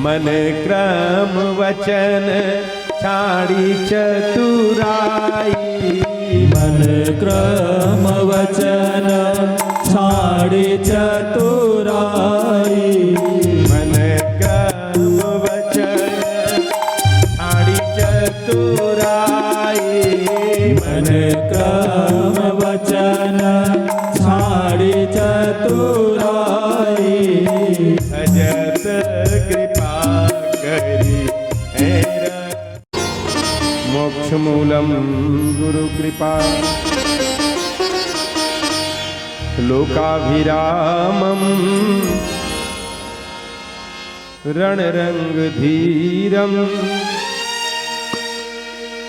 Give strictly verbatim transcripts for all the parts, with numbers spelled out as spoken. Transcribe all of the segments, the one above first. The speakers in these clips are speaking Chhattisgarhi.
मन क्रम वचन छाड़ी चतुराई। मन क्रम वचन छाड़ी चतुराई। मन क्रम वचन छाड़ी चतुराई। मन क्रम वचन छाड़ी चतुराई। भजत कृपा करी हे र-, मोक्ष मूलम गुरु कृपा। लोकाभिरामम रणरंग धीरम।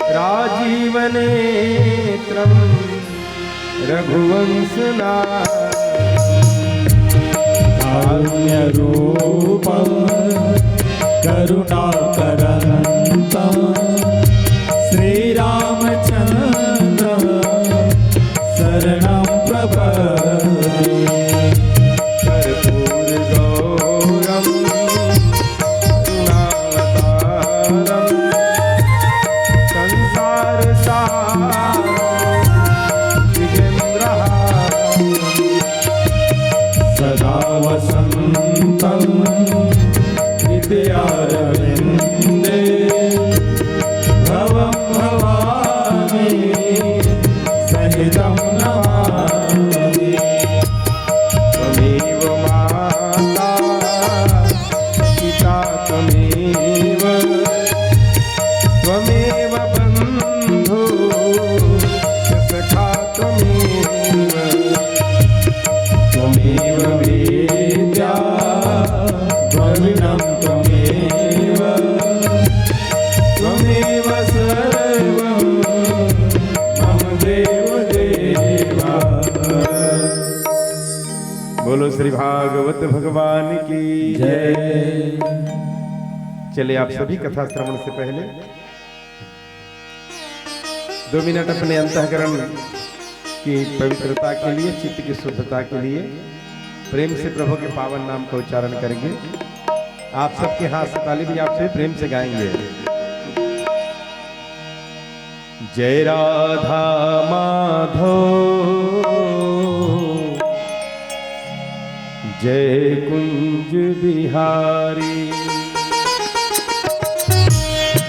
राजीव नेत्रम रघुवंशना। कारुण्य रूपम करुणाकरंतम श्रीरामचंद्र शरणं प्रपद्ये। कर्पूर गौरम करुणावतारम संसार सारम जितेंद्रहारम। सदा वसंतं हृदयारविंदे भवं भवानी सहितं नमामि। त्वमेव माता पिता त्वमेव, त्वमेव बंधु च सखा त्वमेव, त्वमेव विद्या द्रविणं त्वमेव, त्वमेव सर्वं मम देव देवा। बोलो श्री भागवत भगवान की जय। चलिए, आप सभी कथा श्रवण से पहले दो मिनट अपने अंतःकरण की पवित्रता के लिए, चित्त की शुद्धता के लिए प्रेम से प्रभु के पावन नाम का उच्चारण करेंगे। आप सबके हाथ से ताली भी आपसे प्रेम से गाएंगे। जय राधा माधव, जय कुंज बिहारी।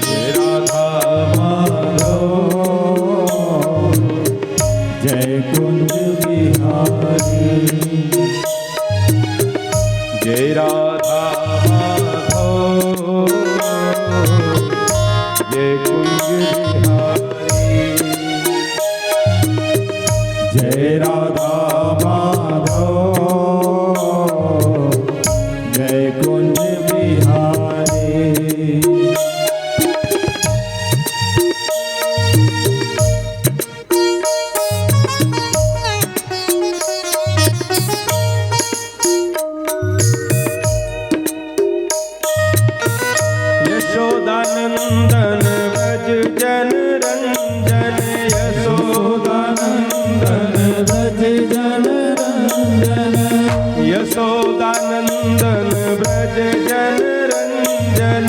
जय राधा माधव, जय कुंज बिहारी। जय राधा माधव, जय कुंज बिहारी। जय राधा माधव, जय कुंज बिहारी। यशोदानंदन ब्रज जन रंजन, यशोदानंदन ब्रज जन रंजन, यशोदानंदन ब्रज जन रंजन,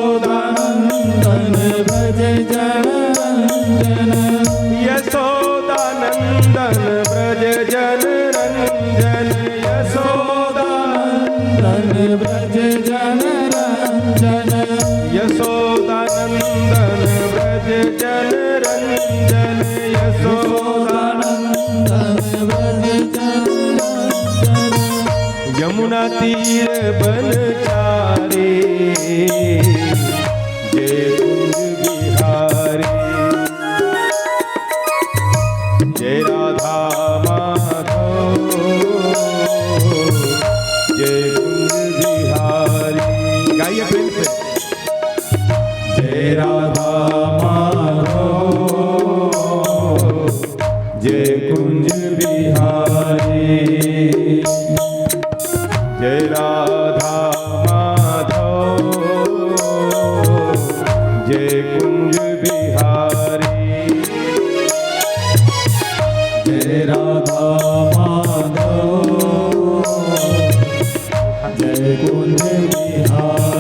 यशोदानंदन ब्रज जन रंजन, यशोदानंदन ब्रज जन रंजन, यशोदानंदन ब्रज जन रंजन, यशोदानंदन ब्रज जन रंजन, यशोदानंदन ब्रज जन रंजन। यमुना तीर बनचारी, जय कुंज बिहारी। जय राधा माधव, जय कुंज बिहारी। गाइए प्रेम से। जय राधा माधव, जय कुंज बिहारी। जय राधा माधव, जय कुंज बिहारी। जय राधा माधव, जय कुंज बिहारी।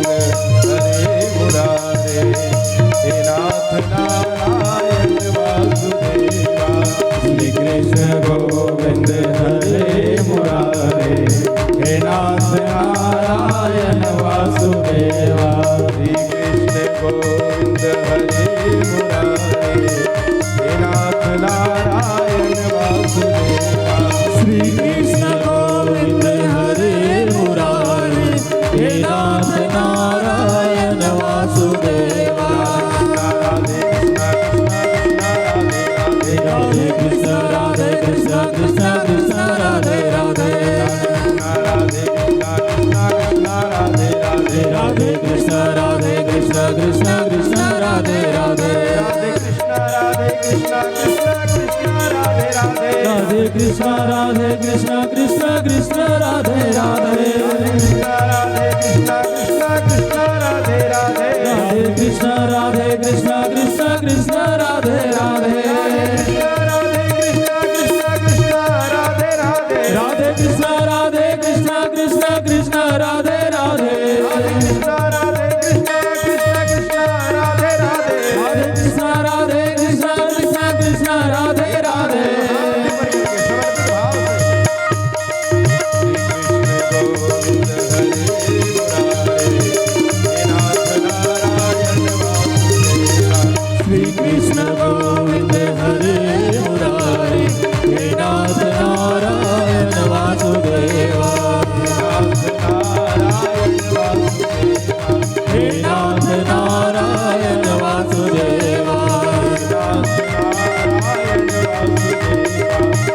हरे मुरारे, हे नाथ नारायण वासुदेवा। श्री कृष्ण गोविंद हरे मुरारे, हे नाथ नारायण वासुदेवा। श्री कृष्ण गोविंद हरे मुरारे, हे नाथ नारायण वासुदेवा। श्री कृष्ण गोविंद हरे मुरारे, हे नाथ नारायण वासुदेवा। राधे कृष्ण कृष्ण कृष्ण राधे राधे। राधे कृष्ण राधे कृष्ण कृष्ण कृष्ण राधे राधे। राधे कृष्ण कृष्ण कृष्ण राधे राधे। राधे कृष्ण राधे कृष्ण कृष्ण कृष्ण राधे राधे। राधे कृष्ण राधे कृष्ण कृष्ण कृष्ण राधे राधे। राधे कृष्ण राधे कृष्ण कृष्ण कृष्ण राधे राधे। राधे कृष्ण राधे कृष्ण कृष्ण कृष्ण राधे राधे। राधे कृष्ण राधे कृष्ण कृष्ण कृष्ण राधे राधे। राधे कृष्ण राधे कृष्ण कृष्ण कृष्ण राधे राधे। राधे कृष्ण राधे कृष्ण कृष्ण कृष्ण राधे राधे। राधे कृष्ण राधे कृष्ण कृष्ण कृष्ण राधे राधे। राधे कृष्ण राधे कृष्ण कृष्ण कृष्ण राधे राधे। श्री कृष्ण गोविंद हरे मुरारे, हे नाथ नारायण वासुदेवा। हे नाथ नारायण वासुदेवा।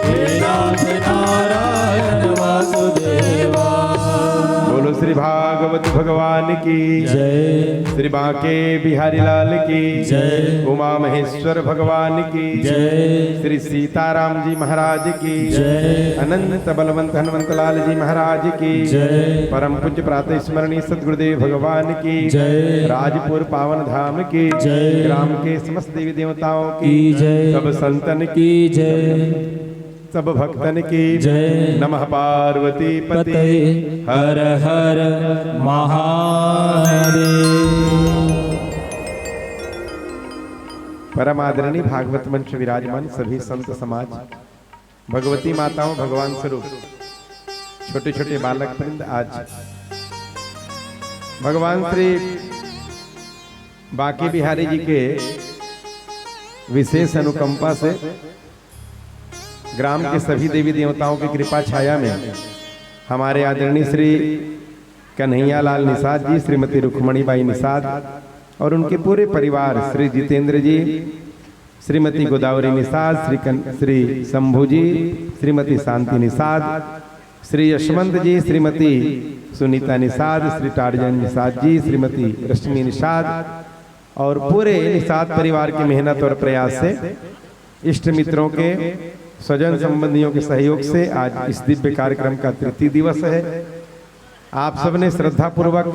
हे नाथ नारायण वासुदेवा। बोलो श्री भागवत भगवान की जय। श्री बांके बिहारी लाल की जय। उमा महेश्वर भगवान की जय। श्री सीताराम जी महाराज की जय। अनंत बलवंत हनुमंत लाल जी महाराज की जय। परम पूज्य प्रातः स्मरणीय सदगुरुदेव भगवान की जय। राजपुर पावन धाम की जय। ग्राम के समस्त देवी देवताओं की की जय। सब संतन की की जय। सब भक्तन की जय। नमः पार्वती पते। पते। हर हर महादेव। परम आदरणीय भागवत मंच विराजमान सभी संत समाज, भगवती माताओं, भगवान स्वरूप, छोटे छोटे बालक वृंद, आज भगवान श्री बांके बिहारी जी के विशेष अनुकंपा से ग्राम के सभी देवी देवताओं की कृपा छाया में हमारे आदरणीय श्री कन्हैया लाल निषाद जी, श्रीमती रुक्मणी बाई निषाद और उनके पूरे परिवार, श्री जितेंद्र जी, श्रीमती गोदावरी निषाद, श्री कन-, श्री शंभू जी, श्रीमती शांति निषाद, श्री यशवंत जी, श्रीमती सुनीता निषाद, श्री टार्जन निषाद जी, श्रीमती रश्मि निषाद और पूरे निषाद परिवार की मेहनत और प्रयास से, इष्ट मित्रों के, स्वजन संबंधियों के सहयोग से आज इस दिव्य कार्यक्रम का तृतीय दिवस है। आप सबने श्रद्धापूर्वक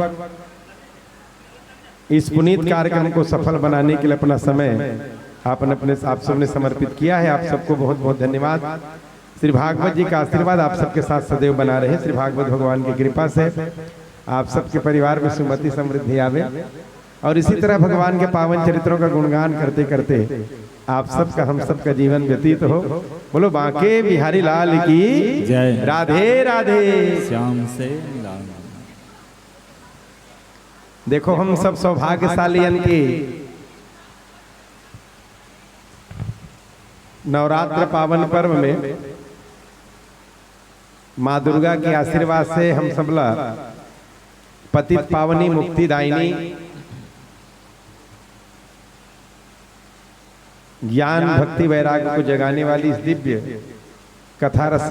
इस पुनीत कार्यक्रम को सफल बनाने के लिए अपना समय आपने अपने आप सबने समर्पित किया है। आप सबको बहुत बहुत धन्यवाद। श्री भागवत जी का आशीर्वाद आप सबके साथ सदैव बना रहे। श्री भागवत भगवान की कृपा से आप सबके परिवार में सुमति समृद्धि आवे और इसी तरह भगवान के पावन चरित्रों का गुणगान करते करते आप सबका, हम सबका जीवन व्यतीत हो। बोलो बांके बिहारी लाल की जय। राधे राधे। श्याम से मिला। देखो, हम सब सौभाग्यशाली हन कि नवरात्र पावन पर्व में माँ दुर्गा के आशीर्वाद से हम सबला पतित पावनी, मुक्तिदायिनी, ज्ञान, भक्ति, वैराग्य को जगाने वाली इस दिव्य कथा रस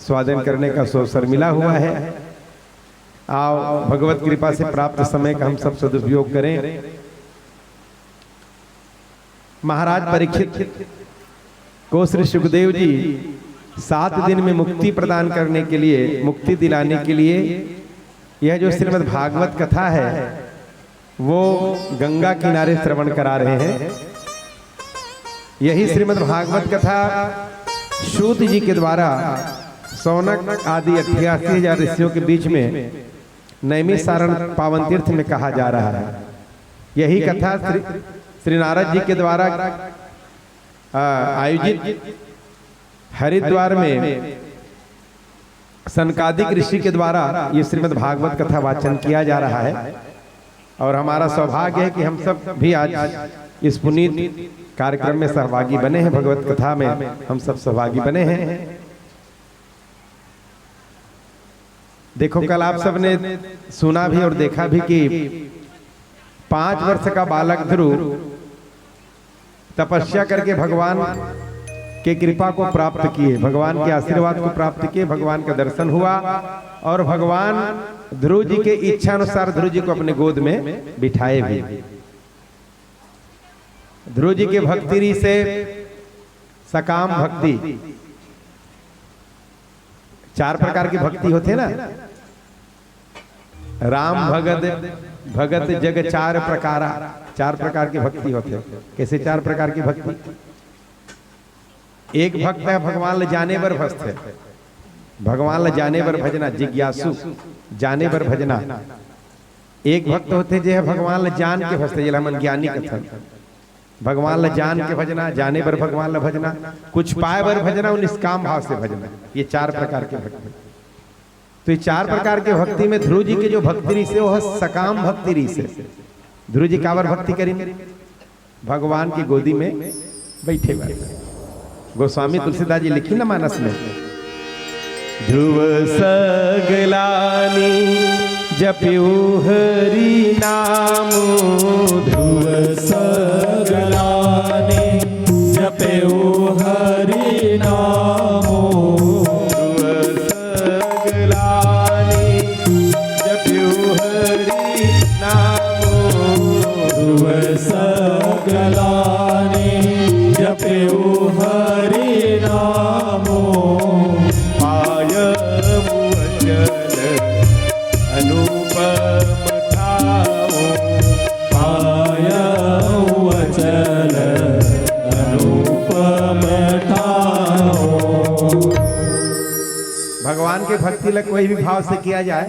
स्वादन करने का सो अवसर मिला हुआ है। आओ, भगवत कृपा से प्राप्त समय का हम सब सदुपयोग करें। महाराज परीक्षित को श्री सुखदेव जी सात दिन में मुक्ति प्रदान करने के लिए, मुक्ति दिलाने के लिए यह जो श्रीमद् भागवत कथा है, वो गंगा किनारे श्रवण करा रहे हैं। यही श्रीमद् भागवत कथा सूत जी के द्वारा शौनक आदि अट्ठासी हजार ऋषियों के बीच में नैमिषारण्य पावन तीर्थ में कहा जा रहा है। यही कथा श्री, श्री नारद जी के द्वारा, आ, आयोजित हरिद्वार में सनकादिक ऋषि के द्वारा ये श्रीमद् भागवत कथा वाचन किया जा रहा है। और हमारा सौभाग्य है कि हम सब भी आज इस पुनीत कार्यक्रम में सहभागी बने हैं, भगवत कथा में हम सब सहभागी बने हैं। देखो, कल आप सब ने सुना भी और देखा भी कि पाँच वर्ष का बालक ध्रुव तपस्या करके भगवान के कृपा को प्राप्त किए, भगवान के आशीर्वाद को प्राप्त किए, भगवान का दर्शन हुआ और भगवान ध्रुव जी के इच्छा अनुसार ध्रुव जी को अपने गोद में बिठाए भी। ध्रुव जी के भक्ति रीसे सकाम भक्ति, चार प्रकार की भक्ति होथे ना, राम भगत, भगत जग चार प्रकारा, चार प्रकार की भक्ति होथे। कैसे चार प्रकार की भक्ति? एक भक्त है भगवान ल जाने बर भजथे, भगवान ल जाने बर भजना, जिज्ञासु, जाने बर भजना। एक भक्त होथे जे ह भगवान ल जान के भजथे, जेला हमन ज्ञानी कथन। भगवान ल जान के भजना, जाने बर भगवान ल भजना, कुछ पाए बर भजना और निष्काम भाव से भजना, ये चार प्रकार के भक्ति। तो ये चार प्रकार के भक्ति में ध्रुव जी के जो भक्ति रीसे, वो ह सकाम भक्ति रीसे। ध्रुव जी काबर भक्ति करिन? भगवान की गोदी में बैठे बर। गोस्वामी तुलसीदास जी लिखिन ना मानस में, ध्रुव सगलानी जप्यो हरि नाम। ध्रुव सगलानी जप्यो हरि नाम। ध्रुव सगलानी जप्यो हरि नाम। ध्रुव सगलानी जप्यो हरि नाम। पायउ अचल अनुपम ठाव। पायउ अचल अनुपम ठाव। भगवान के भक्ति ला कोई भी भाव से किया जाए,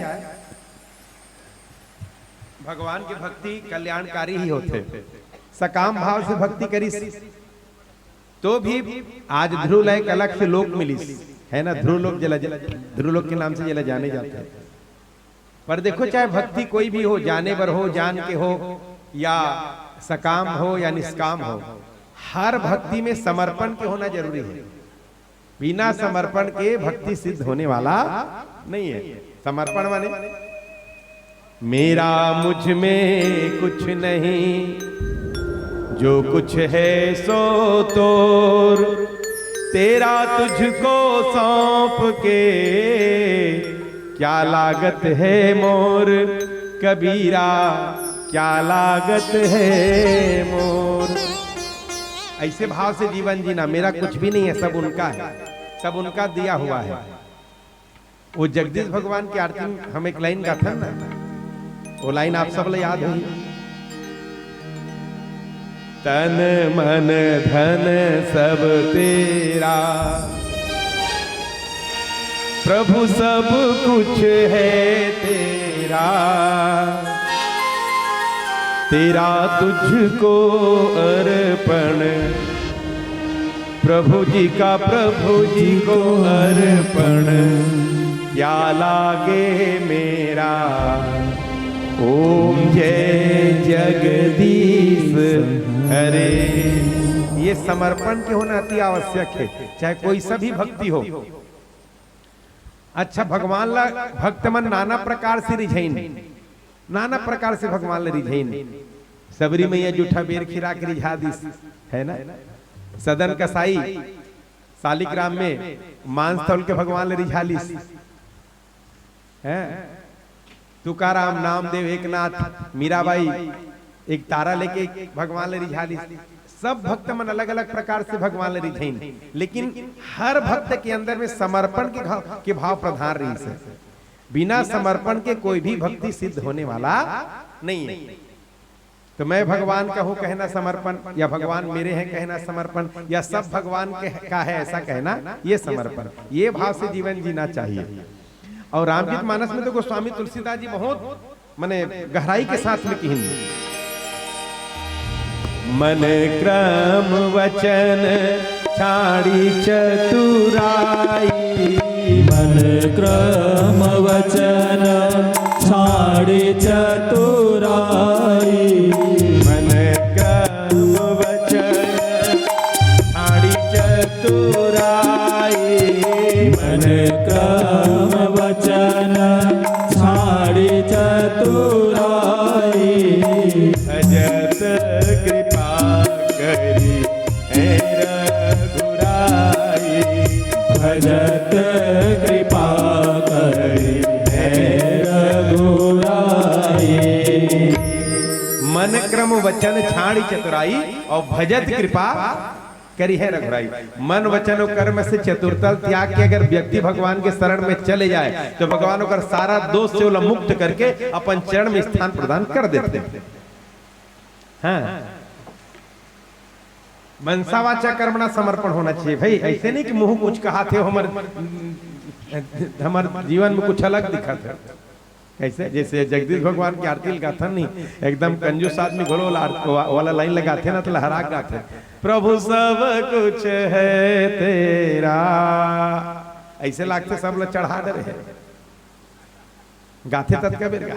भगवान की भक्ति कल्याणकारी ही होथे। सकाम भाव से भक्ति करिस तो भी आज ध्रुव ला एक अलग से लोक मिलिस, है ना? ध्रुव लोक जेला, ध्रुव लोक के नाम से जेला जाने जाथे। पर देखो, चाहे भक्ति कोई भी हो, जाने बर हो, जान के हो, या सकाम हो या निष्काम हो, हर भक्ति में समर्पण के होना जरूरी है। बिना समर्पण के भक्ति सिद्ध होने वाला नहीं है। समर्पण माने, मेरा मुझ में कुछ नहीं, जो कुछ है सो तोर। तेरा तुझको सौंप के क्या लागत है मोर, कबीरा क्या लागत है मोर। ऐसे भाव से जीवन जीना, मेरा कुछ भी नहीं है, सब उनका है, सब उनका दिया हुआ है। वो जगदीश भगवान की आरती में हम एक लाइन गाथन ना, वो लाइन आप सब ला याद होही, तन मन धन सब तेरा, प्रभु सब कुछ है तेरा, तेरा तुझको अर्पण, प्रभु जी का प्रभु जी को अर्पण, क्या लागे मेरा, ओम जय जगदीश हरे। ये समर्पण के होना अति आवश्यक है, चाहे कोई सा भी भक्ति हो। अच्छा, भगवान ला भक्त मन नाना प्रकार से रिझाइन, नाना प्रकार से भगवान ला रिझाइन। सबरी मैया जूठा बेर खिरा के रिझा दिस, है ना? सदन कसाई सालिग्राम में मांस तौल के भगवान ला रिझा लिस, हैं? तुकाराम, नामदेव, एकनाथ, मीराबाई एक तारा लेके भगवान ला रिझा लिस। सब भक्त मन अलग-अलग प्रकार से भगवान ला रिझाइन, लेकिन हर भक्त के अंदर में समर्पण के घा-, के भाव प्रधान रहिस हे। बिना समर्पण के कोई भी भक्ति सिद्ध होने वाला नहीं है। तो मैं भगवान कहूँ कहना समर्पण, या भगवान मेरे हैं कहना समर्पण, या सब भगवान के, का है ऐसा कहना, ये समर्पण, ये भाव से जीवन जीना चाहिए। अउ रामचरित मानस में तो गोस्वामी तुलसीदास जी बहुत मने गहराई के साथ में किहिन। मन क्रम वचन छाड़ी चतुराई। मन क्रम वचन छाड़ी चतुराई। मन क्रम वचन छाड़ी चतुराई। मन क्रम वचन छाड़ी चतुराई। भजत कृपा करी हे रघुराई। भजत कृपा करी हे रघुराई। मन क्रम वचन छाड़ी चतुराई अउ भजत कृपा करी हे रघुराई। मन वचन अउ कर्म से चतुरता ल त्याग के अगर व्यक्ति भगवान के शरण में चले जाए तो भगवान ओकर सारा दोष से ओला मुक्त करके अपन चरण में स्थान प्रदान कर देथे। हाँ, मनसा वाचा कर्मणा समर्पण होना चाहिए भाई। ऐसे नहीं कि मुंह कुछ कहाथे, हमर हमर जीवन में कुछ अलग दिखत हे। कैसे? जैसे जगदीश भगवान के आरती ल गाथन नहीं, एकदम कंजूस आदमी घलो ला-, वा-, वाला लाइन लगाथे ना तो लहरा के गाथे, "प्रभु सब कुछ है तेरा।" ऐसे लागथे सब ला चढ़ा डरे हे। गाथे ततका बेर गा।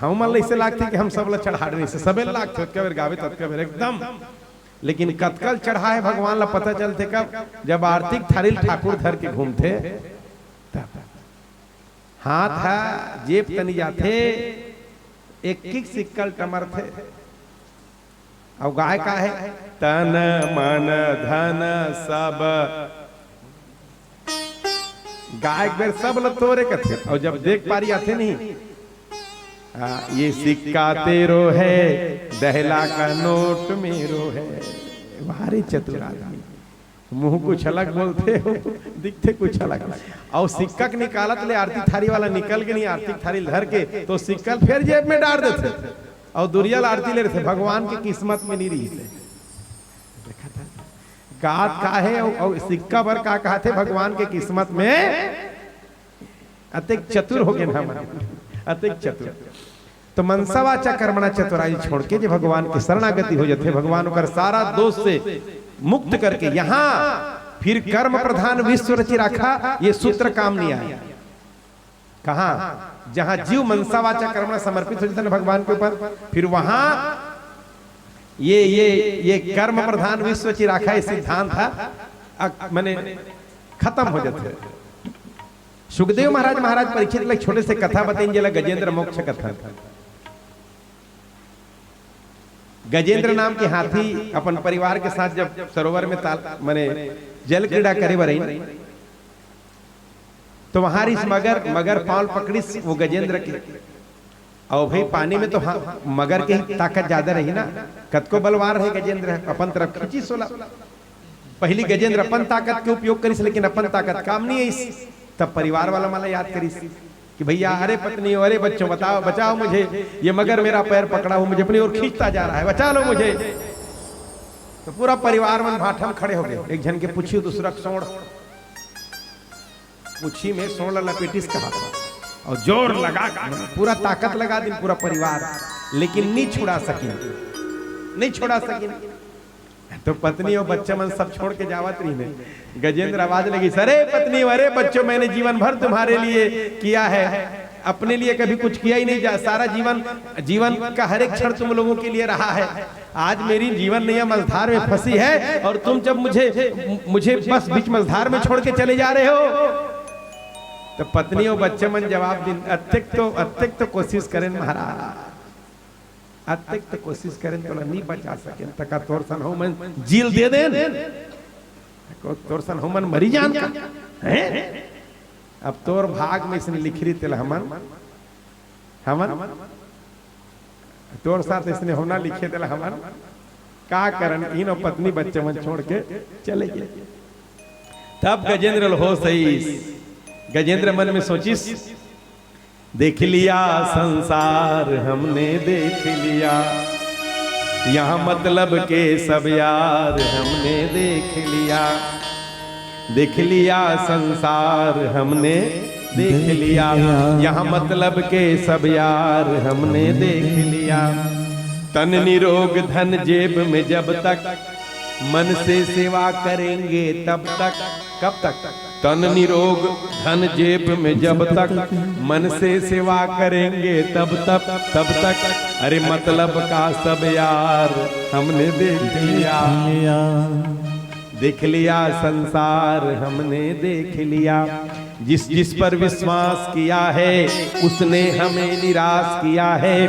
हम मन ला ऐसे लागथे कि हम सब ला चढ़ा डरे, सबे ला लागथे, ततका बेर गावे, ततका बेर एकदम। लेकिन कतका ल चढ़ाए भगवान ला पता चलथे कब? जब आरती के थारी ल ठाकुर धर के घूमथे तब। हाथ ह जेब तनी जाथे, एक एक सिक्का ल टमरथे। अउ गाय का हे? तन मन धन सब। गाय एक बेर सब ल तोरे कथे, अउ जब देख पारी आथे नहीं, आ, "ये सिक्का तेरो है, दहला का नोट मेरो है।" भारी चतुर आदमी। मुंह कुछ अलग बोलथे, दिखथे कुछ अलग। अउ सिक्का के निकालत ले आरती थारी वाला निकल गे नहीं, आरती थारी ल धर के, तो सिक्का ल फेर जेब में डार देथे। अउ दुरिहा ल आरती ले रहिथे, भगवान के किस्मत में नहीं रहिस हे। देखत हस? गात का हे अउ, अउ सिक्का बर का कहाथे, भगवान के किस्मत में। अतेक चतुर हो गे ना हमन, अतेक चतुर। तो मनसा वाचा कर्मणा चतुराई छोड़ के जे भगवान के शरणागति हो जाथे, भगवान ओकर सारा दोष से मुक्त करके, यहाँ फिर कर्म प्रधान विश्व रचि राखा, ये सूत्र काम नहीं आए। कहाँ? जहाँ जीव मनसा वाचा कर्मणा समर्पित हो जाता ना भगवान के ऊपर, फिर वहाँ ये, ये, ये कर्म प्रधान विश्व रचि राखा, ये सिद्धांत है, अक-, माने खत्म हो जाता है। सुखदेव महाराज, महाराज परीक्षित ला एक छोटे से कथा बतेन, जेला गजेंद्र मोक्ष कथा। गजेंद्र नाम के हाथी अपन परिवार के साथ जब सरोवर में ताल, माने जल क्रीड़ा करे बर आइन, तो वहां रिस मगर, मगर पांव पकड़िस वो गजेंद्र के। अउ भाई, पानी में तो हाँ, मगर के ही ताकत ज्यादा रही ना, कतको बलवान रहे गजेंद्र, अपन तरफ खींचिस ओला। पहली गजेंद्र अपन ताकत के उपयोग करिस, लेकिन अपन ताकत काम नहीं आइस। तब परिवार वाला मन ला याद करिस कि भैया, अरे पत्नी, अरे बच्चों, बताओ, बचाओ मुझे, ये मगर मेरा पैर पकड़ा हुआ मुझे अपनी ओर खींचता जा रहा है, बचा लो मुझे। तो पूरा परिवार मन भाठम खड़े हो गए, एक झन के पूछी, दूसरा के सोंड़, पूछी में सोंड़ ला लपेटिस कहा था, अउ जोर लगा के, पूरा ताकत लगा दिन पूरा परिवार, लेकिन नहीं छुड़ा सकिन, नहीं छुड़ा सकिन। तो पत्नी अउ बच्चा मन सब छोड़ के जावत रहिन। गजेंद्र आवाज लगिस, "अरे पत्नी, अरे बच्चों, मैंने जीवन भर तुम्हारे लिए किया है, अपने लिए कभी कुछ किया ही नहीं जा, सारा जीवन, जीवन का हर एक क्षण तुम लोगों के लिए रहा है। आज मेरी जीवन नैया मझधार में फंसी है और तुम जब मुझे, मुझे बस बीच मझधार में छोड़ के चले जा रहे हो।" तो पत्नी अउ बच्चा मन जवाब दिन, "अतेक तो, अतेक तो कोशिश करेन महाराज, अतेक तो कोशिश करेन, तोला नहीं बचा सकेन, त का तोर सन हमन जील दे देन? को तोर सन हमन मरी जान का? हैं? अब तोर भाग में इसने लिखरी तेला हमन, हमन, तोर साथ इसने होना लिखे तेला हमन का करन?" इन पत्नी बच्चा मन छोड़ के चले गए। तब गजेंद्र ल होश आइस। गजेंद्र मन में सोचिस, "देख लिया संसार हमने, देख लिया, यहाँ मतलब के सब यार हमने देख लिया।" देख लिया संसार हमने, देख लिया। यहाँ मतलब के सब यार हमने देख लिया। तन निरोग धन जेब में जब तक, मन से सेवा करेंगे तब तक। कब तक? तन निरोग धन जेब में जब तक, मन से सेवा करेंगे तब तक, तब तक। अरे मतलब का सब यार हमने देख लिया। देख लिया संसार हमने देख लिया। जिस जिस पर विश्वास किया है, उसने हमें निराश किया है।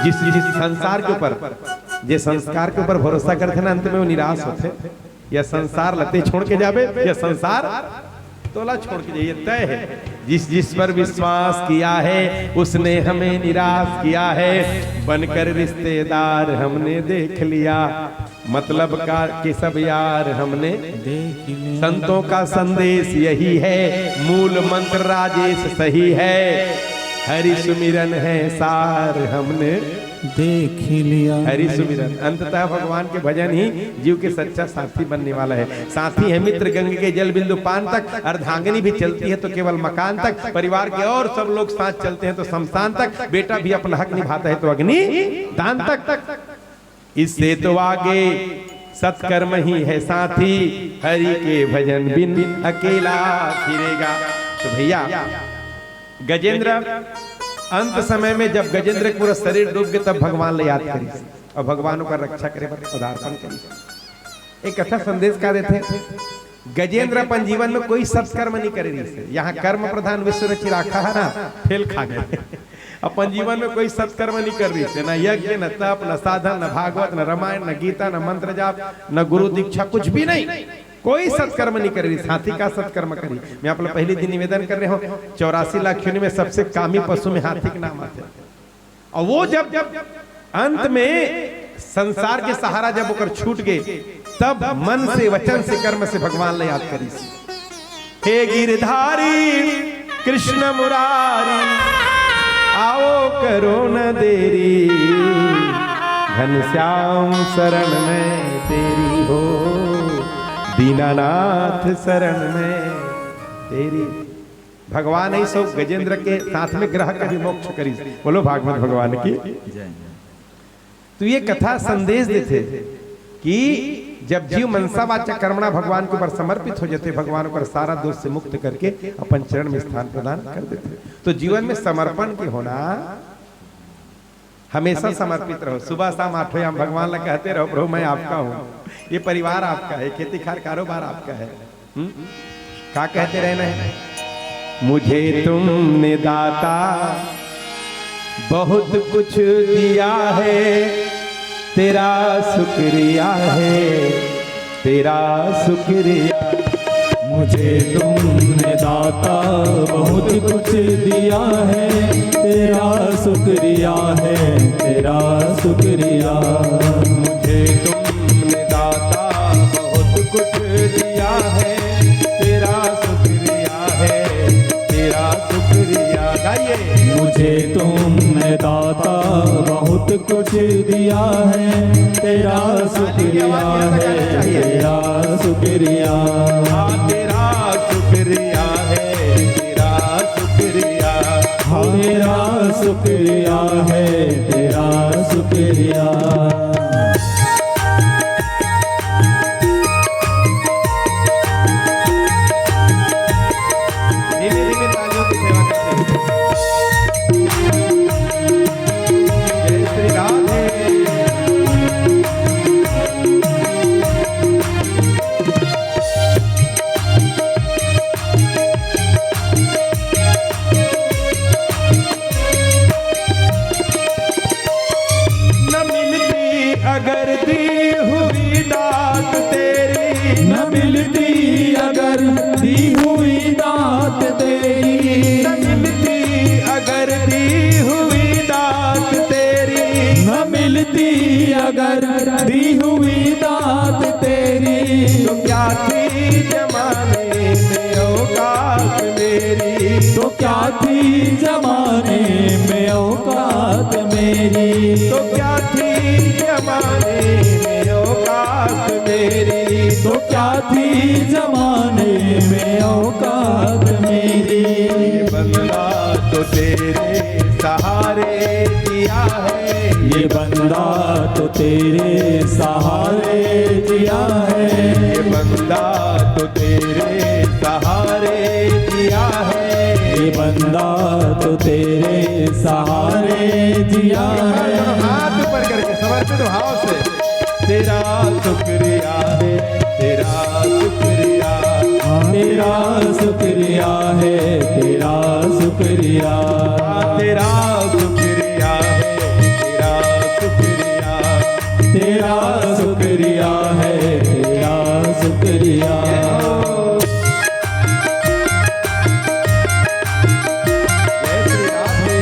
जिस जिस संसार के ऊपर, जे संस्कार के ऊपर भरोसा करथे ना, अंत में वो निराश होथे। या संसार ल ते छोड़ के जाबे, या संसार तोला छोड़ के जाही, तय है। जिस जिस पर विश्वास किया है, उसने हमें निराश किया है। बनकर रिश्तेदार हमने देख लिया, मतलब का कि सब यार हमने देख लिया। संतों का संदेश यही है, मूल मंत्र राजेश सही है। हरि सुमिरन है सार हमने देख लिया। हरि सुमिरन, अंततः भगवान के भजन ही जीव के सच्चा साथी बनने वाला है। साथी है मित्र गंग के जल बिंदु पान तक, अर्धांगिनी भी चलती है तो केवल मकान तक। परिवार के और सब लोग साथ चलते हैं तो शमशान तक, बेटा भी अपना हक निभाता है तो अग्नि दान तक। इससे तो आगे सत्कर्म ही है साथी, हरि के भजन बिन अकेला फिरेगा। तो भैया, गजेंद्र अंत समय में जब गजेंद्र के पूरा शरीर डूब गए, तब भगवान ले याद करिस और भगवान ओकर रक्षा करे बर पदार्पण करिस। एक अच्छा संदेश का देथे, गजेंद्र अपन जीवन में कोई सत्कर्म नहीं करे रहिस हे। यहाँ कर्म प्रधान विश्व रचि राखा है ना, फेल खा गए। अपन जीवन में कोई सत्कर्म नहीं करे रहिस हे, ना यज्ञ, ना तप, ना साधन, ना भागवत, ना रामायण, ना गीता, ना मंत्र जाप, ना गुरु दीक्षा, कुछ भी नहीं। कोई सत्कर्म नहीं करे रहिस हे। हाथी का सत्कर्म करी। मैं आप ला पहली दिन निवेदन कर रहे हूँ, चौरासी लाख योनि में सबसे कामी पशु में हाथी के नाम आथे। और वो जब, जब अंत में संसार के सहारा जब ओकर छूट गए, तब मन से, वचन से, कर्म से भगवान ला याद करिस। हे गिरधारी कृष्ण मुरारी, आओ करो न देरी, घनश्याम शरण में तेरी हो, दीनानाथ शरण में तेरी। भगवान ही सो गजेंद्र के साथ में ग्रह के भी मोक्ष करिस। बोलो भागवत भगवान की। जय। तो ये कथा संदेश देथे कि जब जीव मनसावाचक कर्मणा भगवान के ऊपर समर्पित हो जाथे, भगवान ओकर सारा दोष से मुक्त करके अपन चरण में स्थान प्रदान कर देथे। तो जीवन में समर्पण के होना, हमेशा समर्पित रहो। सुबह शाम आठों याम भगवान ला कहते रहो, "प्रभु, मैं आपका हूँ, ये परिवार आपका है, खेती खार कारोबार आपका है।" हम्म? का कहते रहना है? मुझे तुमने दाता बहुत कुछ दिया है, तेरा शुक्रिया है, तेरा शुक्रिया। मुझे तुमने दाता बहुत कुछ दिया है, तेरा शुक्रिया है, तेरा शुक्रिया। मुझे तुमने दाता बहुत कुछ दिया है, तेरा शुक्रिया है, तेरा शुक्रिया। गाइए। मुझे तुमने दाता बहुत कुछ दिया है, तेरा शुक्रिया है, तेरा शुक्रिया। हाँ, तेरा शुक्रिया है, तेरा शुक्रिया। हाँ, तेरा शुक्रिया है, तेरा शुक्रिया। धीमे धीमे तालियों की सेवा करते हैं। जय श्री राधे। न मिलती अगर दी हुई दात तेरी, न मिलती अगर दी हुई दात तेरी, न मिलती अगर दी हुई दात तेरी, न मिलती अगर दी हुई दात तेरी। तो क्या थी जमाने में औकात मेरी, तो क्या थी जमाने में औकात मेरी, तो क्या थी जमाने में औकात मेरी। तो क्या थी जमाने में औकात मेरी। ये बंदा तो तेरे सहारे जिया है। ये बंदा तो तेरे सहारे जिया है। ये बंदा तो तेरे सहारे जिया है। ये बंदा तो तेरे सहारे जिया है। हाथ ऊपर करके समर्पित भाव से। तेरा शुक्रिया है, तेरा शुक्रिया। हाँ, तेरा शुक्रिया है, तेरा शुक्रिया। हाँ, तेरा शुक्रिया है, तेरा शुक्रिया। तेरा शुक्रिया है, तेरा शुक्रिया। जय श्री राधे।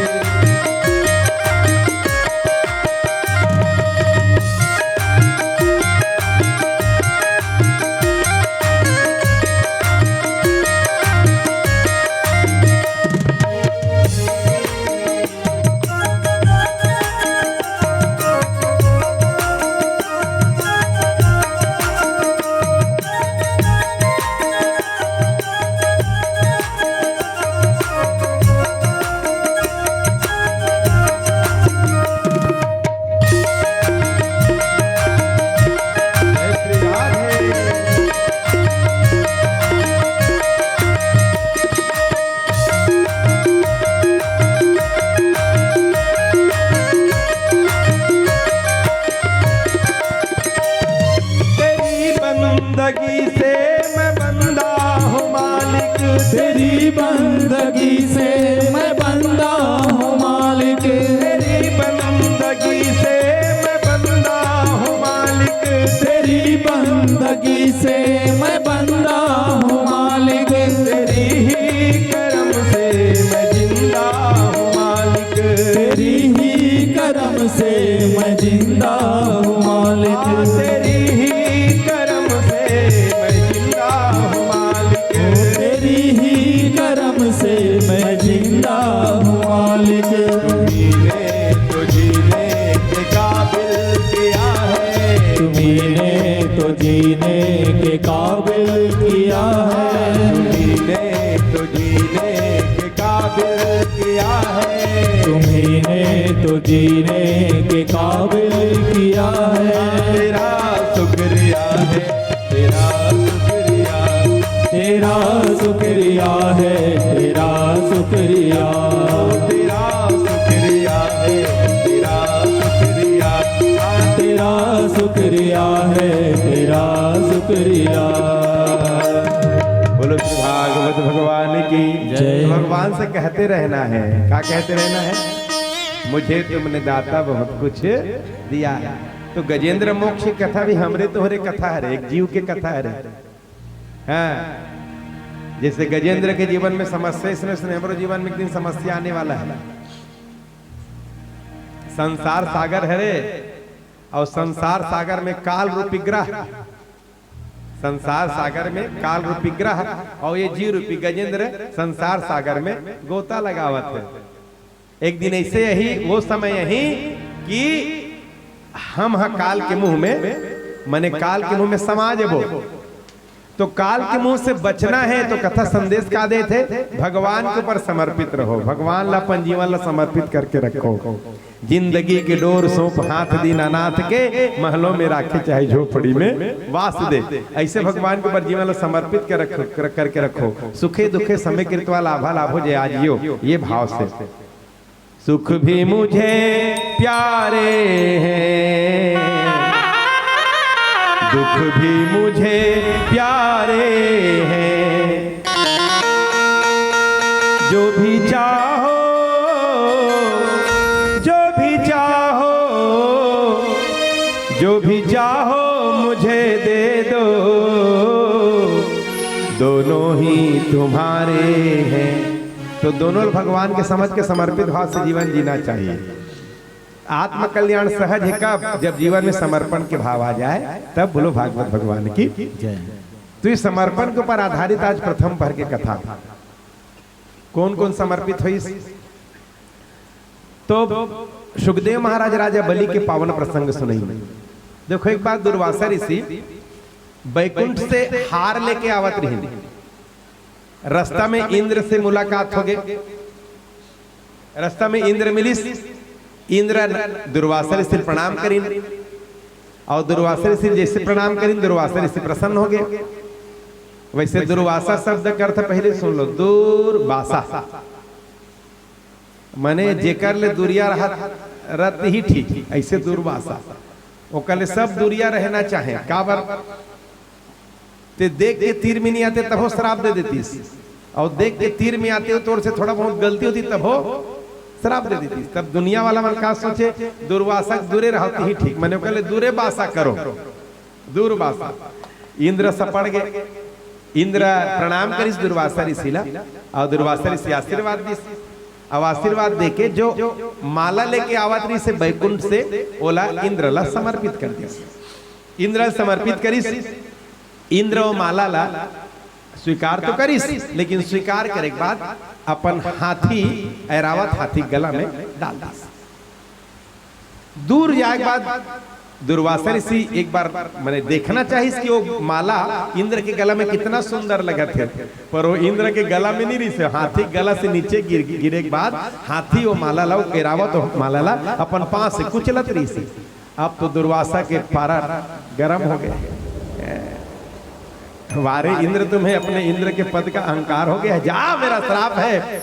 तेरी बंदगी से मैं बंदा हूँ मालिक। तेरी बंदगी से मैं बंदा हूँ मालिक। तेरी बंदगी से मैं बंदा हूँ मालिक। तेरी बंदगी से मैं बंदा हूँ मालिक। तेरी ही करम से मैं जिंदा हूँ मालिक। तेरी ही करम से मैं जिंदा हूँ मालिक। हाँ, तेरी ही करम से मैं जिंदा हूँ मालिक। तेरी ही करम से मैं जिंदा हूँ मालिक। तुम्ही ने तो जीने के काबिल किया है। तुम्ही ने तो जीने के काबिल किया है। तुम्ही ने तो जीने के काबिल किया है। तुम्ही ने तो जीने के काबिल किया है। तेरा शुक्रिया है, तेरा शुक्रिया। तेरा शुक्रिया है, तेरा शुक्रिया। तेरा शुक्रिया है, तेरा शुक्रिया। हाँ, तेरा शुक्रिया है, तेरा शुक्रिया। बोलो श्री भागवत भगवान की जय। भगवान से कहते रहना है। क्या कहते रहना है? मुझे तुमने दाता बहुत कुछ दिया है। तो गजेंद्र मोक्ष की कथा भी हमरे तोहरे कथा हरे, एक जीव के कथा हरे। हाँ, जैसे गजेंद्र के जीवन में समस्या, इसने, इसने हमरो जीवन में एक दिन समस्या आने वाला है। संसार सागर हरे, और संसार सागर में काल रूपी ग्रह, संसार सागर में काल रूपी ग्रह और ये जीव रूपी गजेंद्र संसार सागर में गोता लगावत है। एक दिन ऐसे यही, वो समय यही कि हम ह काल के मुंह में, मने काल के मुंह में समा जबो। तो काल के मुंह से बचना है तो कथा संदेश का देथे, भगवान के ऊपर समर्पित रहो, भगवान ला अपन जीवन ला समर्पित करके रखो। जिंदगी के डोर सौंप हाथ दीनानाथ के, महलों में राखे चाहे झोपड़ी में वास दे। ऐसे भगवान के ऊपर जीवन ला समर्पित कर रख, कर, करके रखो। सुखे दुखे समे कृत्वा लाभा लाभो जया जियो, ये भाव से। सुख भी मुझे प्यारे हैं, दुख भी मुझे प्यारे हैं। जो भी चाहो, जो भी चाहो, जो भी चाहो मुझे दे दो, दोनों ही तुम्हारे हैं। तो दोनों भगवान के समझ के समर्पित भाव से जीवन जीना चाहिए। आत्म कल्याण सहज है कब? जब जीवन में समर्पण के भाव आ जाए, तब बोलो भागवत भगवान की। जय। तो इस समर्पण के ऊपर आधारित आज प्रथम पहर के कथा। कौन कौन समर्पित होइस? तो सुखदेव महाराज राजा बलि के पावन प्रसंग सुनई। देखो, एक बार दुर्वासा ऋषि बैकुंठ से हार लेके आवत रहिन। रस्ता में इंद्र से मुलाकात होगे। रस्ता में इंद्र मिलिस। इंद्र न-, दुर्वासा ऋषि ल प्रणाम करिन, अउ दुर्वासा ऋषि ल जइसे प्रणाम करिन, दुर्वासा ऋषि प्रसन्न होगे। वइसे दुर्वासा शब्द के अर्थ पहिले सुन लो, दुर्वासा। माने जेकर ले दूरिया रहत, रहत ही ठीक, अइसे दुर्वासा। ओकर ले सब दूरिया रहना चाहे। काबर? ते देख के तीर में नइ आते तभो श्राप दे देतिस, अउ देख के तीर में आते हो, तोर से थोड़ा बहुत गलती होतिस तभो श्राप दे देतिस। तब दुनिया वाला मन का सोचे, दुर्वासा के दूरे रहो, ते ही ठीक, माने ओकर ले दूरे बासा करो। दुर्वासा। इंद्र सपड़ गे। इंद्र प्रणाम करिस दुर्वासा ऋषि ला, अउ दुर्वासा ऋषि आशीर्वाद दिस। अउ आशीर्वाद देके जो माला लेके आवत रहिस हे बैकुंठ से, ओला इंद्र ला समर्पित कर दिस। इंद्र ला समर्पित करिस। इंद्र वो माला ला स्वीकार तो करिस, लेकिन स्वीकार करे के बाद अपन हाथी, ऐरावत हाथी गला में डाल दिस। दूर जाए के बाद दुर्वासा ऋषि एक बार, माने, देखना चाहिस कि वो माला इंद्र के गला में कितना सुंदर लगत हे, पर वो इंद्र के गला में नइ रहिस हे। हाथी गला से नीचे गिर, गिरे के बाद हाथी वो माला ला, वो ऐरावत वो माला ला अपन पाँव से कुचलत रहिस हे। अब तो दुर्वासा के पारा गरम हो गे। वारे इंद्र, तुम्हें अपने इंद्र के पद का अहंकार हो गया है, जा, मेरा श्राप है,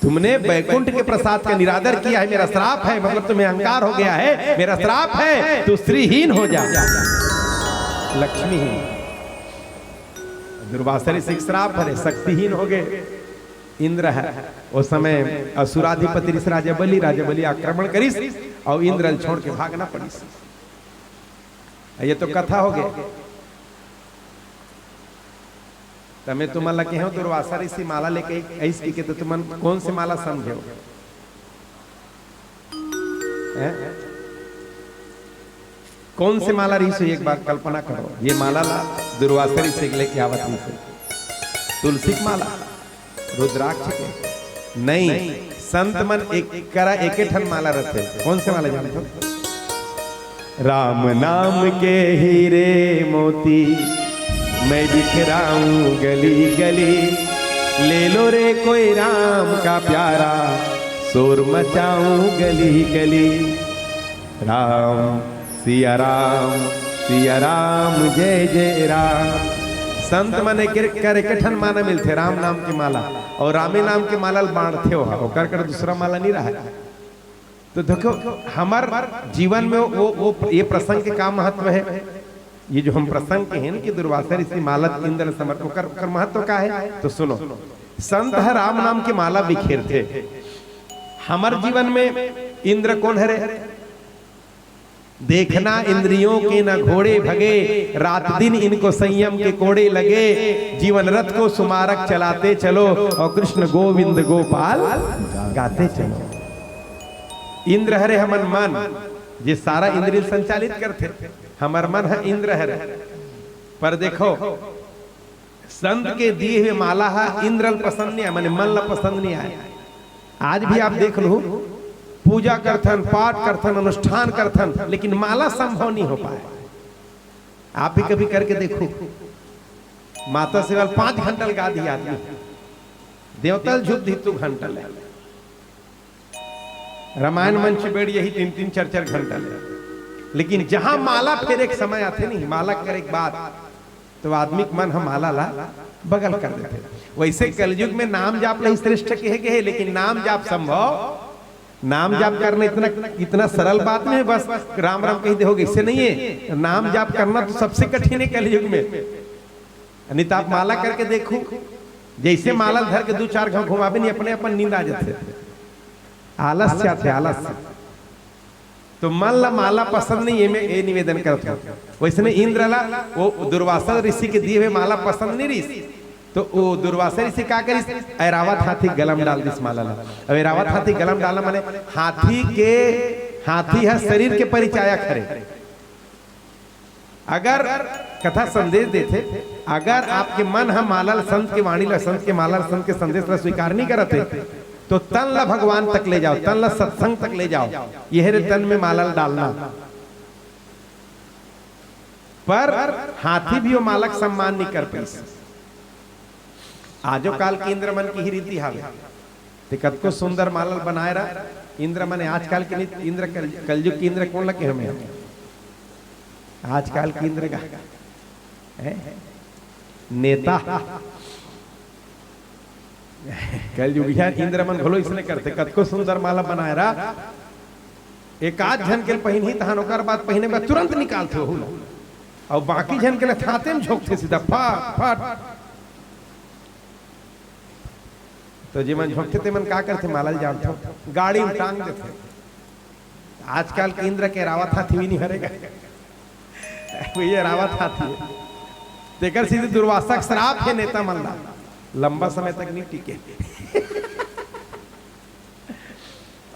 तुमने बैकुंठ के प्रसाद का निरादर किया है, मेरा श्राप है, मतलब तुम्हें अहंकार हो गया है, मेरा श्राप है, तू श्रीहीन हो जा, लक्ष्मीहीन। दुर्वासा ऋषि के श्राप हरे, शक्तिहीन हो गे। इंद्र हे, ओ समय असुराधिपति ऋषि राजा बलि, राजा बलि आक्रमण करिस अउ इंद्र ल छोड़ के भागना पड़िस। ये तो कथा हो गे। त मैं तुमन ला कहेंव, दुर्वासा ऋषि माला लेके अइस कहिके, त तुमन कौन से माला समझेव? हैं? कौन से माला रहिस हे, एक बार कल्पना करो। ये माला ला दुर्वासा ऋषि लेके आवत रहिस हे। तुलसी के माला, रुद्राक्ष के? नहीं, संत मन एक करा एके ठन माला रथे। कौन से माला जानथो? राम नाम के हीरे मोती, मैं बिखराऊं गली गली। ले लो रे कोई राम का प्यारा, शोर मचाऊं गली गली। राम, सिया राम, सिया राम, जय जय राम। संत मन एकर, कर एके ठन माला मिलथे, राम नाम के माला। अउ रामे नाम के माला ल बांटथे ओहा, ओकर कर दूसरा माला नइ रहय। तो देखो, हमर जीवन में वो, वो, ये प्रसंग के का महत्व हे? ये जो हम प्रसंग कहेन कि दुर्वासा ऋषि माला इंद्र ल समर्पित, ओकर, ओकर महत्व का हे? तो सुनो, संत ह राम नाम के माला बिखेरथे। हमर जीवन में इंद्र कौन हरे? देखना इंद्रियों के न घोड़े भगे, रात दिन इनको संयम के कोड़े लगे। जीवन रथ को सुमारक चलाते चलो, अउ कृष्ण गोविंद गोपाल गाते चलो। इंद्र हरे हमन मन, जे सारा इंद्रिय संचालित करथे, हमर मन ह इंद्र हरे। पर देखो, संत के दिए हुए माला ह इंद्र ल पसंद नइ आय, माने मन ल पसंद नइ आय। आज भी आप देख लो, पूजा करथन, पाठ करथन, अनुष्ठान करथन, लेकिन माला संभव नइ हो पाय। आप भी कभी करके देखो, माता सेवा ल पांच घंटा लगा दिही आदमी, देवता ल झुक दिही दू घंटा ले। रामायण मंच बैठ जाही तीन तीन चार चार घंटा ले। लेकिन जहां माला फेरे के समय आथे नहीं, माला करे के बाद, तो आदमी के मन ह माला ला बगल कर देथे। वैसे कलयुग में नाम जाप ला ही श्रेष्ठ कहे गए हे, लेकिन नाम जाप संभव, नाम जाप करना इतना, इतना सरल बात नहीं है, बस राम राम कहि देहू, ऐसे नहीं है। नाम जाप करना तो सबसे कठिन है कलयुग में। नहीं तो आप माला करके देखो, जैसे माला धर के दू चार घांव घुमाबे नहीं, अपने अपन नींद आ जाथे, आलस आथे, आलस। तो मन ला माला पसंद नहीं, ये मैं ये निवेदन करत हूँ। वैसने इंद्र ला, वो दुर्वासा ऋषि के दिए हुए माला पसंद नहीं रहिस, तो वो दुर्वासा ऋषि का करिस? ऐरावत हाथी गला में डाल दिस माला ला। अब ऐरावत हाथी गला में डालना माने हाथी के, हाथी ह शरीर के परिचायक हरे। अगर कथा संदेश देथे, अगर आपके मन ह माला ल, संत के वाणी ल, संत के माला ल, संत के संदेश ल स्वीकार नहीं करत हे, तो तन ल भगवान तक ले जाओ, तन ल सत्संग तक ले जाओ। यह रे तन में माला ल डालना। पर हाथी भी वो माला के सम्मान नहीं कर पाइस। आजो काल के इंद्र मन के ही रीति हावे। ते कतको सुंदर माला ल बनाए रहा, इंद्र मन आजकाल के नहीं, इंद्र कल-, कलयुग के इंद्र कोन ल कहे हमें? आजकाल के इंद्र का, हैं? नेता। कलयुगिया इंद्र मन घलो इसने करते, कतको सुंदर माला बनाए रहा, एक आध झन के पहिनही, तहन ओकर बाद पहिने के बाद तुरंत निकालथे ओहू ला। अउ बाकी झन के ल थाते म झोंकथे सीधा फट फट। तो जेमन झोंकथे तेमन का करथे, माला ल जानथो, गाड़ी म टांग देथे। आजकाल के इंद्र के रावत हाथी भी नहीं हरेगा। ये रावत हाथी हे। तेकर सीधे दुर्वासा के श्राप हे नेता मन ला, लंबा समय तक नहीं टिके।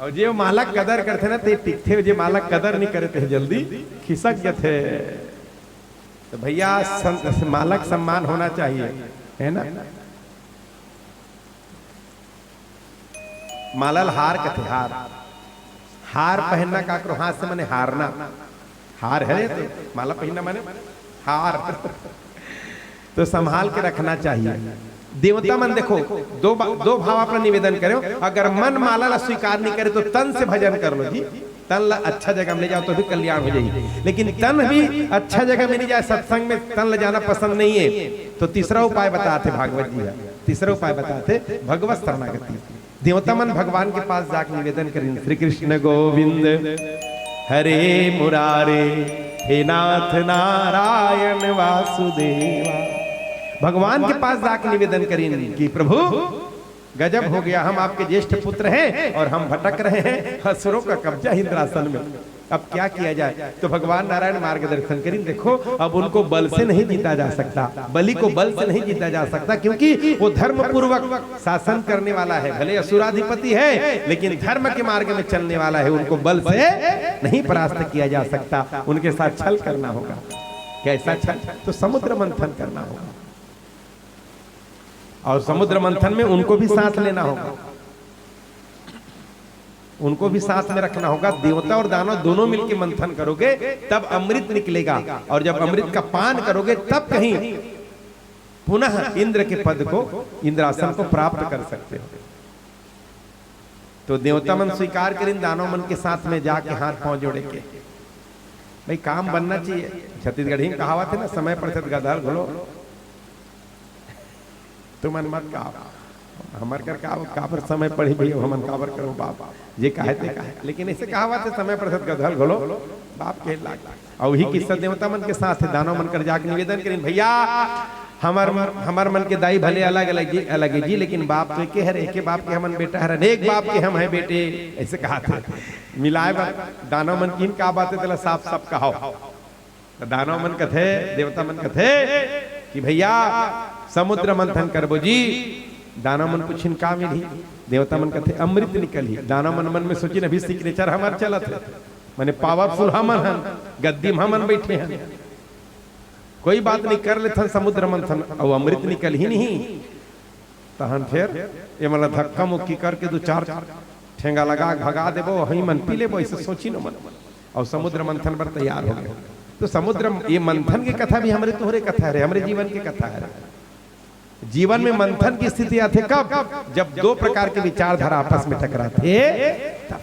अउ जे माला के कदर करथे ना, ते टिकथे, जे माला के कदर नहीं करे, ते जल्दी खिसक जथे। तो भैया, सं-, माला के सम्मान होना चाहिए, है ना? माला ल हार कथे, हार। हार पहनना काकरो हाथ से माने हारना। हार हरे तो माला पहनना माने हार। तो संभाल के रखना चाहिए। देवता मन देखो, दो बा-, दो भाव अपना निवेदन करो। अगर मन माला ला स्वीकार नहीं करे तो तन से भजन कर लो जी, तन ला अच्छा जगह में ले जाओ तो भी कल्याण हो जाएगी। लेकिन तन भी अच्छा जगह में नहीं जाए, सत्संग में तन ले जाना पसंद नहीं है, तो तीसरा उपाय बताते भागवत जी है, तीसरा उपाय बताते भगवत शरणागति। देवता मन भगवान के पास जाके निवेदन करिन, श्री कृष्ण गोविंद हरे मुरारे, हे नाथ नारायण वासुदेवा। भगवान के पास जाके निवेदन करिन कि प्रभु, गजब हो गया, हम आपके ज्येष्ठ पुत्र हैं और हम भटक रहे हैं असुरों का कब्जा इंद्रासन में, अब क्या किया जाए? तो भगवान नारायण मार्गदर्शन करिन, देखो, अब उनको बल से नहीं जीता जा सकता, बलि को बल से नहीं जीता जा सकता, क्योंकि वो धर्म पूर्वक शासन करने वाला है, भले असुराधिपति है लेकिन धर्म के मार्ग में चलने वाला है, उनको बल से नहीं परास्त किया जा सकता, उनके साथ छल करना होगा। कैसा छल? तो समुद्र मंथन करना होगा। और समुद्र मंथन में उनको भी साथ लेना होगा, उनको भी साथ में रखना होगा। देवता और दानव दोनों मिलके मंथन करोगे, तब अमृत निकलेगा, और जब अमृत का पान करोगे, तब कहीं पुनः इंद्र के पद को, इंद्रासन को प्राप्त कर सकते हो। तो देवता मन स्वीकार करिन, दानव मन के साथ में जाके हाथ पांव जोड़े के। भाई, काम बनना चाहिए। छत्तीसगढ़ी में कहावत है ना, समय पड़थे त गधा ल घलो। तुमन मत कहा, हमर कर का, काबर समय पड़ही भैया, हमन काबर करो बाप, जे कहे ते कहे। लेकिन ऐसे कहावत है, समय पड़थे त गधा ल घलो बाप कहे लाग। अउ वही किस्सा देवता मन के साथ है, दानव मन कर जाके निवेदन करिन, भैया, हमर, हमर मन के दाई भले अलग अलग जी, अलग है जी, लेकिन बाप तो एके हरे, एके बाप के हमन बेटा हरन, एक बाप के हम हैं बेटे, ऐसे कहा थे। मिलाए बर दानव मन किन का बात है, तेला साफ साफ कहाओ। तो दानव मन कथे, देवता मन कथे कि भैया, समुद्र मंथन करबो जी। दानव मन पूछिन का मिलही? देवता मन कथे अमृत निकलही। दानव मन मन में सोचिन, अभी सिग्नेचर हमर चलत है, माने पावरफुल हमन हन, गद्दी में हमन बैठे हन, कोई बात नहीं, कर लेथन समुद्र मंथन, अउ अमृत निकलही नहीं। तहन फेर एमन ला धक्का मुक्की करके दू चार ठेंगा लगा के भगा देबो, वहीं मन पी लेबो, ऐसे सोचिन ओमन। अउ समुद्र मंथन बर तैयार हो गए। तो समुद्र, ये मंथन की कथा भी हमरे तोहरे कथा हरे, हमरे जीवन की कथा हरे। जीवन में मंथन की स्थिति आथे कब? जब दो प्रकार के विचारधारा आपस में टकराथे, तब।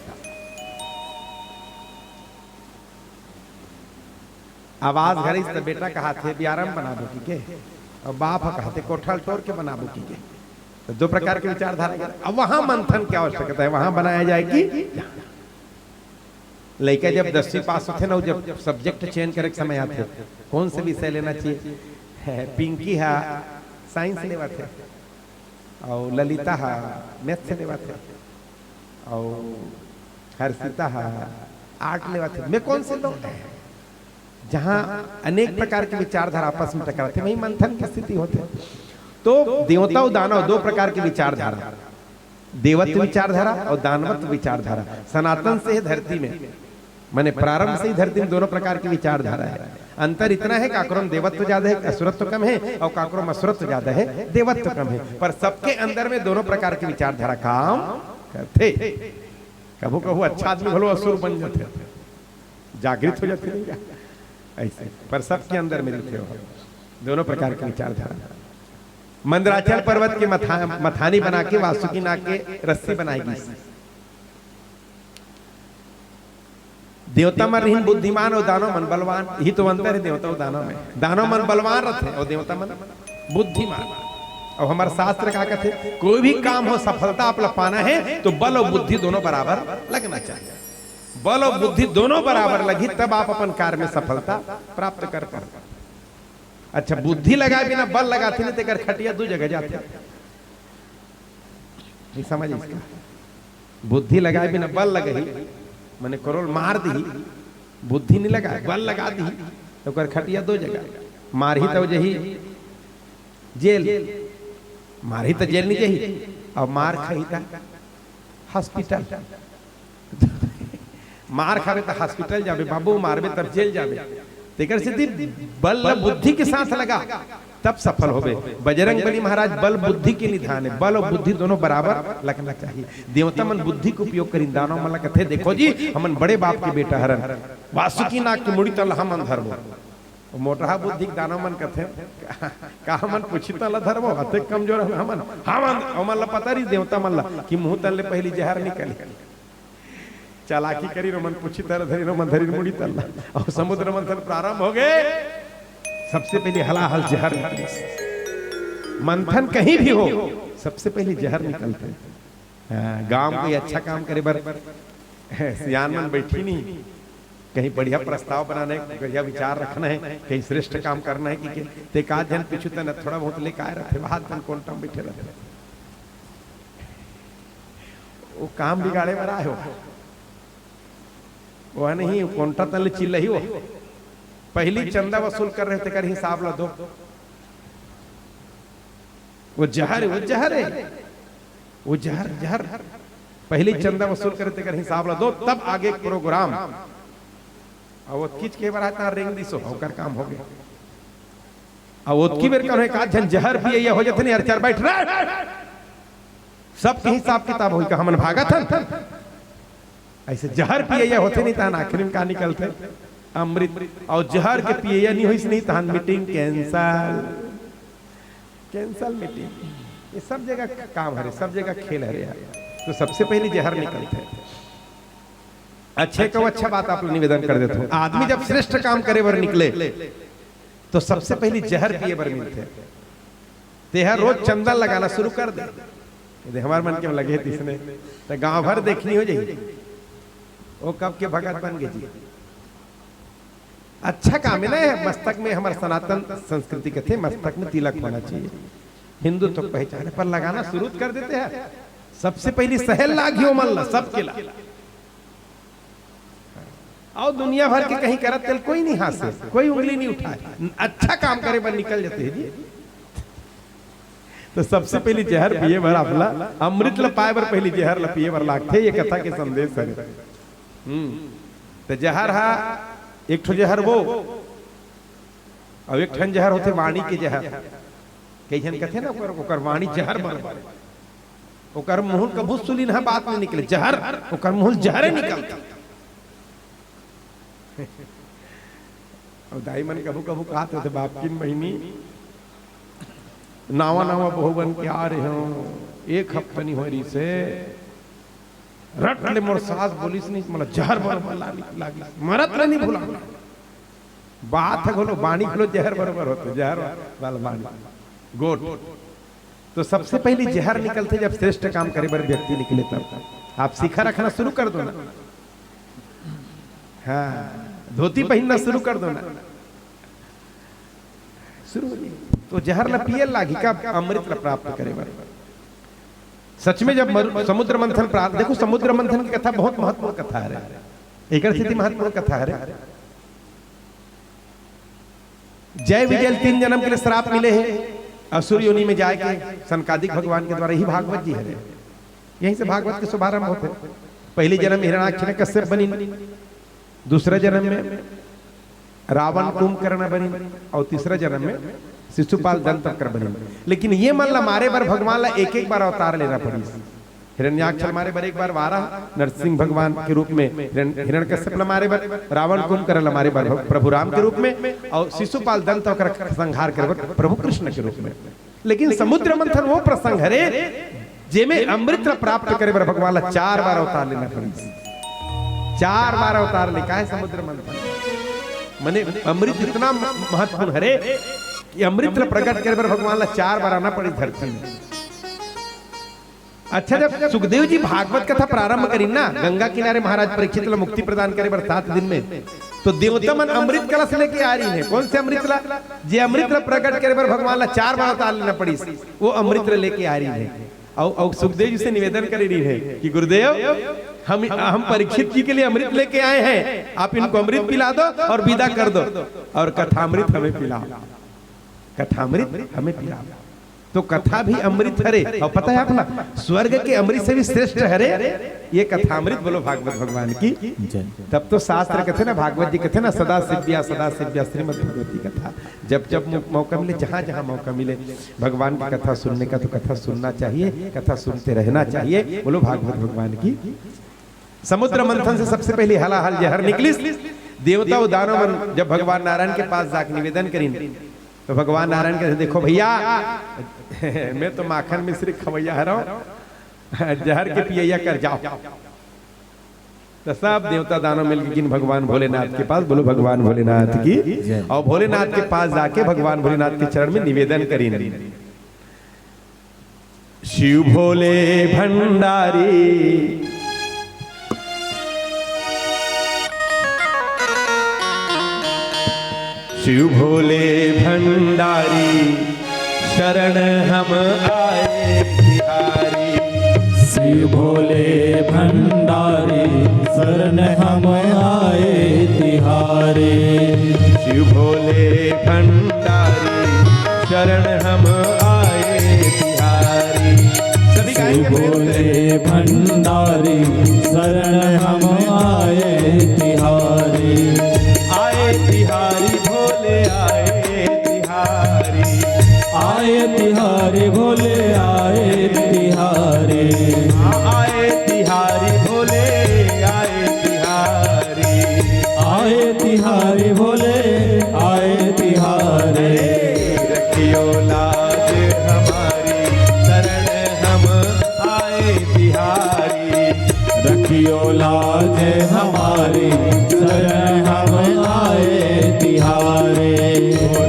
आवाज घरिस त बेटा कहाथे, "बियारा म बनाबो की के?" अउ बाप ह कहाथे, "कोठा ल टोर के बनाबो की के?" तो दो प्रकार के विचारधारा। अब वहां मंथन की आवश्यकता है, वहां बनाया जाए कि लइका जब दसवीं पास होथे ना, जब सब्जेक्ट चयन करे के समय आथे, कौन से विषय लेना चाहिए? पिंकी हा साइंस लेवत हे, अउ ललिता हा मैथ्स लेवत हे, अउ हर्षिता हा आर्ट लेवत हे, मैं कौन से लूं? जहां अनेक प्रकार के विचारधारा आपस में टकराथे, वहीं मंथन की स्थिति होथे। तो देवता अउ दानव दो प्रकार के विचारधारा, देवत्व विचारधारा अउ दानवत्व विचारधारा सनातन से हे धरती में, माने प्रारंभ से ही धरती में दोनों प्रकार की विचारधारा है। अंतर इतना है, काकरो म देवत्व ज्यादा है, असुरत्व कम है, अउ काकरो म असुरत्व ज्यादा है, देवत्व कम है, पर सबके अंदर में दोनों प्रकार की विचारधारा काम करथे। कभू कभू अच्छा आदमी घलो असुर बन जाथे, जागृत हो जाथे, नहीं क्या? ऐसे, पर सबके अंदर मिलथे हो दोनों प्रकार के विचारधारा। मंदराचल पर्वत के मथा-, मथानी बना के वासुकी नाग के रस्सी बनाई गई। देवता मन रहिन बुद्धिमान अउ दानव मन बलवान। यही तो अंतर है देवता अउ दानव में। दानव मन बलवान रहते अउ देवता मन बुद्धिमान। अब हमार शास्त्र का कहते, कोई भी काम हो, सफलता आप ला पाना है तो बल अउ बुद्धि दोनों बराबर लगना चाहिए। बल अउ बुद्धि दोनों बराबर लगी तब आप अपन कार्य में सफलता प्राप्त कर पाओ। अच्छा, बुद्धि लगाए बिना बल लगाते नहीं तो एकर खटिया दू जगह जाते। नहीं समझ इसका? बुद्धि लगाए बिना बल लगही, मने करोल मार दी, बुद्धि नहीं लगाए, बल लगा दी, तो ओकर खटिया दो जगह, मारही तो जही जेल, मारही तो जेल नहीं जही, और मार खाही तो हॉस्पिटल। मार खाबे तो हॉस्पिटल जाबे बाबू, मारबे तब जेल जाबे। तेकर सेती बल ला बुद्धि के साथ लगा, तब सफल होबे। बजरंग बली महाराज बल बुद्धि के निधान है, बल और बुद्धि दोनों बराबर लगना चाहिए। देवता मन बुद्धि के उपयोग करिन, दानव मन ला कथे, देखो जी, हमन बड़े बाप के बेटा हरन, वासुकी नाग के मुड़ी तन ला हमन धरबो। मोटहा बुद्धि के दानव मन कथे, का, का हमन पुछी तन ला धरबो? अतेक कमजोर हन हमन। हमन, ओमन ला पता रही देवता मन ला कि मुंह तन ले पहली जहर निकली। चालाकी करी, ओमन पुछी तन ला धरी, ओमन धरी मुड़ी तन ला। और समुद्र मंथन प्रारंभ हो गए, सबसे पहले हलाहल जहर निकले। मंथन कहीं भी हो, सबसे पहले जहर निकलते। हाँ, गांव कोई अच्छा काम करे बर सियान मन बैठी नहीं, कहीं बढ़िया प्रस्ताव बनाना है, बढ़िया विचार रखना है, कहीं श्रेष्ठ काम करना है कि के, ते का जन पीछू तन थोड़ा बहुत लेके आए रहते, वहां तन कोंटा में बैठे रहते। वो काम बिगाड़े बर आए हो, वो नहीं, वो कोंटा तन ले चिल्लही हो। पहली चंदा वसूल कर रहे, तेकर हिसाब ला दो। वो जहर है, वो जहर है, वो जहर, जहर। पहली चंदा वसूल करे, तेकर हिसाब ला दो, तब आगे प्रोग्राम। और वो किच के बार आता रेंग दिसो, ओकर काम हो गया। और ओतकी बेर कौन है, का झन जहर पिए या हो जाते नहीं, यार, चार बैठ रहे। सबके हिसाब किताब होई का, हमन भागत हन। ऐसे जहर पिए या होते नहीं, तहन आखिरी में का निकलते? अमृत। और जहर के पिए या नहीं होइस नहीं, तहन मीटिंग कैंसिल, कैंसिल मीटिंग। ये सब जगह काम हरे, सब जगह खेल हरे यार। तो सबसे पहले जहर निकलते। अच्छे को अच्छा बात आप लोग निवेदन कर देते हो, आदमी जब श्रेष्ठ काम करे बर निकले, तो सबसे पहले जहर पिए बर मिलते। तेहा रोज चंदन लगाना शुरू कर दे। यदि हमार मन के में लगे तिसने, तो गांव भर देखनी हो जाई। वो कब के भगत बन गए जी। अच्छा काम है ना, मस्तक में, हमार सनातन संस्कृति के थे, मस्तक में तिलक होना चाहिए। हिंदू तो पहचाने पर लगाना शुरू कर देते हैं। सबसे पहली सहल लागी ओमन ला, सबके ला। और दुनिया भर के कहीं करत तेल कोई नहीं हाथ से, कोई उंगली नहीं उठाए। अच्छा काम करे बर निकल जाते हैं जी। तो सबसे पहली जहर पिए बर आपला, अमृत ला पाए बर पहली जहर ला पिए बर लागथे, ये कथा के संदेश है। हम्म। तो जहर हा, एक ठो जहर वो, और एक ठन जहर होथे वाणी के जहर। कई झन कथे ना, ओकर, ओकर वाणी जहर बरोबर। ओकर मुंह कभू सुलिन हा बात नहीं निकले, जहर, ओकर मुंह जहरे निकलता। और दाई मन कभू कभू कहत होते, बाप की बहिनी, नावा नावा बहू बन के आ रहे हो, एक हफ्ता नहीं हो रही से, रट ले मोर सास बोलिस नहीं, मतलब जहर बरोबर लागी, लागी, मरत ले नहीं भुला। बात है घलो, बाणी घलो जहर बरोबर होते, जहर वाला बाणी। गोट। तो सबसे पहली जहर निकलते जब श्रेष्ठ काम करे बर व्यक्ति निकले तब। आप शिखा रखना शुरू कर दो ना। हाँ, धोती पहनना शुरू कर दो ना। शुरू हो जाए। तो जहर ला पिए लागी का अमृत ला प्राप्त करे बर। सच में जब मरु-, समुद्र मंथन प्रारंभ, देखो समुद्र मंथन की कथा बहुत महत्वपूर्ण कथा है। एकर स्थिति महत्वपूर्ण कथा है। जय विजय तीन जन्म के लिए श्राप मिले हैं, असुर योनि में जाए के सनकादिक भगवान के द्वारा, यही भागवत जी है। यहीं से भागवत के शुभारंभ होते। पहले जन्म हिरणाक्ष कश्यप बनी, दूसरा जन्म में रावण कुंभकर्ण बनी और तीसरा जन्म में शिशुपाल दंतवक्र बनी। लेकिन ये मन ला मारे बर भगवान ला एक एक बार अवतार लेना पड़ी। हिरण्याक्ष ल मारे बर एक बार वाराह नरसिंह भगवान के रूप में, हिरण, हिरण्यकश्यप ल मारे बर, रावण कुंभकर्ण ल मारे बर प्रभु राम के रूप में, और शिशुपाल दंत ओकर संहार करे बर प्रभु कृष्ण के रूप में। लेकिन समुद्र मंथन वो प्रसंग हरे, जेमे अमृत ल प्राप्त करे बर भगवान ला चार बार अवतार लेना पड़िस। चार बार अवतार ले, काहे समुद्र मंथन? मने अमृत इतना म-, महत्वपूर्ण हरे कि अमृत ल प्रकट करे बर भगवान ला चार बार आना पड़िस धरती में। अच्छा, जब सुखदेव जी भागवत कथा प्रारंभ करिन ना, गंगा किनारे महाराज परीक्षित ला मुक्ति प्रदान करे बर सात दिन में, तो देवता मन अमृत कलश लेके आ रही है। कौन से अमृत ला? जे अमृत ला प्रकट करे बर भगवान ला चार बार अवतार लेना पड़िस, वो अमृत ला लेके आ रही है। और, और सुखदेव जी से निवेदन करे रही है कि गुरुदेव, हम हम परीक्षित जी के लिए अमृत लेके आए हैं, आप इनको अमृत पिला दो और विदा कर दो, और कथामृत हमें पिलाओ, कथामृत हमें पिलाओ। तो कथा भी अमृत हरे। और पता है आप ना, स्वर्ग के अमृत से भी श्रेष्ठ हरे ये कथामृत। बोलो भागवत भगवान की। जय। तब तो शास्त्र कथे ना, भागवत जी कथे ना, "सदा सेव्या सदा सेव्या श्रीमद् भगवती कथा।" जब जब मौ-, मौका मिले, जहाँ जहाँ मौका मिले भगवान की कथा सुनने का, तो कथा सुनना चाहिए, कथा सुनते रहना चाहिए। बोलो भागवत भगवान की। समुद्र मंथन से सबसे पहले हलाहल जहर निकलिस। देवता और दानव मन जब भगवान नारायण के पास जाके निवेदन करिन, तो भगवान नारायण कथे, "देखो भैया, मैं तो माखन मिश्री खवैया हरव, जहर के पियैया कर जाओ।" तो सब देवता दानव मिलके गिन भगवान भोलेनाथ के पास, बोलो भगवान भोलेनाथ की। जय। और भोलेनाथ के पास जाके भगवान भोलेनाथ के चरण में निवेदन करिन, "शिव भोले भंडारी, शिव भोले भंडारी, शरण हम आए तिहारी।" शिव भोले भंडारी, शरण हम आए तिहारी। शिव भोले भंडारी, शरण हम आए तिहारी। सभी गाएंगे प्रेम से। भंडारी, शरण हम आए तिहारी। आए तिहारी भोले आए तिहारी। आए तिहारी भोले आए तिहारी। आए तिहारी भोले आए तिहारी। आए तिहारी भोले आए तिहारी। रखियो लाज हमारी, शरण हम आए तिहारी। रखियो लाज हमारी, शरण हम आए तिहारी।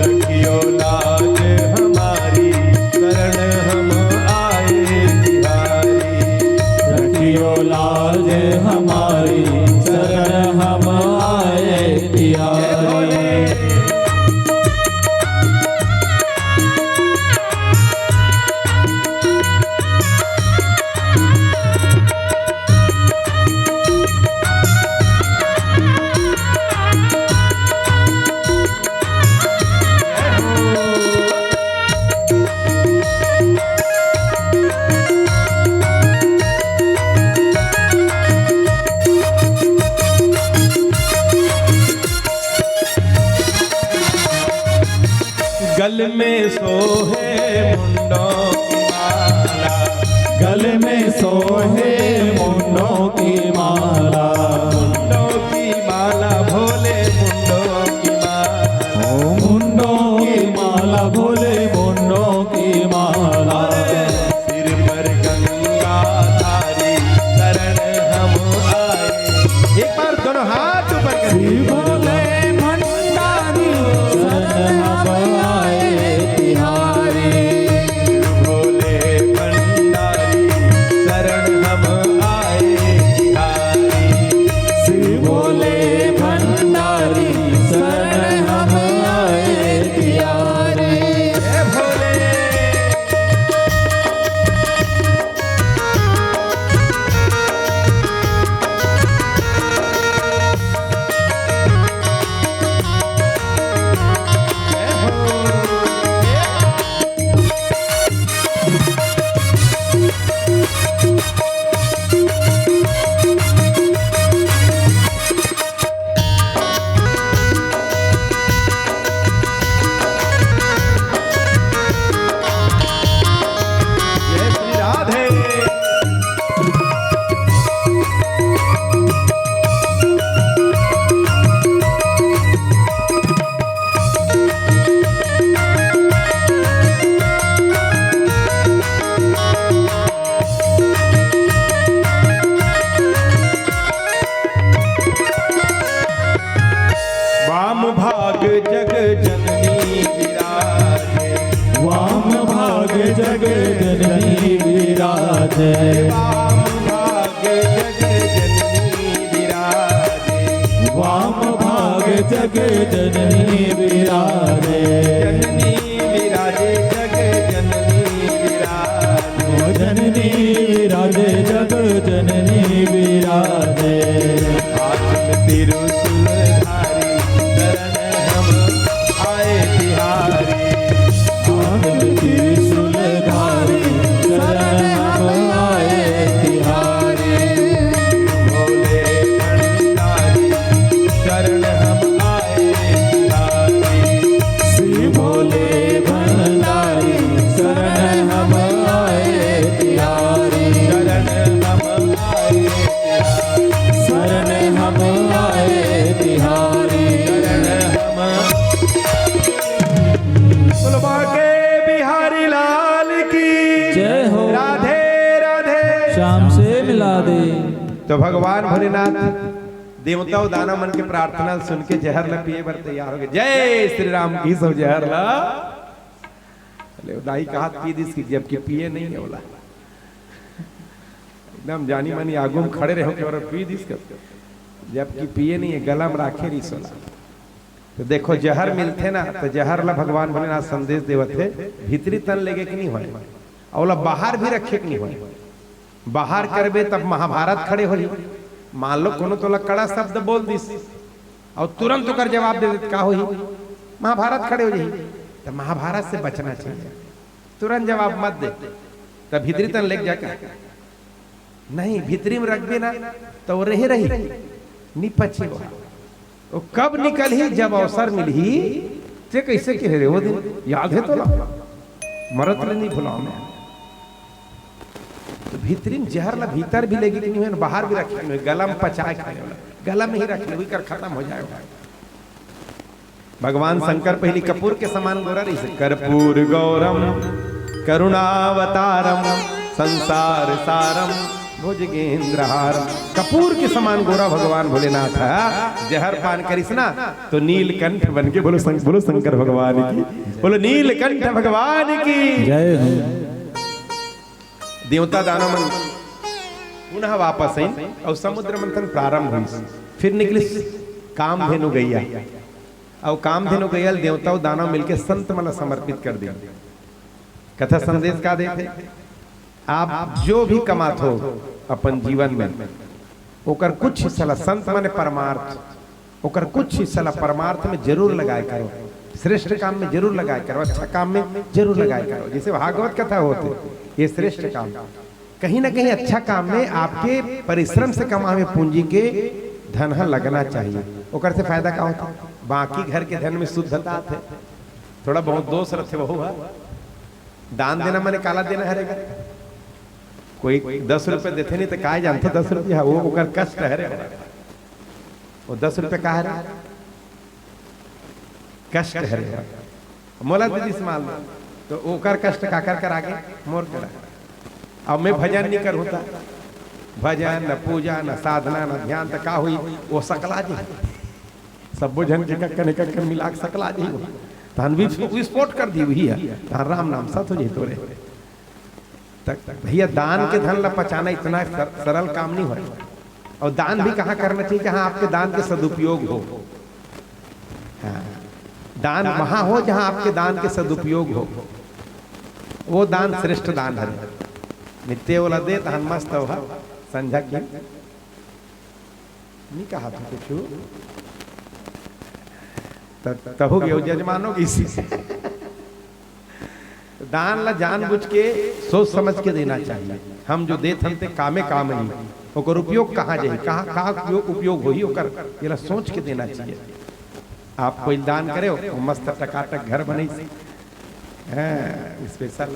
रखियो लाज हमारी, शरण हम आए तिहारी। रखियो लाज हमारी, शरण हम आए तिहारी। गल में सोहे मुंडों की माला। गल में सोहे मुंडों की माला। मुंडों की माला भोले मुंडों की माला। ओ मुंडों की माला भोले मुंडों की माला। सिर पर गंगा धारी शरण हम आए। एक बार दोनों हाथ ऊपर कर। शिव भोले भंडारी शरण हम आए तिहारी। भोले भंडारी शरण हम आए तिहारी। शिव भोले भंडारी शरण हम आए तिहारी। हे भोले। भाग जग जननी विराजे। जननी विराजे, जग जननी विराजे। ओ जननी विराजे, जग जननी विराजे। हाथ में त्रिशूल धारी, शरण हम आए तिहारी। हाथ में त्रिशूल धारी, शरण हम आए तिहारी। भोले भंडारी, शरण हम आए तिहारी। श्री भोले भंडारी, शरण हम आए तिहारी। शरण हम आए तिहारी। शरण हम आए तिहारी। शरण हम। बोलो बांके बिहारी लाल की जय हो। राधे राधे। श्याम से मिला दे। तो भगवान भोलेनाथ देवता अउ दानव मन के प्रार्थना सुन के जहर ला पिए बर तैयार हो गे। जय श्री राम की सब जहर ला। अरे दाई कहा पी दिस कि जबकि पिए नहीं है बोला। एकदम जानी मानी आगू में खड़े रहे के और पी दिस कर। जबकि पिए नहीं है, गला में राखे रही सोला। तो देखो जहर मिलथे ना, तो जहर ला भगवान भोलेनाथ संदेश देवत हे, भीतरी तन लेगे के नहीं होय, अउ ओला बाहर भी रखे के नहीं होय। बाहर करबे तब महाभारत खड़े होही। मान लो कोनो तोला कड़ा शब्द बोल दिस, अउ तुरंत ओकर जवाब दे देत का होही? महाभारत खड़े हो जाही। तो महाभारत से बचना चाहिए, तुरंत जवाब मत दे, तब भीतरी तन लेग जाके नहीं, भीतरी में रखबे ना, तो वो रहे रही, निपची वो। वो कब निकलही, जब अवसर मिलही। ते कैसे कहे रे वो दिन, याद है तोला? मरत ले नहीं भुलाओ मैं। तो भीतरी में जहर ला भीतर भी लेगे के नहीं होय, बाहर भी रखे के नहीं होय, गला में पचाए के नहीं होय, गला में ही रखे, वही कर खत्म हो जाए। भगवान शंकर पहली कपूर के समान गोरा रहिस, कर्पूर गौरम करुणावतारम संसार सारम भुजगेंद्रहारम। कपूर के समान गोरा भगवान भोलेनाथ ह। जहर पान करिस ना, तो नीलकंठ बन के, बोलो शंक-, बोलो शंकर भगवान की, बोलो नीलकंठ भगवान की। जय हो। देवता दानव मन पुनः वापस आइन अउ समुद्र मंथन प्रारंभ होइस। फिर निकलिस कामधेनु गैया। अउ कामधेनु गैया ल देवता अउ दानव मिलके संत मन ल समर्पित कर दे। कथा संदेश का देथे? आप जो भी कमात हो अपन जीवन में, ओकर कुछ हिस्सा ला, संत माने परमार्थ, ओकर कुछ हिस्सा ला परमार्थ में जरूर लगाए करो, श्रेष्ठ काम में जरूर लगाए करो, अच्छा काम में जरूर लगाए करो। जैसे भागवत कथा होथे, ये श्रेष्ठ काम। कहीं ना कहीं अच्छा काम में आपके परिश्रम से कमाए हुए पूंजी के धन ह लगना चाहिए। ओकर से फायदा का होथे? बाकी घर के धन में शुद्धता आथे। थोड़ा बहुत दोष रथे, वहू ह। दान देना माने काला देना हरे गा? कोई दस रुपये देथे नहीं तो काय जानथे दस रुपया, वो ओकर कष्ट हरे। वो दस रुपये का हरे? कष्ट हरे। मोला दे दिस मान लो, तो ओकर कष्ट काकर कर आगे? मोर करा। अब मैं भजन नहीं करूँ त भजन, न पूजा, न साधना, न ध्यान, त का होही? वो सकला जी। सब्बो झन के कक्कन, कक्कन मिला के सकला जी। तहन विस्फोट कर दी हुई है, तहन राम नाम सत हो जाई तोरे। त भैया, दान के धन ला पचाना इतना सर-, सरल काम नहीं होय। अउ दान भी कहाँ करना चाहिए? जहाँ आपके दान के सदुपयोग हो। हाँ, दान वहाँ हो, जहाँ आपके दान के सदुपयोग हो, वो दान श्रेष्ठ दान हरे। नित्य ओला दे, तहन मस्त हो, संझा के नहीं कहा था कुछ। त-, तहु के जजमानो की इसी। दान ला जानबूझ के, सोच समझ के देना चाहिए। हम जो देत हन ते कामे काम ही, ओकर उपयोग कहाँ जाही, कहाँ का उपयोग, उपयोग होही ओकर, एला सोच के देना चाहिए। आप कोई दान करे हो, वो मस्त टकाटक घर बनइस, हैं, स्पेशल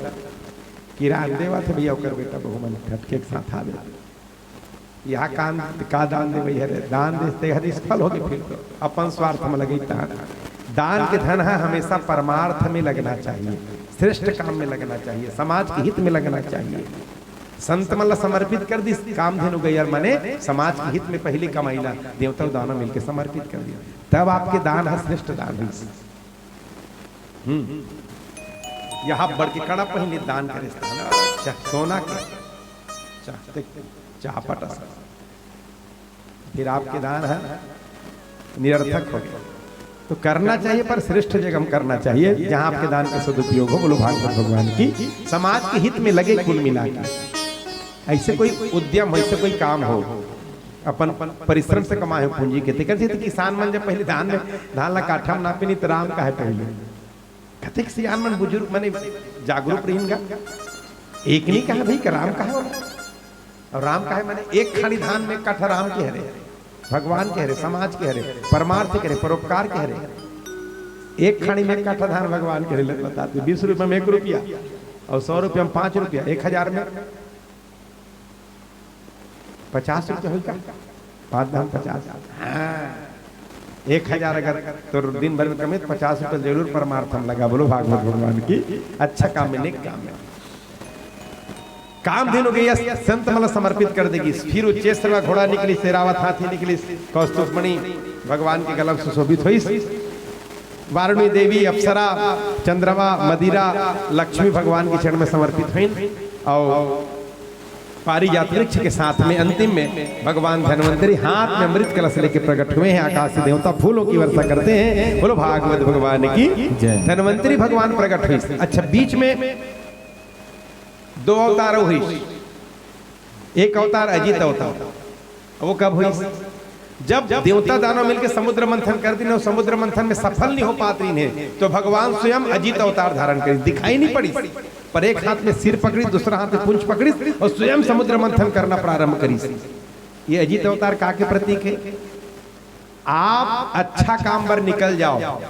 किरान देवा थे भैया, ओकर बेटा बहू मन ठटके के साथ आवे। यह काम का दान देवई हरे, दान देते हर निष्फल होगे, फिर तो अपन स्वार्थ में लगे। दान, दान के धन है हमेशा परमार्थ में लगना चाहिए, श्रेष्ठ काम में लगना चाहिए, समाज के हित में लगना चाहिए। संत मन ला समर्पित कर दिस, कामधेनु गैया माने समाज के हित में पहली कमाई ला देवता दानव मिलके समर्पित कर दिस, तब आपके दान है श्रेष्ठ दान है। हम्म, यहाँ बढ़ के कड़ा पहले दान करे, अच्छा, सोना के चाहते चाहपट असन। फिर आपके दान है, निरर्थक हो गया। तो करना चाहिए, पर श्रेष्ठ जगह में करना चाहिए, जहां आपके दान का सदुपयोग हो। बोलो भागवत भगवान की। समाज के हित में लगे कुल मिला के। ऐसे कोई उद्यम हो, ऐसे कोई काम हो, अपन परिश्रम से कमाए हो पूंजी के, तेकर से तो किसान मन जब पहले धान में, धान ला काठा में नापे नहीं तो राम काहे पहले। कतेक सियान मन बुजुर्ग मने जागरूक रहिन गा। एक नहीं कहा भाई, राम कहा हो। और राम कहे माने एक खानी धान में एक काठा राम के हरे, भगवान के हरे, समाज के हरे, परमार्थ के हरे, परोपकार के हरे। एक खानी में एक काठा धान भगवान के हरे, बता दे, बीस रुपया में एक रुपया, और सौ रुपया में पाँच रुपया, एक हजार में पचास रुपया होई का? पाँच धान पचास। हाँ, एक हजार अगर तोर दिन भर में कमे तो पचास रुपया जरूर परमार्थ में लगा। बोलो भागवत भगवान की। अच्छा काम में, नेक काम में। कामधेनु गैया संत मन ला समर्पित कर देगी। फिर उच्चैःश्रवा घोड़ा निकलिस, ऐरावत हाथी निकलिस, कौस्तुभमणि भगवान के गला में सुशोभित होइस। वारुणी देवी, अप्सरा, चंद्रमा, मदिरा, लक्ष्मी भगवान के चरण में समर्पित होइन। और पारिजात वृक्ष के साथ में अंतिम में भगवान धन्वंतरी हाथ में अमृत कलश लेके प्रकट हुए हैं। आकाश से देवता फूलों की वर्षा करते हैं। बोलो भागवत भगवान की। जय। धन्वंतरी भगवान प्रकट हुई। अच्छा, बीच में दो अवतार हुई, एक अवतार अजित अवतार। वो कब हुई? जब देवता दानव मिलके समुद्र मंथन कर दिन और समुद्र मंथन में सफल नहीं हो पात रहिन हे, तो भगवान स्वयं अजित अवतार धारण करिस, दिखाई नहीं पड़िस, पर एक हाथ में सिर पकड़िस, दूसरा हाथ में पूंछ पकड़िस और स्वयं समुद्र मंथन करना प्रारंभ करिस। ये अजित अवतार का के प्रतीक है? आप अच्छा काम बर निकल जाओ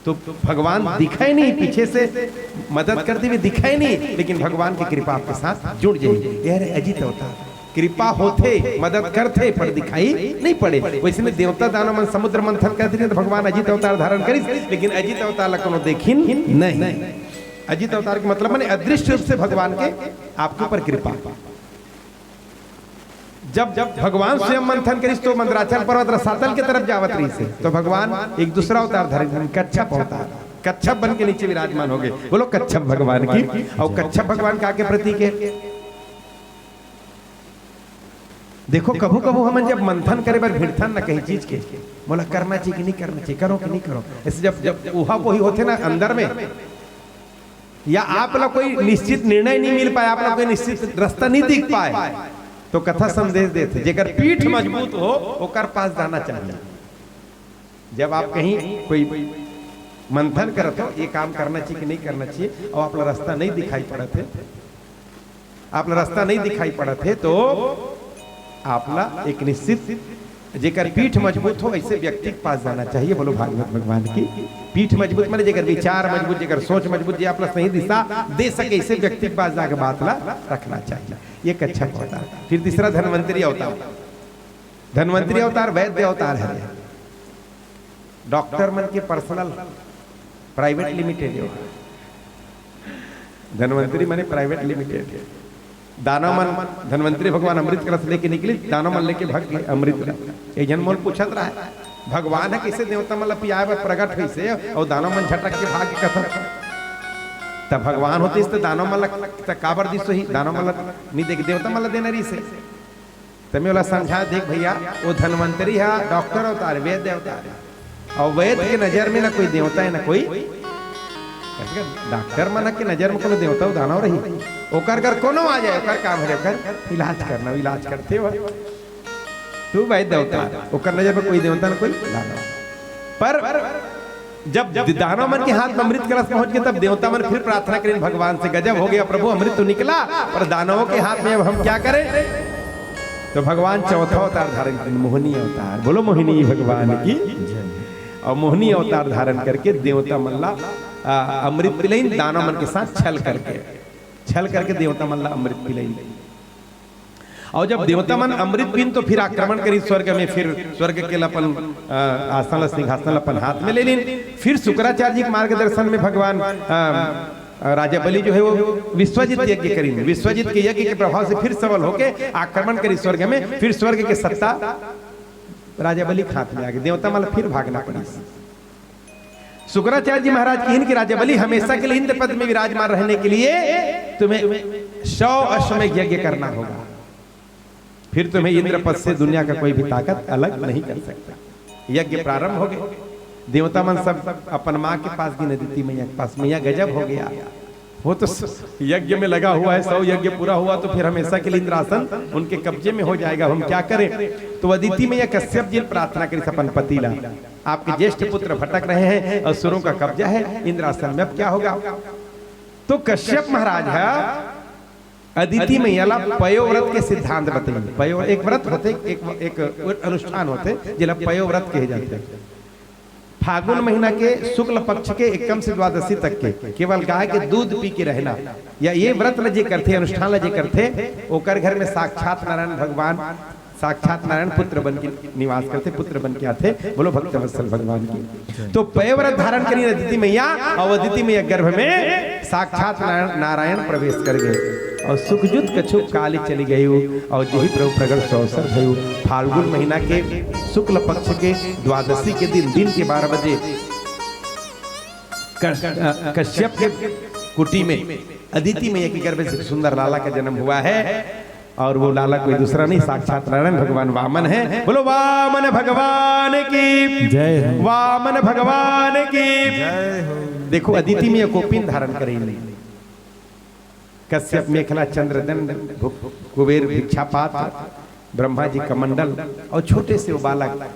तो भगवान दिखाई नहीं, पीछे से मदद करते हुए दिखाई नहीं, लेकिन भगवान की कृपा आपके साथ जुड़ जाएगी। यह रहे अजित अवतार। कृपा होथे, मदद करथे, पर दिखाई नहीं पड़े। वैसे में देवता दानव मन समुद्र मंथन कर दिन तो भगवान अजित अवतार धारण करिस, लेकिन अजित अवतार ला कोनो देखिन नहीं। अजित अवतार के मतलब माने अदृश्य रूप से भगवान के आपके ऊपर कृपा। जब जब भगवान स्वयं मंथन करिस तो मंदराचल पर्वत रसातल के तरफ जावत रहिस हे, तो भगवान एक दूसरा अवतार धारण करिस, कच्छप अवतार। कच्छप बन के नीचे विराजमान हो गए। बोलो कच्छप भगवान की। और कच्छप भगवान का के प्रतीक है? देखो, कभू कभू हमन जब मंथन करे बर भिड़थन न कहीं चीज के, बोला करना चाहिए कि नहीं करना चाहिए, करो कि नहीं करो, ऐसे जब जब उहा पोही होथे ना अंदर में, या आप ला कोई निश्चित निर्णय नहीं मिल पाए, आप ला कोई निश्चित रास्ता नहीं दिख पाए, तो कथा संदेश देथे, जेकर पीठ मजबूत हो ओकर पास जाना चाहिए। जब आप कहीं कोई मंथन करत हो, ये काम करना चाहिए कि नहीं करना चाहिए, और आप ला रास्ता नहीं दिखाई पड़त है, आप ला रास्ता नहीं दिखाई पड़त है, तो आप ला एक निश्चित, जेकर पीठ मजबूत हो, ऐसे व्यक्ति के पास जाना चाहिए। बोलो भागवत भगवान की। पीठ मजबूत माने जेकर विचार मजबूत, जेकर सोच मजबूत, जे आप ला सही दिशा दे सके, ऐसे व्यक्ति के पास जाके बात ला रखना चाहिए। ये कच्छप अवतार। फिर तीसरा धन्वंतरी अवतार। धन्वंतरी अवतार वैद्य अवतार है, डॉक्टर मन के पर्सनल प्राइवेट लिमिटेड है। धन्वंतरी माने प्राइवेट लिमिटेड। दानव मन, धन्वंतरी भगवान अमृत कलश लेके निकलिस, दानव मन लेके भाग गए अमृत ला। एक झन मोल पूछत रहा है, भगवान ह कइसे देवता मन ला पियाए बर प्रगट होइस हे, अउ दानव मन झटक के भाग के कथन। त भगवान होतिस त दानव मन ला त काबर दिस होही? दानव मन ला नहीं देख, देवता मन ला देना रहिस हे। त मैं ओला समझा, देख भैया, वो धन्वंतरी ह डॉक्टर अवतार, वैद्य अवतार हे। अउ वैद्य के नजर में ना कोई देवता हे, ना कोई, डॉक्टर मन के नजर में कोनो देवता दानव रही? ओकर घर कोनो आ जाए, ओकर काम हरे, ओकर इलाज करना, इलाज करथे वो। तू वैद्य अवतार, ओकर नजर में कोई देवता ना कोई दानव। पर जब दानव मन के हाथ में अमृत कलश पहुंच गए, तब देवता मन फिर प्रार्थना करें भगवान से, "गजब हो गया प्रभु, अमृत तो निकला, पर दानवों के हाथ में अब हम क्या करें?" तो भगवान चौथा अवतार धारण करें, मोहिनी अवतार। बोलो मोहिनी भगवान की। और मोहिनी अवतार धारण करके देवता मन ला, आ, अमृत पिलाइन, दानव मन के साथ छल करके, छल करके देवता मन ला अमृत पिलाइन। और जब देवता मन अमृत पीन तो फिर आक्रमण करी स्वर्ग में, फिर स्वर्ग के अपन, अ, आसन ला, सिंहासन ला अपन हाथ में ले लीन। फिर शुक्राचार्य जी के मार्गदर्शन में भगवान, अ, अ, राजा बलि जो है वो विश्वजित यज्ञ करीन। विश्वजित के यज्ञ के प्रभाव से फिर सबल होके आक्रमण करी स्वर्ग में, फिर स्वर्ग के सत्ता राजा बलि के हाथ में आ गई, देवता मन ला फिर भागना पड़ी। शुक्राचार्य जी महाराज कहिन कि राजा बलि, हमेशा के लिए इंद्र पद में विराजमान रहने के लिए तुम्हें सौ अश्वमेघ यज्ञ करना होगा, फिर तुम्हें इंद्र पद से दुनिया का कोई भी ताकत अलग नहीं कर सकता। यज्ञ प्रारंभ हो गए। देवता मन सब अपन माँ के पास गिन, अदिति मैया के पास, मैया गजब हो गया, वो तो स-, यज्ञ में लगा हुआ है, सौ यज्ञ पूरा हुआ तो फिर हमेशा के लिए इंद्रासन उनके कब्जे में हो जाएगा, हम क्या करें? तो अदिति मैया कश्यप जी प्रार्थना करिस अपन पति ला, आपके ज्येष्ठ पुत्र भटक रहे हैं, असुरों का कब्जा है इंद्रासन में, अब क्या होगा? तो कश्यप महाराज है, अदिति मैया ला पयोव्रत के सिद्धांत बताई। पयो एक व्रत होते, एक, एक अनुष्ठान होते, जेला पयोव्रत कहे जाते। फागुन महीना के शुक्ल पक्ष के एकम से द्वादशी तक के केवल गाय के दूध पी के रहना, या ये व्रत ल जे करथे, अनुष्ठान ल जे करथे, ओकर घर में साक्षात नारायण भगवान, साक्षात नारायण पुत्र बन के निवास करथे, पुत्र बन के आथे। बोलो भक्तवत्सल भगवान की। तो पयोव्रत धारण करी अदिति मैया, और अदिति मैया गर्भ में साक्षात नारायण, नारायण प्रवेश कर गए, और सुखजुत कछु काल चली गई, और जही प्रभु प्रगट सो अवसर भयु। फाल्गुन महीना के शुक्ल पक्ष के द्वादशी के दिन, दिन के बारह बजे कश-, अ, कश्यप के कुटी में अदिति मैया के गर्भ से सुंदर लाला का जन्म हुआ है। और वो लाला कोई दूसरा नहीं, साक्षात नारायण भगवान वामन है। बोलो वामन भगवान की जय हो। वामन भगवान की जय हो। देखो, अदिति मैया कोपिन धारण करेली। कश्यप मेखला, चंद्रदंड, भु-, कुबेर भिक्षापात्र, ब्रह्मा जी कमंडल, और छोटे से वो बालक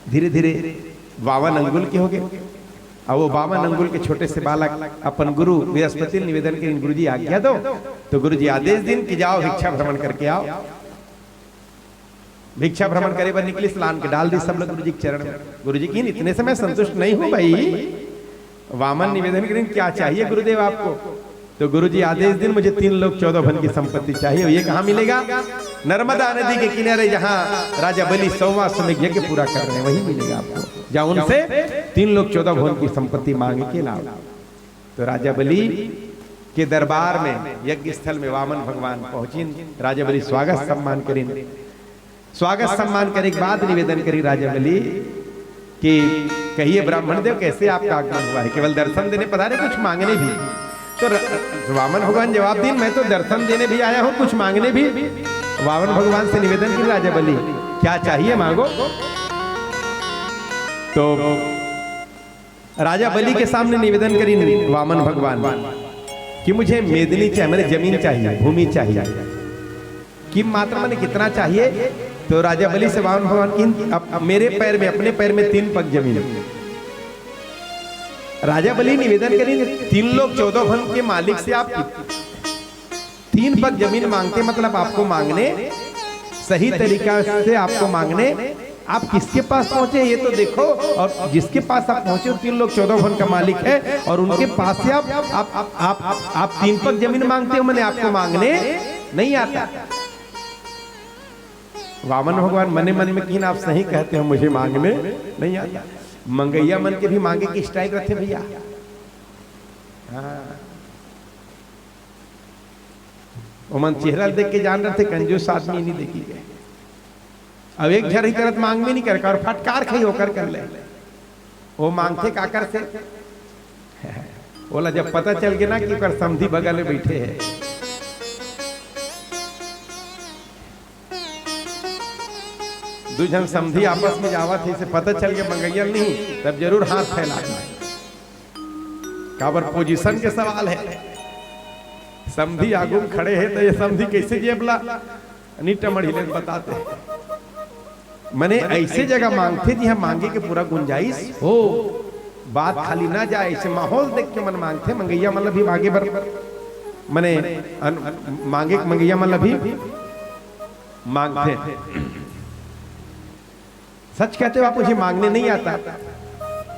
धीरे धीरे बावन अंगुल के हो गए। और वो बावन अंगुल के छोटे से बालक अपन गुरु बृहस्पति ल निवेदन करिन, "गुरुजी आज्ञा दो।" तो गुरुजी आदेश दिन कि जाओ भिक्षा भ्रमण करके आओ। भिक्षा भ्रमण करे बर निकलिस, लान के डाल दी सब लोग गुरुजी के चरण में। गुरुजी कहिन, "इतने से मैं संतुष्ट नहीं हूँ भाई।" वामन निवेदन करिन, "क्या चाहिए गुरुदेव आपको?" तो गुरुजी आदेश दिन, "मुझे तीन लोक चौदह भुवन की संपत्ति चाहिए।" ये कहाँ मिलेगा? नर्मदा नदी के किनारे, जहाँ राजा बलि सौवां अश्वमेघ यज्ञ पूरा कर रहे हैं, वहीं मिलेगा आपको। जाओ उनसे तीन लोक चौदह भुवन की संपत्ति मांग के लाओ। तो राजा बलि के दरबार में, यज्ञ स्थल में वामन भगवान पहुंचिन। राजा बलि स्वागत सम्मान करिन। स्वागत सम्मान करे के बाद निवेदन करी राजा बलि कि कहिए ब्राह्मण देव, कैसे आपका आगमन हुआ है? केवल दर्शन देने पधारे, कुछ मांगने भी? तो र-, वामन भगवान जवाब दीन, "मैं तो दर्शन देने भी आया हूँ, कुछ मांगने भी।" वामन भगवान से निवेदन की, "राजा बलि, क्या चाहिए, मांगो।" तो राजा बलि के सामने निवेदन करी वामन भगवान कि मुझे मेदनी चाहिए, मेरी जमीन चाहिए, भूमि चाहिए। कि मात्रा माने कितना चाहिए? तो राजा बलि से वामन भगवान की, "अब मेरे पैर में, अपने पैर में तीन पग जमीन।" राजा बलि निवेदन करी, "तीन लोक चौदह भुवन के मालिक से आप तीन पग जमीन मांगते, मतलब आपको मांगने, सही तरीका से आपको मांगने, आप किसके पास पहुंचे ये तो देखो, और जिसके पास आप पहुंचे वो तीन लोक चौदह भुवन का मालिक है, और उनके पास से आप, आप, आप, आप, आप, आप तीन पग जमीन मांगते हो, मैंने आपको मांगने नहीं आता।" वामन भगवान मने मन में कहिन, "आप सही कहते हो, मुझे मांगने नहीं आता।" मंगैया मन के भी मांगे की स्टाइल रहते भैया। हाँ, ओमन चेहरा देख के जान रहे थे, कंजूस आदमी नहीं देखी गए। अब एक झर ही करत मांग में नहीं कर, और फटकार खाई होकर कर ले। वो मांगथे काकर से? ओला जब पता चल गया ना कि ओकर समधी बगल में बैठे हैं, दू झन समधी आपस में जावत हे, इसे पता चल गया मंगैया नहीं, तब जरूर हाथ फैला। काबर पोजीशन के सवाल है, समधी आगू में खड़े हैं तो ये समधी कैसे जेब ला नीटा मढ़ी ले बताते हैं। मने ऐसे जगह मांगथे जिहाँ मांगे के पूरा गुंजाइश हो, बात खाली ना जाए, ऐसे माहौल देख के मन मांगथे। मंगैया मन ला भी मांगे बर, मने अन-, मांगे के मंगैया मन ला भी मांगथे। सच कहते हो आप, मुझे मांगने नहीं आता।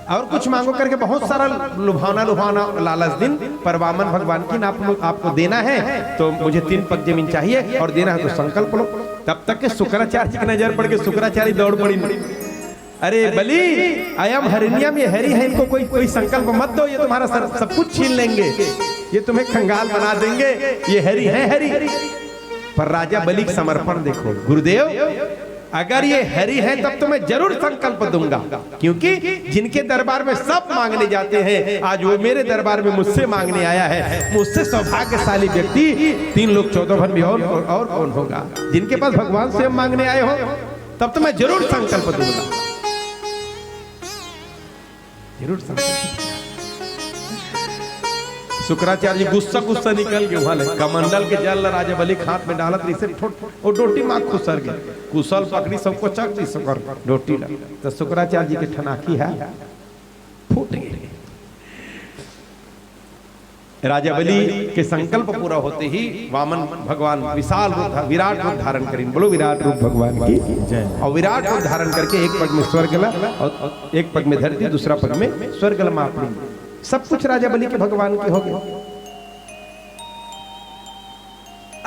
और कुछ मांगो करके बहुत सारा लुभावना, लुभावना, लालच दिन, पर वामन भगवान की ना, आप लोग, आपको देना है तो मुझे तीन पग जमीन चाहिए और देना है तो संकल्प लो। तब तक के शुक्राचार्य जी की नजर पड़ के शुक्राचार्य दौड़ पड़ी। "अरे बलि, अयम हरिण्यम, ये हरि है, इनको कोई, कोई संकल्प मत दो, ये तुम्हारा सर, सब कुछ छीन लेंगे, ये तुम्हें कंगाल बना देंगे, ये हरि है, हरि।" पर राजा बलि का समर्पण देखो, "गुरुदेव, अगर ये हरि है तब तो मैं जरूर संकल्प दूंगा, क्योंकि जिनके दरबार में सब मांगने जाते हैं, आज वो मेरे दरबार में मुझसे मांगने आया है। मुझसे सौभाग्यशाली व्यक्ति तीन लोक चौदह भुवन में और, और कौन होगा? जिनके पास भगवान स्वयं मांगने आए हो, तब तो मैं जरूर संकल्प दूंगा।" जरूर संकल्प। शुक्राचार्य जी गुस्सा गुस्सा निकल गे वहां ले। कमंडल के जल ल राजा बलि के हाथ में डालत रहिसे, ठोट, वो डोटी मां खुसर गे। कुशल पकड़ी सब कोचक दिस ओकर डोटी ल। तो शुक्राचार्य जी के ठन आंखी ह फूट गे। राजा बलि के संकल्प पूरा होते ही वामन भगवान विशाल रूप धा-, विराट रूप धारण करिन। बोलो विराट रूप भगवान की। जय। और विराट रूप धारण करके एक पग में स्वर्ग ला और एक पग में धरती, दूसरा पग में स्वर्ग ला माप ली। सब कुछ राजा बलि के भगवान के हो गए।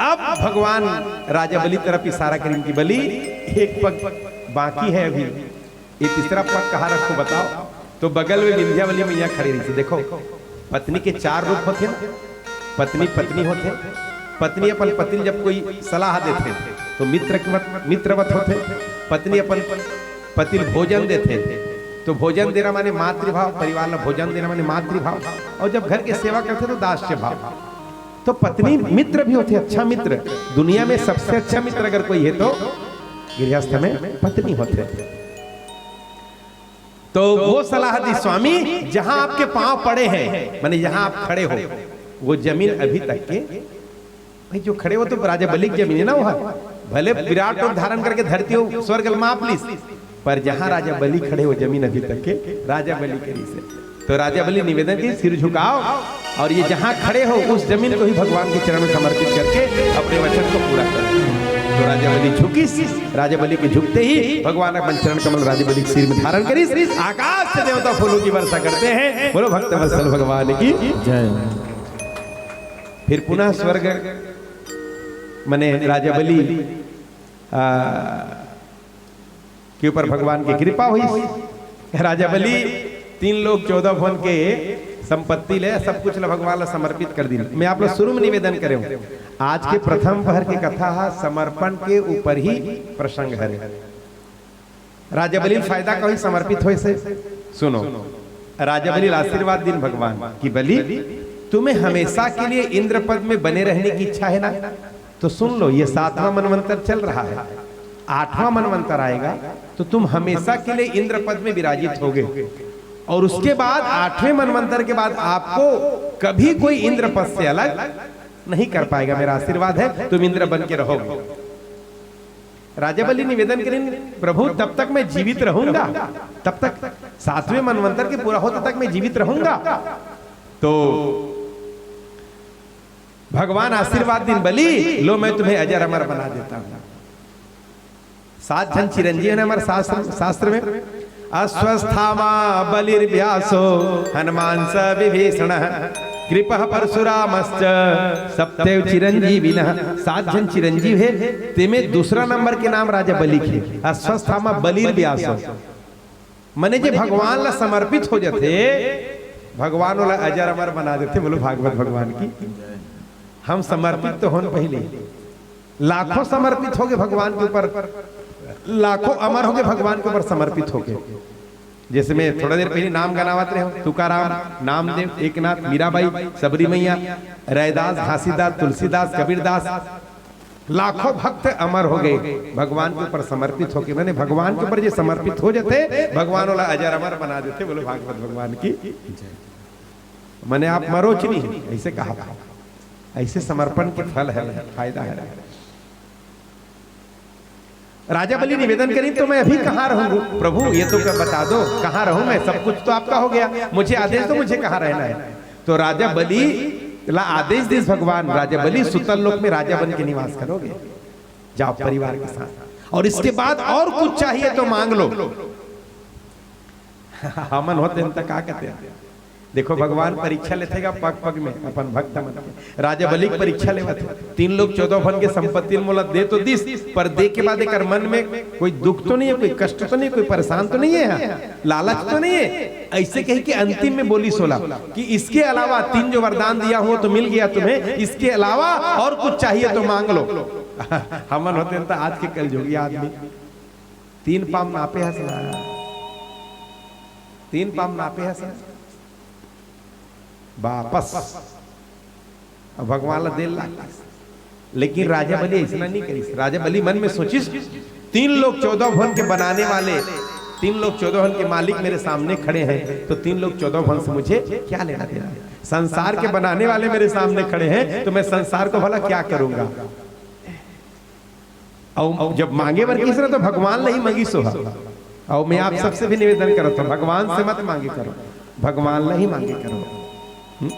अब भगवान राजा बलि तरफ इशारा करिन कि बलि, एक पग बाकी है अभी, ये तीसरा पग कहाँ रखो बताओ? तो बगल में विंध्यावली मैया खड़ी रहिसे। देखो, पत्नी के चार रूप होथे ना, पत्नी पत्नी होथे। पत्नी अपन पति ल जब कोई सलाह देथे तो मित्र के मत, मित्रवत होथे। पत्नी अपन पति ल भोजन देथे तो भोजन देना माने मातृभाव, परिवार ला भोजन देना माने मातृभाव, और जब घर के सेवा करथे तो दास्य भाव। तो पत्नी मित्र भी होथे, अच्छा मित्र। दुनिया में सबसे अच्छा मित्र अगर कोई है तो गृहस्थ में पत्नी होथे। तो वो सलाह दी, स्वामी, जहां आपके पांव पड़े हैं, माने जहां आप खड़े हो, वो जमीन अभी तक के, भाई, जो खड़े हो तो राजा बलि के जमीन है ना, वहां भले विराट रूप धारण करके धरती हो, स्वर्ग ल माप लिस, पर जहां राजा बलि खड़े हो, जमीन अभी तक के राजा बलि के रहिसे। तो राजा बलि निवेदन की, सिर झुकाओ और ये जहां खड़े हो उस जमीन को ही भगवान के चरण में समर्पित करके अपने वचन को पूरा करो। तो राजा बलि झुकिस, राजा बलि के झुकते ही भगवान अपन चरण कमल राजा बलि के सिर में धारण करिस। आकाश से देवता फूलों की वर्षा करते हैं। बोलो भक्त वत्सल भगवान की। जय। फिर पुनः स्वर्ग, माने राजा बलि, आ, के ऊपर भगवान की कृपा हुई। राजा बलि तीन लोक चौदह भुवन के संपत्ति ले, सब कुछ ला भगवान ला समर्पित कर दिन। मैं आप लोग शुरू में निवेदन करे हूं, आज के प्रथम पहर के कथा हा समर्पण के ऊपर ही प्रसंग है। राजा बलि ल फायदा का होई समर्पित होय से? सुनो, राजा बलि ल आशीर्वाद दिन भगवान कि बलि, तुम्हें हमेशा के लिए इंद्र पद में बने रहने की इच्छा है ना? तो सुन लो, ये सातवां मनवंतर चल रहा है, आठवां मनवंतर आएगा तो तुम हमेशा के लिए इंद्र पद में विराजित होगे। और उसके बाद आठवें मनवंतर के बाद आपको कभी कोई इंद्र पद से अलग नहीं कर पाएगा। मेरा आशीर्वाद है, तुम इंद्र बन के रहोगे। राजा बलि निवेदन करिन, प्रभु, तब तक मैं जीवित रहूंगा, तब तक सातवें मनवंतर के पूरा होते तक मैं जीवित रहूंगा। तो भगवान आशीर्वाद दिन, बलि, लो, मैं तुम्हें अजर अमर बना देता हूं। सात झन चिरंजीव है ना हमारे शास्त्र, शास्त्र में, अश्वत्थामा बलिर्व्यासो हनुमान स विभीषण कृपः परशुरामश्च सप्तैव चिरंजीविनः। सात झन चिरंजीव है, तेमे दूसरा नंबर के नाम राजा बलि के, अश्वत्थामा बलिर्व्यासो। मने जे भगवान ला समर्पित हो जाथे, भगवान ओला अजर अमर बना देथे। बोलो भागवत भगवान की। हम समर्पित तो होन पहले, लाखों समर्पित होगे भगवान के ऊपर, लाखों अमर होगे भगवान के ऊपर समर्पित होगे। जैसे मैं थोड़ा देर पहले नाम गनावत रहे हूं, तुकाराम, नामदेव, एकनाथ, मीराबाई, सबरी मैया, रैदास, घासीदास, तुलसीदास, कबीरदास, लाखों भक्त अमर हो गए भगवान के ऊपर समर्पित होके। मैंने भगवान के ऊपर जो समर्पित हो जाते, भगवान वाला अजर अमर बना देते। बोलो भागवत भगवान की। मैंने आप मरोच नहीं, ऐसे कहा था। ऐसे समर्पण के फल है, फायदा है। राजा बलि निवेदन करी, तो मैं अभी कहाँ रहूंगा प्रभु, ये तो क्या बता दो, कहाँ रहूं मैं? सब कुछ तो आपका हो गया, मुझे आदेश दो, मुझे कहाँ रहना है? तो राजा बलि ला आदेश दिस भगवान, राजा बलि सुतल लोक में राजा बन के निवास करोगे, जाओ परिवार के साथ, और इसके बाद और कुछ चाहिए तो मांग लो। हमन होते हैं तो क्या कहते हैं? देखो, भगवान परीक्षा लेथेगा पग पग में अपन भक्त मन के। राजा बलि के परीक्षा लेवत हे। तीन लोक चौदह भुवन के संपत्ति मोला दे तो दिस, पर दे के बाद एकर मन में कोई दुख तो नहीं है, कोई कष्ट तो नहीं, कोई परेशान तो नहीं है, लालच तो नहीं है? ऐसे कही कि अंतिम में बोलिस ओला कि इसके अलावा, तीन जो वरदान दिया हूं तो मिल गया तुम्हें, इसके अलावा और कुछ चाहिए तो मांग लो। हमन होते हैं तो आज के कलजुगी आदमी तीन पाम नापे हस ना, तीन पाम नापे हस ना। वापस अब भगवान ला देर लाग गिस। लेकिन राजा बलि ऐसा नहीं करिस। राजा बलि मन में सोचिस, तीन लोक चौदह भुवन के बनाने वाले तीन लोक चौदह भुवन के मालिक मेरे सामने खड़े हैं, तो तीन लोक चौदह भुवन से मुझे क्या लेना देना है? संसार के बनाने वाले मेरे सामने खड़े हैं, तो मैं संसार को भला क्या करूंगा? अउ जब मांगे बर किहिस ना, तो भगवान ला ही मांगिस हा। अउ मैं आप सबसे भी निवेदन करत हूँ, भगवान से मत मांगे करो, भगवान ला ही मांगे करो। हम्म?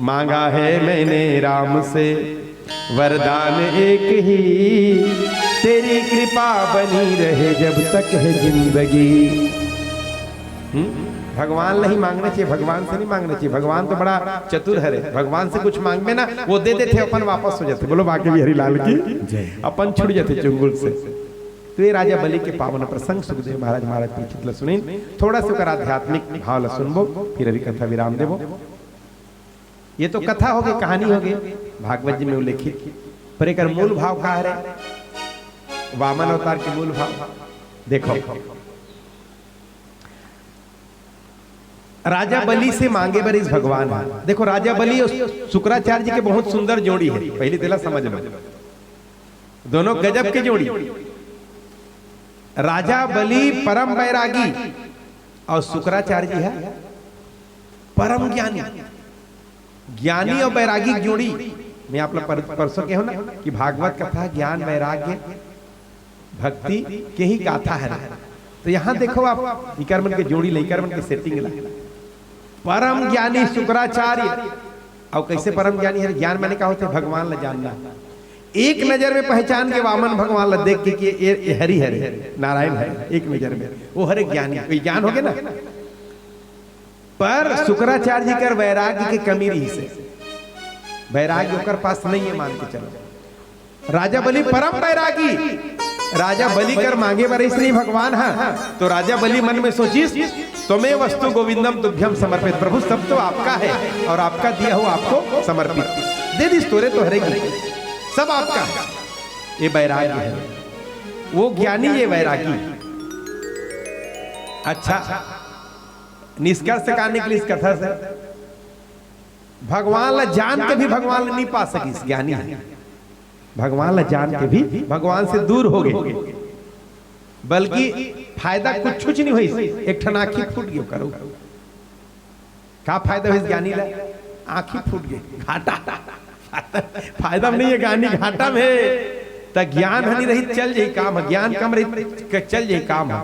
मांगा है मैंने राम से वरदान एक ही, तेरी कृपा बनी रहे जब तक है जिंदगी। हम्म? भगवान ला ही मांगना चाहिए, भगवान से नहीं मांगना चाहिए। भगवान तो बड़ा चतुर हरे, भगवान से कुछ मांगबे ना, वो दे देथे, अपन वापस हो जाथे। बोलो बांके बिहारी लाल की जय। अपन छुट जाथे चुंगुल से। तो ये राजा बलि के पावन प्रसंग सुखदेव महाराज, महाराज परीक्षित ला सुनिन। थोड़ा से ओकर आध्यात्मिक भाव ला सुनबो, फिर अभी कथा विराम देबो। ये तो कथा होगे, कहानी होगे, भागवत जी में उल्लेखित, पर एकर मूल भाव का हरे? वामन अवतार के मूल भाव देखो। राजा बलि से मांगे बर इस भगवान हे। देखो, राजा बलि अउ शुक्राचार्य जी के बहुत सुंदर जोड़ी हे, पहली तेला समझ लो। दोनों गजब के जोड़ी। राजा बलि परम बैरागी अउ शुक्राचार्य जी हे परम ज्ञानी। ज्ञानी अउ बैरागी के जोड़ी, मैं आप ला पर-, परसों कहे हूं ना कि भागवत कथा ज्ञान वैराग्य भक्ति के ही गाथा हरे। तो यहाँ देखो आप, इकर मन के जोड़ी ला, इकर मन के setting ला। परम ज्ञानी शुक्राचार्य। अउ कैसे परम ज्ञानी हरे? ज्ञान माने का होथे? भगवान ला जानना। एक नजर में पहचान के वामन भगवान ला देख के कि ये, ये हरि हरे, नारायण हरे, एक नजर में। वो हरे ज्ञानी, कोई ज्ञान होगे ना। पर शुक्राचार्य जी कर वैराग्य के कमी रहिसे, वैराग्य ओकर पास नहीं हे, मान के चलो। राजा बलि परम बैरागी, राजा बलि कर मांगे बर अइसने भगवान हे। तो राजा बलि मन में सोचिस, "त्वमेव अस्तु गोविंदम तुभ्यम समर्पित।" प्रभु, सब तो आपका है और आपका दिया हुआ आपको समर्पित। दे दिस, तोरे तो हरे की, सब आपका है। ये बैरागी है, वो ज्ञानी, ये वैरागी। अच्छा, निष्कर्ष का निकलिस कथा से, भगवान ला जान के भी भगवान ला नहीं पा सकिस, ज्ञानी हे। भगवान ला जान के भी भगवान से दूर होगे, बल्कि फायदा कुछ नहीं होइस, एक ठन आँखी फूट गे करो। का फायदा होइस ज्ञानी ला? आँखी फूट गे, घाटा। फायदा में नहीं हे ज्ञानी, घाटा में हे। त ज्ञान हनी रही चल जाही काम हे, ज्ञान कम रही क-, चल जाही काम हे।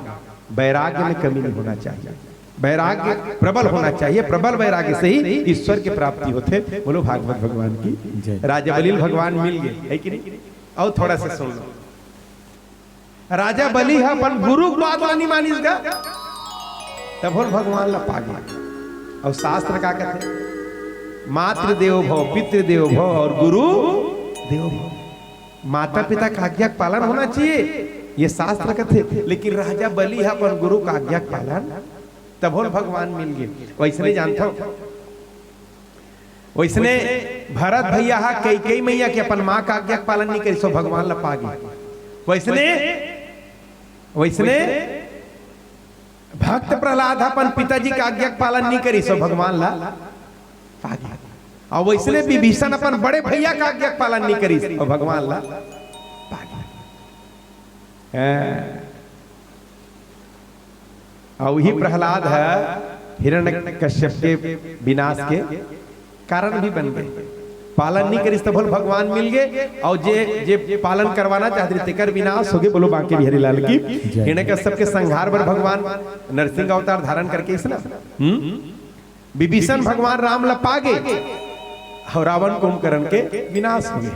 वैराग्य में कमी नहीं होना चाहिए, वैराग्य प्रबल होना चाहिए। प्रबल वैराग्य से ही ईश्वर की प्राप्ति होथे। बोलो भागवत भगवान की जय। राजा बलि ल भगवान मिल गे, हे कि नहीं? अउ थोड़ा सा सुन लो। राजा बलि ह अपन गुरु के बात ला नहीं मानिस गा, तभो ले भगवान ला पा गे। अउ शास्त्र का कथे? मातृ देवो भव, पितृ देवो भव अउ गुरु देवो भव। माता पिता का आज्ञा के पालन होना चाहिए, ये शास्त्र कथे। लेकिन राजा बलि ह अपन गुरु का आज्ञा के पालन, तभो ले भगवान मिल गे। वइसने जानथव, वइसने भरत भैया ह कैकेयी मैया के अपन माँ का आज्ञा के पालन नहीं करिस, ओ भगवान ला पा गे। वइसने, वइसने भक्त प्रहलाद ह अपन पिताजी का आज्ञा के पालन नहीं करिस, ओ भगवान ला पा गे। अउ वइसने विभीषण अपन बड़े भैया का आज्ञा के पालन नहीं करिस, ओ भगवान ला पा गे। हैं? अउ वही प्रहलाद ह हिरण्यकश्यप के विनाश के कारण भी बन गे। पालन नहीं करिस तभो ले भगवान मिल गे, अउ जे, जे पालन करवाना चाहत रहिस तेकर विनाश होगे। बोलो बांके बिहारी लाल की। जय। हिरण्यकश्यप के संहार बर भगवान नरसिंह अवतार धारण करके अइसना, हम्म? विभीषण भगवान राम ला पा गे अउ रावण कुंभकर्ण के विनाश होगे।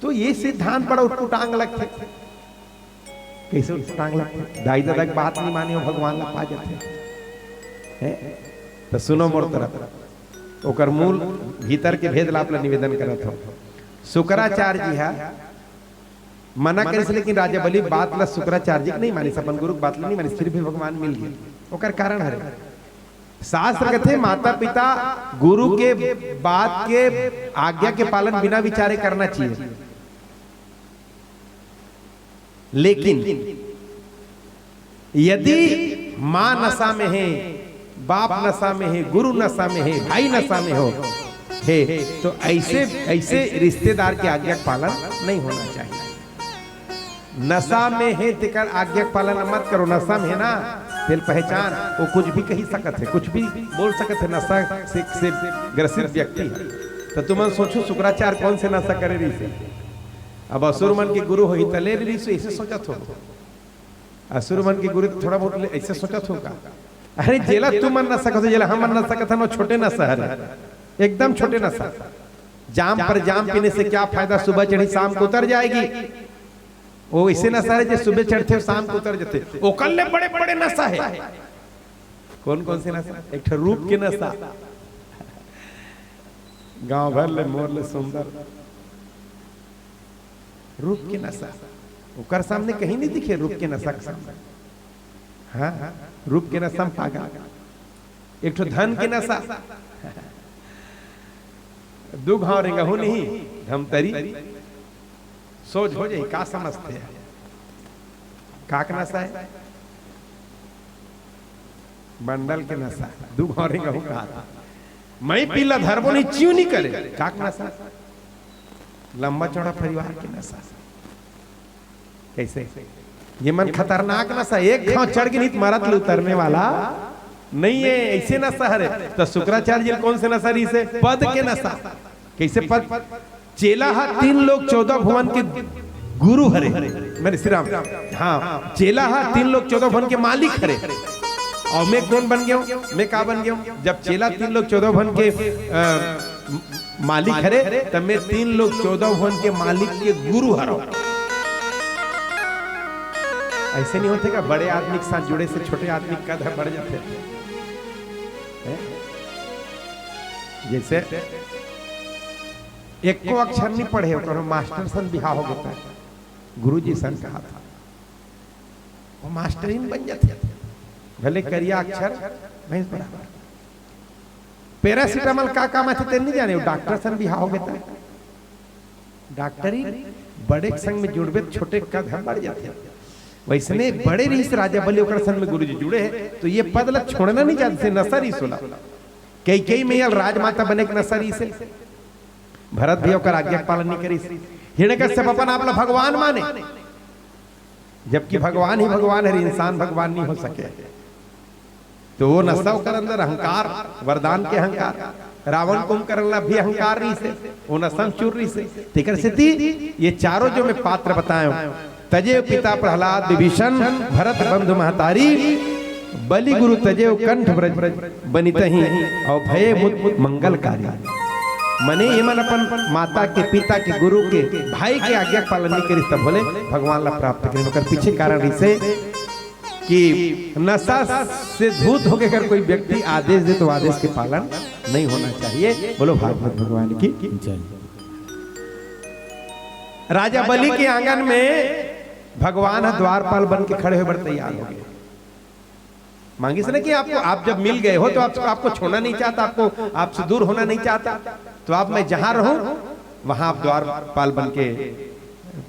तो ये सिद्धांत बड़ा उटपुटांग लगथे। कइसे उटपुटांग लगथे? दाई ददा के बात नहीं माने, ओ भगवान ला पा जाथे। हैं? तो सुनो मोर तरफ, ओकर मूल भीतर के भेद ला आप ला निवेदन करत हंव। शुक्राचार्य जी ह मना करिस, लेकिन राजा बलि बात ला शुक्राचार्य जी के नहीं मानिस, अपन गुरु के बात ला नहीं मानिस, फिर भी भगवान मिल गे। ओकर कारण हरे, शास्त्र कथे, माता पिता गुरु के बात के, आज्ञा के पालन बिना विचारे करना चाहिए। लेकिन यदि माँ नशा में हे, बाप नशा में हे, गुरु नशा में हे, भाई नशा में हो, हे, तो ऐसे, ऐसे रिश्तेदार के आज्ञा के पालन नहीं होना चाहिए। नशा में हे तेकर आज्ञा के पालन मत करो। नशा में हे ना, तेला पहचान, वो कुछ भी कही सकत हे, कुछ भी बोल सकत हे। नशा से, से ग्रसित व्यक्ति हे, त तुमन सोचो शुक्राचार्य कौन से नशा करे रहिसे। अब असुर मन के गुरु होही त ले रहिसे, ऐसे सोचत हो। असुर मन के गुरु थोड़ा बहुत ले, ऐसे सोचत हो का? अरे जेला तुमन नशा कथो, जेला हमन नशा कथन, वो छोटे नशा हरे, एकदम छोटे नशा। जाम पर जाम पीने से क्या फायदा, सुबह चढ़ी शाम को उतर जाएगी। वो ऐसे नशा हे जे सुबह चढ़थे अउ शाम को उतर जाथे। ओकर ले बड़े बड़े नशा हे। कौन कौन से नशा? एक ठो रूप के नशा, गांव भर ले मोर ले सुंदर, रूप के नशा। ओकर सामने कहीं नहीं दिखे, रूप के नशा के सामने। हाँ, रूप के नशा में पागल। एक ठो धन के नशा, दू घाव रेंगहू नहीं धमतरी, सोझ हो जाही, का समझथे? का के नशा हे? बंडल के नशा, दू घाव रेंगहू कहा था। मैं पीला धरबो नहीं, चिव नहीं करे, का के नशा? लंबा चौड़ा परिवार के नशा। कैसे? ये मन खतरनाक नशा, एक घाव चढ़ के नहीं तो मरत ले उतरने वाला नहीं हे, ऐसे नशा हरे। त शुक्राचार्य जी ल कौन से नशा रहिसे? पद के नशा। कैसे पद? चेला हा तीन लोक चौदह भुवन के गुरु हरे, मैंने श्री राम, हाँ, चेला हा तीन लोक चौदह भुवन के मालिक हरे। अउ मैं कौन बन गेंव? मैं का बन गेंव? जब चेला तीन लोक चौदह भुवन के, अ, मालिक हरे, त मैं तीन लोक चौदह भुवन के मालिक के गुरु हरंव। ऐसे नहीं होथे का? बड़े आदमी के साथ जुड़े से छोटे आदमी के कद ह बढ़ जाथे। हैं? जैसे एको अक्षर नहीं पढ़े हो, कोनो मास्टर सन बिहाव हो गे त, गुरुजी सन कहा था, वो मास्टरीन बन जाथे, भले करिया अक्षर भैंस बराबर। पैरासिटामोल का काम आथे तेन नहीं जाने, वो डॉक्टर सन बिहाव हो गे त। डॉक्टरी बड़े के संग में जुड़बे त छोटे के कद ह बढ़ जाथे। वैसने बड़े रहिस राजा बलि, ओकर संग में गुरुजी जुड़े हे, तो ये पद ला छोड़ना नहीं चाहत हे, नशा रहिस ओला। कैकेयी मैया ल राजमाता बने के नशा रहिसे। भरत भी ओकर आज्ञा के पालन नहीं करिस। हिरण्यकश्यप अपन आप ला भगवान माने, जबकि भगवान ही भगवान हे, इंसान भगवान नहीं हो सके। तो वो नशा ओकर अंदर अहंकार, वरदान के अहंकार, रावण कुंभकर्ण ला भी अहंकार रहिसे, वो नशा में चूर रहिसे। तेकर सेती ये चारों जो मैं पात्र बताएंव, तजेव पिता प्रहलाद विभीषण, भरत बंधु महतारी, बलि गुरु तजेव कंठ ब्रज बनितही, अउ भये मुत मंगलकारी। मने ये मन अपन माता के, पिता के, गुरु के, भाई के आज्ञा के पालन नहीं करिस, तब भले भगवान ला प्राप्त करिन। ओकर पीछे कारण रहिसे कि नशा से धूत होके अगर कोई व्यक्ति आदेश दे तो आदेश के पालन नहीं होना चाहिए। बोलो भागवत भगवान की। जय। राजा बलि के आंगन में भगवान ह द्वारपाल बन के खड़े होय बर तैयार हो गए। मांगिस ना कि आपको, आप जब मिल गए हो तो आप, आपको छोड़ना नहीं चाहता, आपको, आपसे दूर होना नहीं चाहता, तो आप, मैं जहां रहूं वहां आप द्वारपाल बन के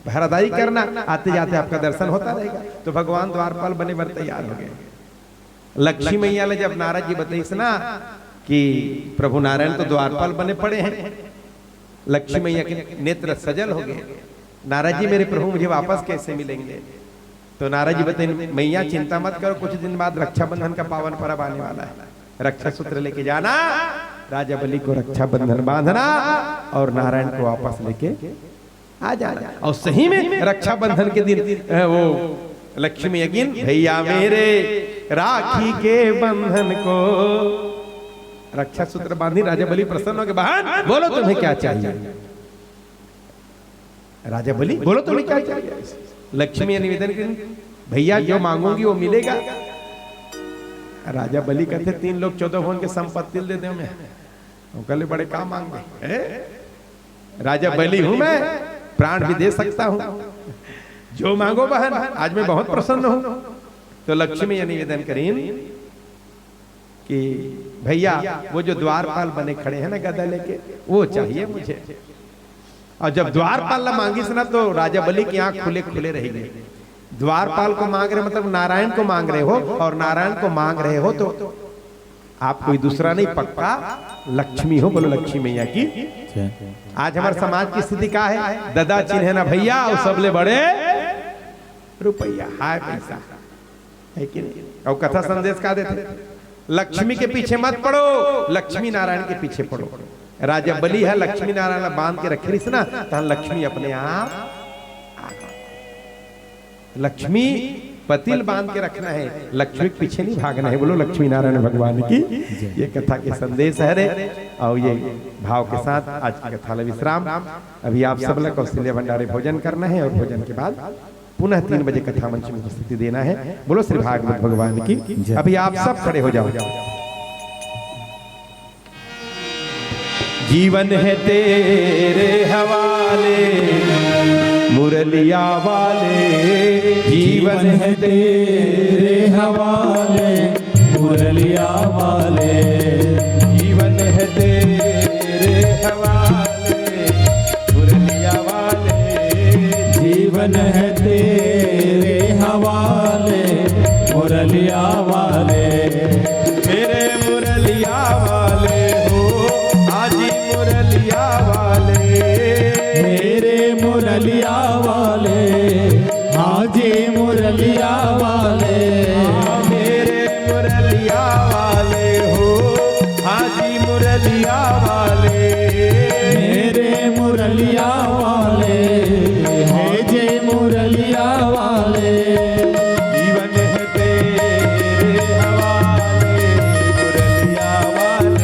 पहरादारी करना, आते जाते आपका दर्शन होता रहेगा। तो भगवान द्वारपाल बने बर तैयार हो गए। लक्ष्मी मैया ले जब नारद जी बताइस ना कि प्रभु नारायण तो द्वारपाल बने पड़े हैं, लक्ष्मी मैया के नेत्र सजल हो गए। नारद जी, मेरे प्रभु मुझे वापस कैसे मिलेंगे? तो नारद जी बताइन, मैया चिंता मत करो, कुछ दिन बाद रक्षाबंधन का पावन पर्व आने वाला है, रक्षा सूत्र लेके जाना, राजा बलि को रक्षाबंधन बांधना और नारायण को वापस लेके आ जाना। और सही में रक्षाबंधन के दिन, अ, वो लक्ष्मी अगिन, भैया मेरे राखी के बंधन को रक्षा सूत्र बांधी, राजा बलि प्रसन्न हो गए, बहन बोलो तुम्हें क्या चाहिए? राजा बलि, बोलो तुम्हें क्या चाहिए? लक्ष्मी निवेदन करी, भैया जो मांगोगी वो मिलेगा। राजा बलि कहते, तीन लोक चौदह भुवन के संपत्ति दे दे मैं। वो कहले, बड़े का मांगे? हैं? राजा बलि हूं मैं, प्राण भी दे सकता हूं, जो मांगो बहन, आज मैं बहुत प्रसन्न हूं। तो लक्ष्मी ये निवेदन करीन कि भैया, वो जो द्वारपाल बने खड़े हैं ना गदा लेके, वो चाहिए मुझे। और जब द्वारपाल ला मांगिस ना, तो राजा बलि की आंख खुले खुले रह गई। द्वारपाल को मांग रहे, मतलब नारायण को मांग रहे हो, और नारायण को मांग रहे हो तो आप कोई दूसरा नहीं, पक्का लक्ष्मी हो। बोलो लक्ष्मी मैया की। जय। आज हमारे समाज की स्थिति क्या है? ददा चिन्हे ना भैया, और सबले बड़े रुपया, हाय पैसा, है कि नहीं? अउ कथा संदेश का देथे? लक्ष्मी के पीछे मत पड़ो, लक्ष्मी नारायण के पीछे पड़ो। राजा बलि ह लक्ष्मी नारायण ला बांध के रखे रहिस ना, तहां लक्ष्मी अपने आप आ गई। लक्ष्मी पति ल बांध के रखना हे, लक्ष्मी के पीछे नहीं भागना हे। बोलो लक्ष्मी नारायण भगवान की। ये कथा के संदेश हरे। अउ ये भाव के साथ आज की कथा ला विश्राम। अभी आप सब ला कौशल्या भंडारे भोजन करना हे अउ भोजन के बाद पुनः तीन बजे कथा मंच में उपस्थिति देना हे। बोलो श्री भागवत भगवान की। जय। अभी आप सब खड़े हो जाओ। जीवन है तेरे हवाले, मुरलिया वाले। जीवन है तेरे हवाले, मुरलिया वाले। जीवन है तेरे हवाले, मुरलिया वाले। जीवन है तेरे हवाले, मुरलिया वाले। मेरे मुरलिया वाले हो, हाजी मुरलिया वाले। मेरे मुरलिया वाले, हाजी मुरलिया वाले। मेरे मुरलिया वाले हो, हाजी मुरलिया वाले। मेरे मुरलिया वाले, हाजी मुरलिया वाले। जीवन है तेरे हवाले, मुरलिया वाले।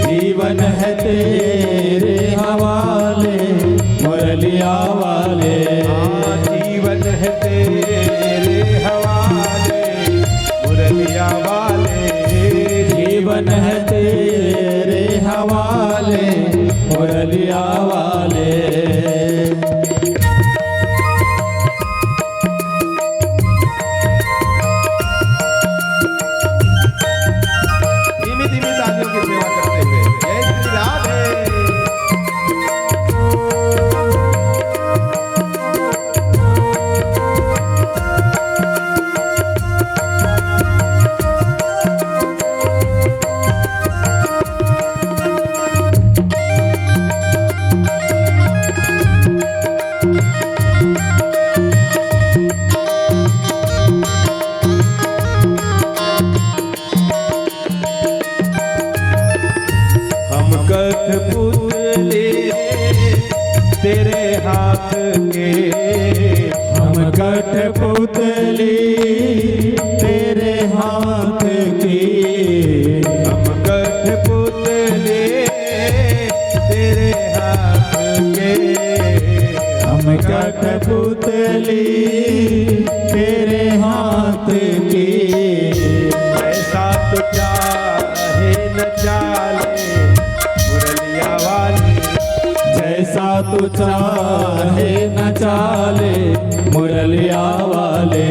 जीवन है तेरे हवाले, मुरलिया वाले। हाँ, जीवन है तेरे हवाले, मुरलिया वाले। जीवन है तेरे हवाले, मुरलिया वाले। धीमी धीमी तालियों की सेवा करते हुए जय श्री राधे। हम कठपुतली तेरे हाथ के। हम कठपुतली तेरे हाथ की। हम कठपुतली तेरे हाथ के। हम कठपुतली तेरे हाथ की। जैसा तू चाहे नचा ले मुरलिया वाले। जैसा तू चाहे नचा ले मुरलिया वाले।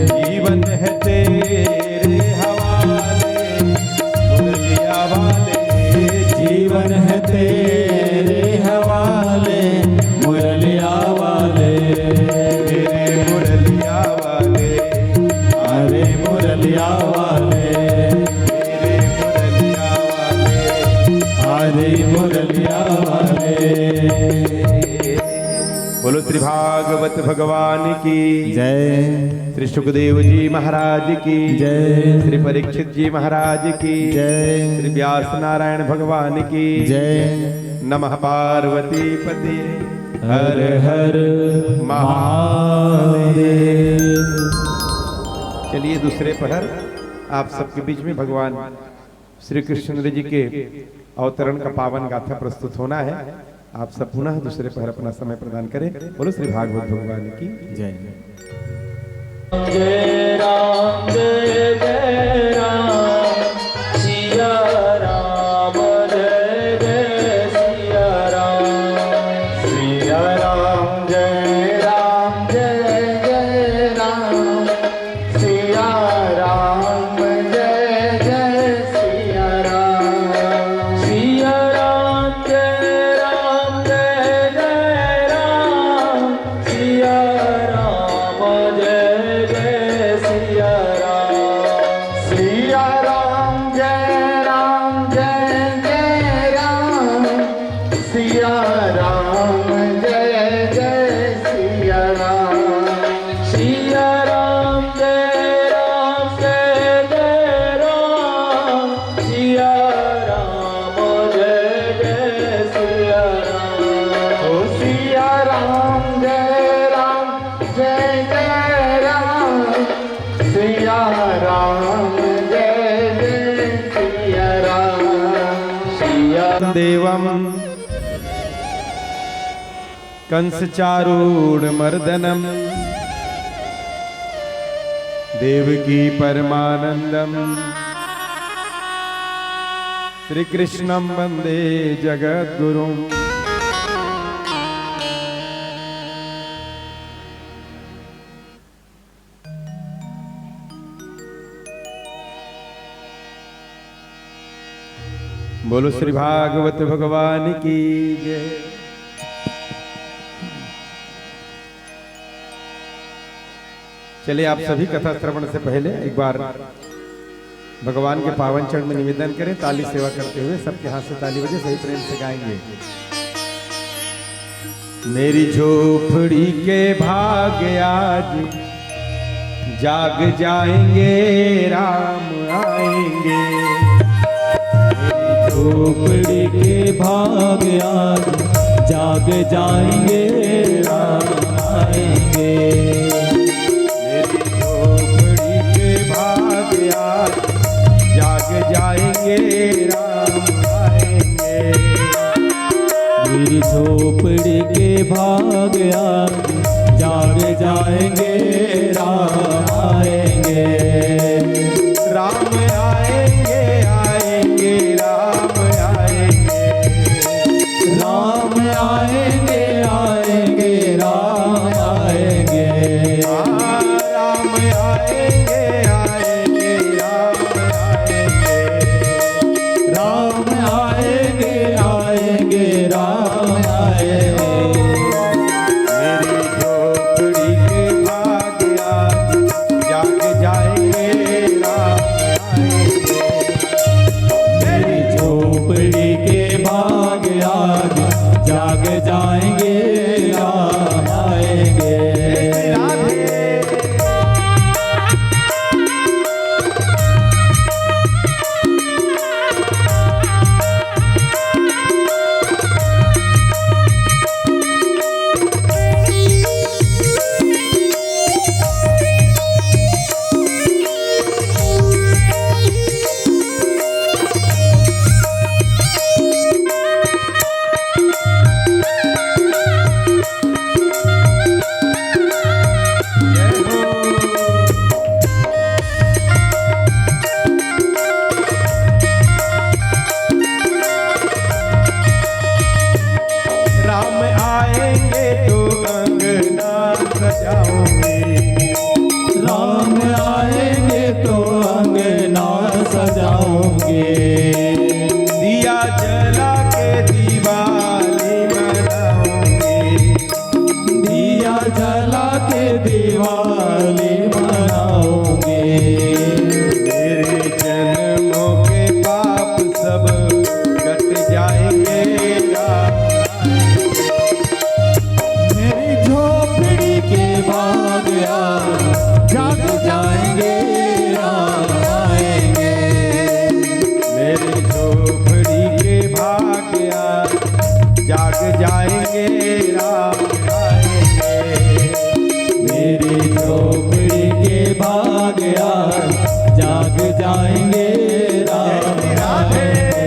जीवन है तेरे हवाले मुरलिया वाले। जीवन है तेरे हवाले मुरलिया वाले। मेरे मुरलिया वाले। अरे मुरलिया वाले। मेरे मुरलिया वाले। अरे मुरलिया वाले। बोलो श्री भागवत भगवान की जय। श्री सुखदेव जी महाराज की जय। श्री परीक्षित जी महाराज की जय। श्री व्यास नारायण भगवान की जय। नमः पार्वती पति हर हर महादेव। चलिए, दूसरे पहर आप सबके बीच में भगवान श्री कृष्ण जी के अवतरण का पावन गाथा प्रस्तुत होना है। आप सब पुनः दूसरे पहर अपना समय प्रदान करें। बोलो श्री भागवत भगवान की जय। जय राम, जय जय राम, सिया राम, जय जय सिया राम, सिया राम, जय राम, जय जय राम। सिया राम जय जय सिया राम। सिया राम जय राम जय जय राम। सिया राम जय जय सिया राम। राम जय जय सिया राम। सिया देवम कंस चारूढ़ मर्दनम देवकी परमानंदम श्री कृष्णम वंदे जगत गुरुम। बोलो श्री भागवत भगवान की जय। चलिए, आप सभी कथा श्रवण से पहले एक बार भगवान के पावन चरण में निवेदन करें, ताली सेवा करते हुए सबके हाथ से ताली बजे, सही प्रेम से गाएंगे। मेरी झोपड़ी के भाग आज जाग जाएंगे, राम आएंगे। मेरी झोपड़ी के भाग आज जाग जाएंगे, राम आएंगे। मेरी झोपड़ी के भाग आज जाग जाएंगे, राम आएंगे। मेरी झोपड़ी के भाग आज जाग जाएंगे, राम आएंगे। राम आएंगे, आएंगे, राम आएंगे। राम आएंगे, आएंगे, राम आएंगे। हाँ, राम आएंगे, आएंगे, राम आएंगे। राम आएंगे, आएंगे, राम आएंगे। मेरी झोपड़ी के भाग आज जाग जाएंगे, राम आएंगे। मेरी झोपड़ी के भाग आज जाग जाएंगे, राम आएंगे। राधे। राम आएंगे तो अंगना सजाओगे। राम आएंगे तो अंगना सजाओगे। दिया जला के दिवाली मनाओगे। दिया जला के दिवाली मनाओगे। मेरे जन्मों के पाप सब कट जाएंगे, राम। मेरी झोपड़ी के भाग आज जाग जाएंगे, राम आएंगे। मेरी झोपड़ी के भाग आज जाग जाएंगे, राम आएंगे। मेरी झोपड़ी के भाग आज जाग जाएंगे, राम आएंगे।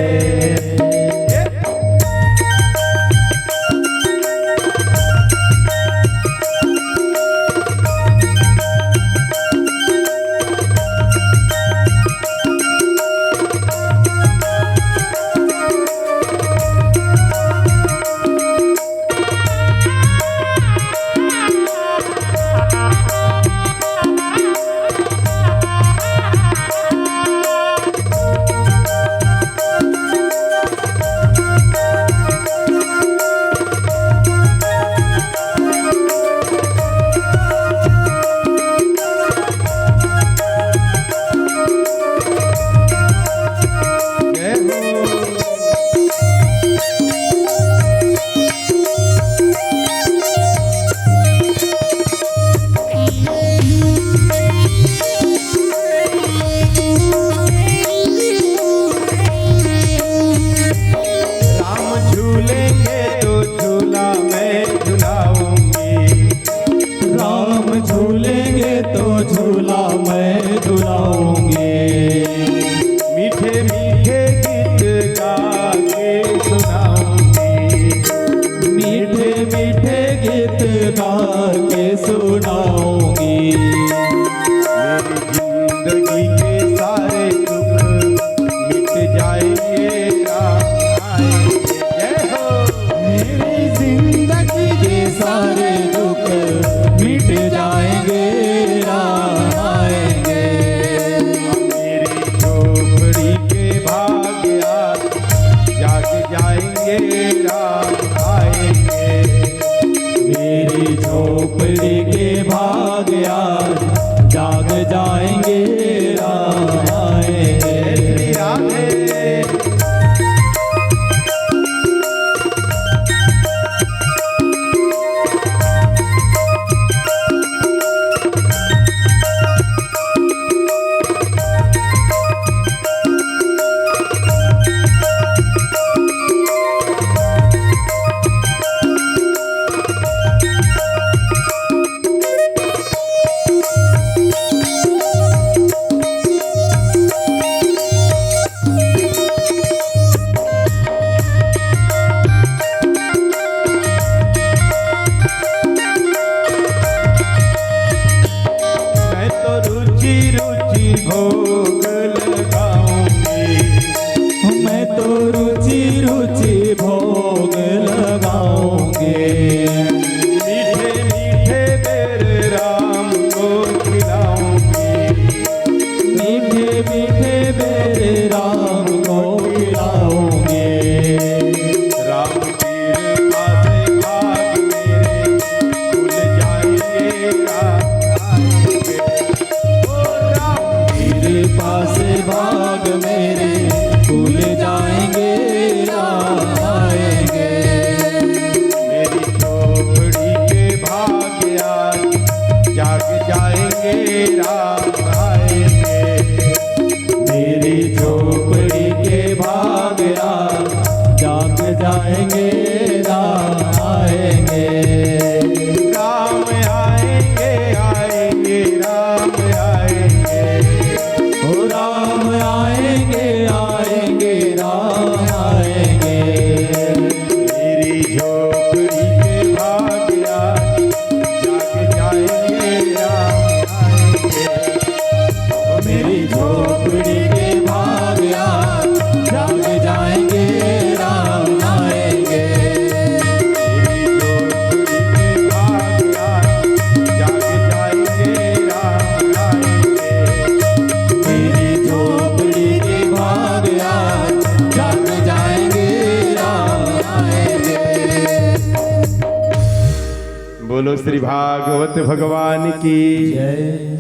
भोग लगाऊंगी। मैं तो रुचि रुचि भोग लगाऊंगी। मीठे मीठे मेरे राम को खिलाऊंगी। मीठे मीठे मेरे राम को खिलाऊंगी। राम कृपा से भाग मेरे खुल जाएंगे, राम आएंगे। ओ राम कृपा से भाग मेरे खुल जाएंगे, राम आएंगे। मेरी झोपड़ी के भाग आज जाग जाएंगे, राम आएंगे। मेरी झोपड़ी के भाग आज जाग जाएंगे, राम आएंगे। राम आएंगे, आएंगे, राम आएंगे। ओ राम आएंगे, आएंगे, राम आएंगे। मेरी झोपड़ी के भाग आज जाग जाएंगे, राम आएंगे। मेरी झोपड़ी के भाग आज जाग जाएंगे, राम आएंगे। मेरी झोपड़ी के भाग आज जाग जाएंगे, राम आएंगे। मेरी झोपड़ी के भाग आज जाग जाएंगे, राम आएंगे। बोलो श्री भागवत भगवान की, जय।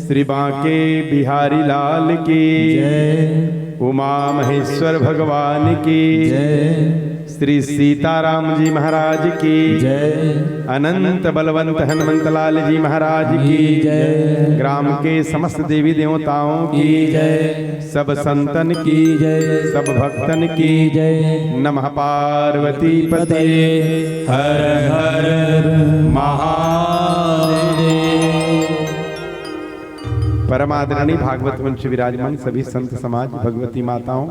श्री बांके बिहारी लाल की, जय। उमा महेश्वर भगवान की, जय। श्री सीताराम जी महाराज की, जय। अनंत बलवंत हनुमंत लाल जी महाराज की, जय। ग्राम के समस्त देवी देवताओं की, जय। सब संतन की, जय। सब भक्तन की, जय। नमः पार्वती पते, हर हर महादेव। परम आदरणीय भागवत मंच विराजमान सभी संत समाज, भगवती माताओं,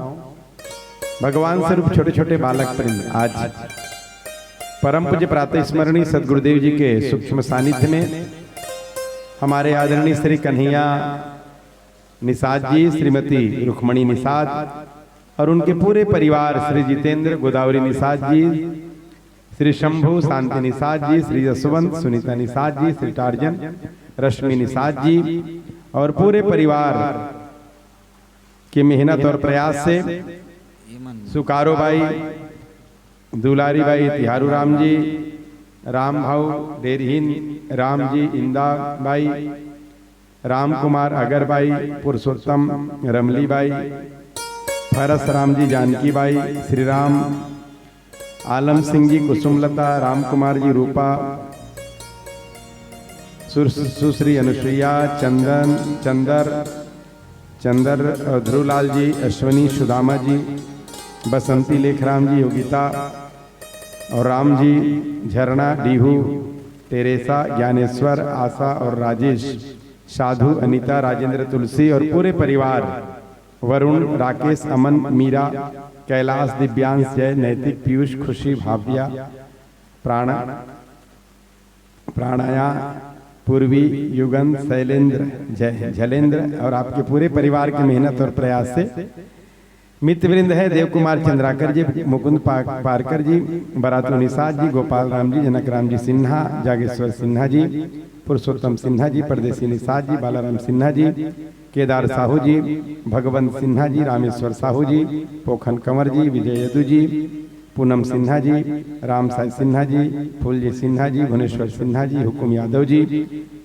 भगवान स्वरूप छोटे छोटे बालक वृंद, आज परम पूज्य प्रातः स्मरणीय सदगुरुदेव जी के सूक्ष्म सानिध्य में हमारे आदरणीय श्री कन्हैया निषाद जी, श्रीमती रुक्मणी निषाद और उनके पूरे परिवार, श्री जितेंद्र, गोदावरी निषाद जी, श्री शंभू, शांति निषाद जी, श्री जसवंत, सुनीता निषाद जी, श्री टार्जन, रश्मि निषाद जी और पूरे परिवार की मेहनत और प्रयास से सुकारो बाई, दुलारी बाई, तिहारू राम जी, राम भाऊ, डेरहीन राम जी, इंदा बाई, राम कुमार अगरबाई, पुरुषोत्तम रमलीबाई, फरस राम जी, जानकी बाई, श्री राम, आलम सिंह जी, कुसुमलता, राम कुमार जी, रूपा, सुर-, सुश्री अनुसुईया, चंदन, चंदर, चंदर और ध्रुवलाल जी, अश्विनी, सुदामा जी, बसंती, लेखराम जी, योगिता और राम जी, झरना, डीहू, टेरेसा, ज्ञानेश्वर, आशा और राजेश, साधु, अनिता, राजेंद्र, तुलसी और पूरे परिवार, वरुण, राकेश, अमन, मीरा, कैलाश, दिव्यांश, जय, नैतिक, पीयूष, खुशी, भाव्या, प्राण, प्राणाया, पूर्वी, युगंध, शैलेंद्र, जय, झलेंद्र और आपके पूरे परिवार की मेहनत और प्रयास से मित्र वृंद है देव कुमार चंद्राकर जी, मुकुंद पा-, पारकर जी, बरातू निषाद जी, गोपाल राम जी, जनक राम जी सिन्हा, जागेश्वर सिन्हा जी, पुरुषोत्तम सिन्हा जी, परदेसी निषाद जी, बालाराम सिन्हा जी, केदार साहू जी, भगवंत सिन्हा जी, रामेश्वर साहू जी, पोखन कंवर जी, विजय यदु जी, पूनम सिन्हा जी, राम साई सिन्हा जी, फूल जी सिन्हा जी, भुवनेश्वर सिन्हा जी, हुकुम यादव जी,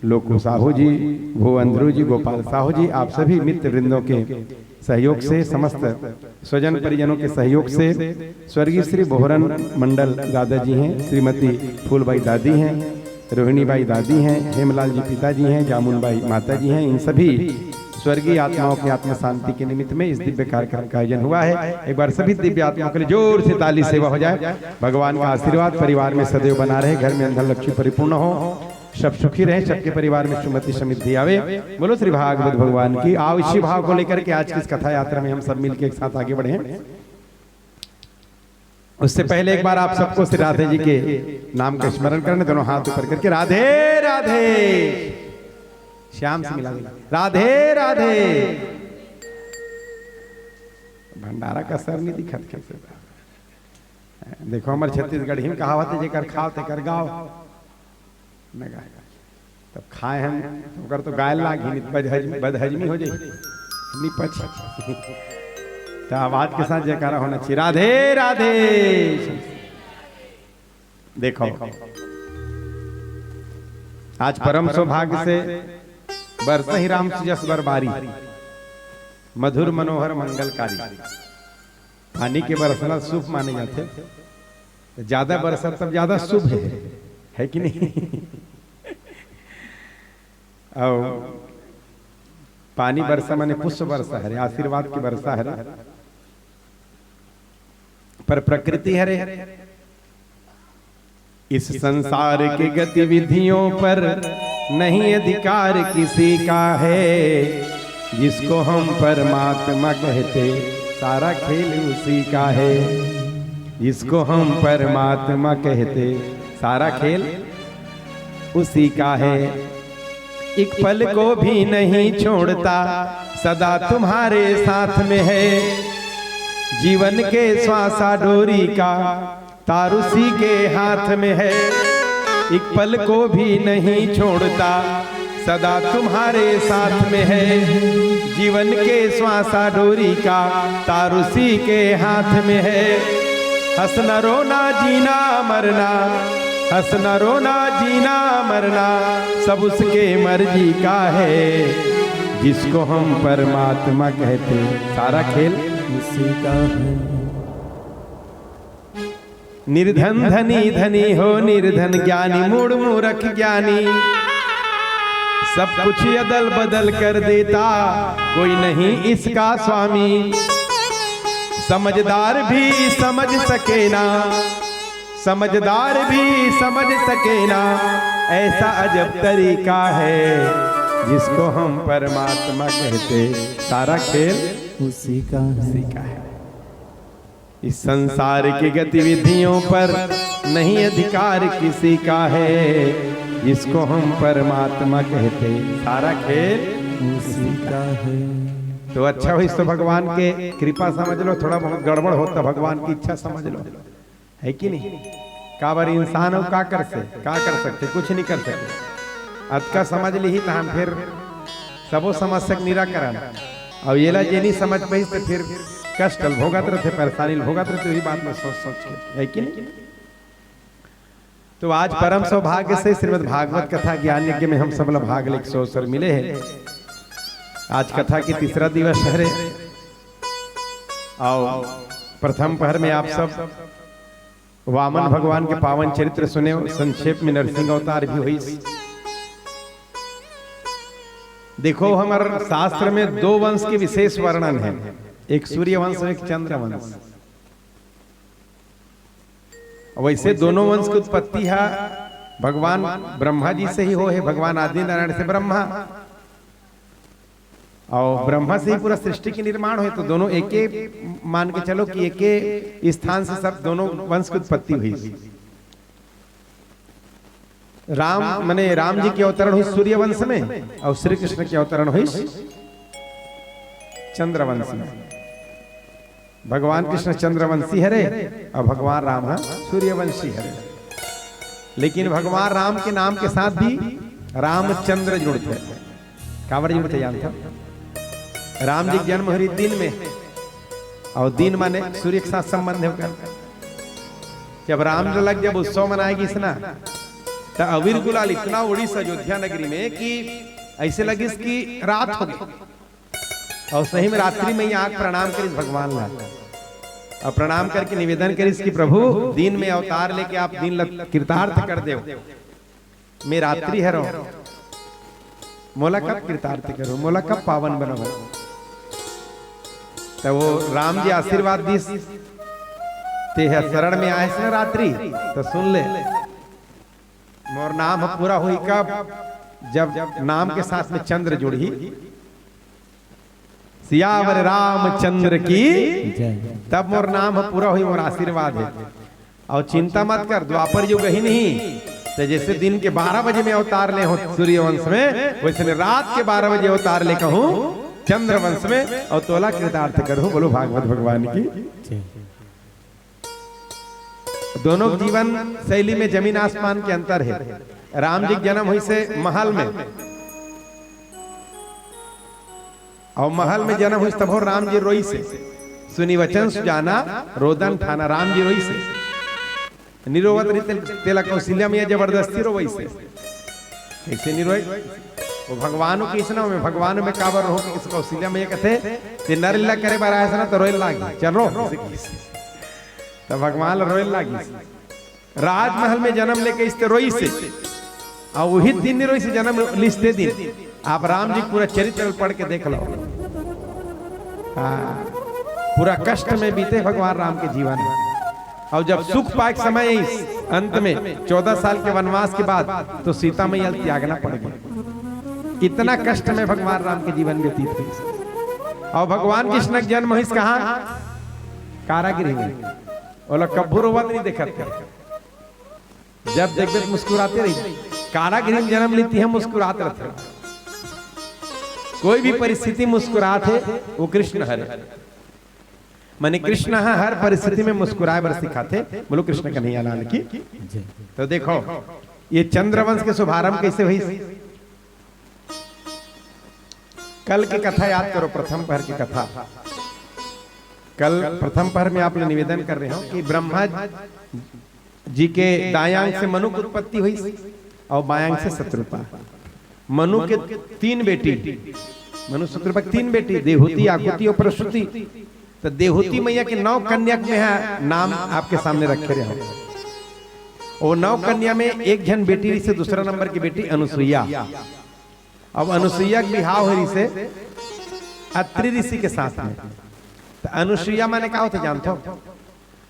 लोकू साहू जी, भुवन ध्रुव जी, गोपाल साहू जी, आप सभी मित्र वृंदों के सहयोग से, समस्त स्वजन परिजनों के सहयोग से स्वर्गीय श्री बोहरन मंडल दादाजी हैं, श्रीमती फूलबाई दादी हैं, रोहिणी बाई दादी हैं, हेमलाल जी पिताजी हैं, जामुन बाई माता जी हैं, इन सभी स्वर्गीय आत्माओं की आत्म शांति के निमित्त में इस दिव्य कार्यक्रम का आयोजन हुआ है। एक बार सभी दिव्य आत्माओं के लिए जोर से ताली सेवा हो जाए। भगवान का आशीर्वाद परिवार में सदैव बना रहे, घर में अंधन लक्ष्मी परिपूर्ण हो, सब सुखी रहें, सबके परिवार में सुमति समृद्धि आवे। बोलो श्री भागवत भगवान की। आओ, इसी भाव को लेकर के आज की इस कथा यात्रा में हम सब मिलकर एक साथ आगे बढ़े। उससे पहले एक बार आप सबको श्री राधे जी के नाम का स्मरण करने, दोनों हाथ ऊपर करके राधे राधे। श्याम से मिला दे। राधे राधे। भंडारा का असर नहीं दिखत कैसे। देखो, हमर छत्तीसगढ़ी में कहावत हे, "जेकर खाव तेकर गाव।" न गाय। तब खाए हम, तो ओकर तो गाय लाग ही, बदहजमी, बदहजमी हो जाई। नहीं पच। तो आवाज के साथ जयकारा होना चाहिए। राधे राधे। देखो, आज परम सौभाग्य से बरसहि राम सुजस बर बारी, मधुर मनोहर मंगलकारी। पानी के बरसना शुभ माने जाथे। तो ज्यादा बरसा तब ज्यादा शुभ है, है कि नहीं? और पानी बरसा माने पुष्प बरसा हरे, आशीर्वाद की बरसा हरे। पर प्रकृति हरे, इस संसार की गतिविधियों पर नहीं अधिकार किसी का है। जिसको हम परमात्मा कहते, सारा खेल उसी का है। जिसको हम परमात्मा कहते, सारा खेल उसी का है। एक पल को भी नहीं छोड़ता, सदा तुम्हारे साथ में है। जीवन के श्वासा डोरी का तार उसी के हाथ में है। एक पल को भी नहीं छोड़ता, सदा तुम्हारे साथ में है। जीवन के श्वासा डोरी का तार उसी के हाथ में है। हंसना रोना जीना मरना, हंसना रोना जीना मरना, सब उसके मर्जी का है। जिसको हम परमात्मा कहते, सारा खेल उसी का है। निर्धन धनी धनी हो, निर्धन ज्ञानी, मूढ़ मूरख ज्ञानी, सब कुछ अदल बदल कर देता, कोई नहीं इसका स्वामी। समझदार भी समझ सके ना, समझदार भी समझ सके ना, ऐसा अजब तरीका है। जिसको हम परमात्मा कहते, सारा खेल उसी का है। उसी का है। इस संसार की गतिविधियों पर नहीं अधिकार किसी का है। जिसको हम परमात्मा कहते, सारा खेल उसी का है। तो अच्छा होइस तो भगवान के कृपा समझ लो, थोड़ा बहुत गड़बड़ होत त भगवान की इच्छा समझ लो, है कि नहीं? काबर इंसान हो, का कर से, का कर सकते, कुछ नहीं कर सकते। अतका समझ लिही तहन फिर सबो समस्या के निराकरण। अउ एला जे नहीं समझ पाइस त फिर कष्ट ल भोगत रहते, परेशानी ल भोगत रहते, वही बात में सोच सोच के, है कि नहीं? तो आज परम सौभाग्य से श्रीमद् भागवत कथा ज्ञान यज्ञ में हम सब ला भाग लेके अवसर मिले हैं। आज कथा के तीसरा दिवस हरे। अउ प्रथम पहर में आप सब वामन भगवान के पावन चरित्र सुने, संक्षेप में नरसिंह अवतार भी होइस। देखो, हमर शास्त्र में दो वंश के विशेष वर्णन है, एक सूर्य वंश और एक चंद्र वंश। वैसे दोनों वंश की उत्पत्ति है भगवान ब्रह्मा जी से ही हो है, भगवान आदि नारायण से ब्रह्मा, और ब्रह्मा से ही पूरा सृष्टि के निर्माण होय, तो दोनों एके मान के चलो कि एके स्थान से सब दोनों वंश की उत्पत्ति हुई। राम, माने राम जी के अवतरण हुई सूर्यवंश में और श्री कृष्ण के अवतरण हुई चंद्रवंश में। भगवान कृष्ण चंद्रवंशी हरे और भगवान राम ह सूर्यवंशी हरे। लेकिन भगवान राम के नाम के साथ भी रामचंद्र जुड़ते हैं। काबर जुड़ते जानते हो? राम जी के जन्म हरी दिन में, और दिन माने सूर्य के साथ संबंध है ओकर। जब रामलला के जब उत्सव मनाए गिस ना, त अबीर गुलाल इतना उड़िस अयोध्या नगरी में कि ऐसे लगिस कि रात हो गई। और सही में रात्रि में ही आके प्रणाम करिस भगवान ला, और प्रणाम करके निवेदन करिस कि प्रभु, दिन में अवतार लेके आप दिन ल कृतार्थ कर देव, मैं रात्रि हरव, मोला कब कृतार्थ करो, मोला कब पावन बनाओ? तो वो राम जी आशीर्वाद दिस, ते ह शरण में आए ना रात्रि, तो सुन ले, मोर नाम ह पूरा हुई कब? जब नाम के साथ में चंद्र जुड़ही। सियावर रामचंद्र की जय। तब मोर नाम ह पूरा हुई, मोर आशीर्वाद है। और चिंता मत कर, द्वापर युग ही नहीं, तो जैसे दिन के बारह बजे में अवतार ले हो सूर्यवंश में, वैसे ने रात के बारह बजे अवतार ले कहूँ चंद्रवंश में, और तोला कृतार्थ करूँ। बोलो भागवत भगवान की। दोनों जीवन शैली में जमीन आसमान के अंतर है। राम जी के जन्म होइसे महल में, और महल में जन्म होइसे तभो राम जी रोइसे। सुनि वचन सुजाना रोदन ठाना, राम जी रोइसे। निरोवत रीते तेला कौशल्या मैया जबरदस्ती रोवइसे। कैसे नहीं रोए? वो भगवान कइसे ना, मैं भगवान में काबर रोहूं, कइसे कौशल्या मैया कथे, ते नर लीला करे बर आए हस ना, तो रोए लागी, चल रो। तो भगवान रोए लागी। राजमहल में जन्म लेके इस ते रोइसे, और वही दिन नहीं रोइसे, जन्म लिस ते दिन। आप राम जी पूरा चरित्र पढ़ के देख लो। हाँ, पूरा कष्ट में बीते भगवान राम के जीवन। और जब सुख पाए के समय इस अंत में चौदह साल के वनवास के बाद, तो सीता मैया ल त्यागना पड़ गया। इतना कष्ट में भगवान राम के जीवन व्यतीत हुई। और भगवान कृष्ण के जन्म होइस कहाँ? कारागृह में। ओला कभू रोवत नहीं देखत। जब देखबे तो मुस्कुराते रही। कारागृह में जन्म लेती है, मुस्कुरात रहते। कोई भी परिस्थिति मुस्कुरात है, वो कृष्ण हरे। माने कृष्ण ह हर परिस्थिति में मुस्कुराए बर सिखाथे। बोलो कृष्ण कन्हैया लाल की। जी। तो देखो, ये चंद्रवंश के शुभारंभ कैसे हुई? कल की कथा याद करो, प्रथम पहर की कथा। कल प्रथम पहर में आप लोग निवेदन कर रहे हो कि ब्रह्मा जी के दायांग से मनु की उत्पत्ति हुई और बायांग से शतरूपा। मनु के तीन बेटी, मनु शतरूपा के तीन बेटी, देहुति, आकुति और प्रसूति। तो देहुति मैया के नौ कन्या में है नाम आपके सामने रखे रहे हो। वो नौ कन्या में एक जन बेटी से दूसरा नंबर की बेटी अनुसुईया। अब अनुसुईया के बिहाव हो रही से अत्रि ऋषि के साथ में। तो अनुसुईया माने का होते जानते हो?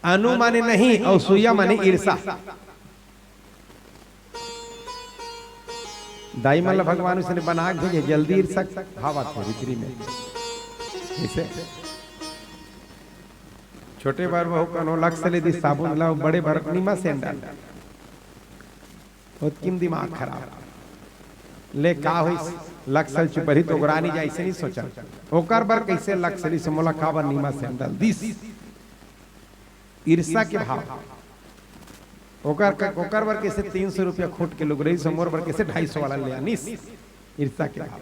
अनु माने नहीं और सुईया माने ईर्षा। दाई मन ला भगवान उसने बना के भेजे, जल्दी ईर्षा भाव आथे भीतरी में। जैसे छोटे बर बहू कनो लक्स ले दी साबुन ला, बड़े बर नीमा सेन डाल, ओतकिम दिमाग खराब। ले का होइस, लक्स ल चुपरही तो ओगरा नहीं जाए, ऐसे नहीं सोचा। ओकर बर कैसे लक्स ली से मोला काबर नीमा सेन डाल दिस। ईर्षा के भाव। ओकर क-, ओकर बर कैसे तीन सौ रुपया खूट के लुगरई से मोर बर कैसे ढाई सौ वाला ले आनिस। ईर्षा के भाव।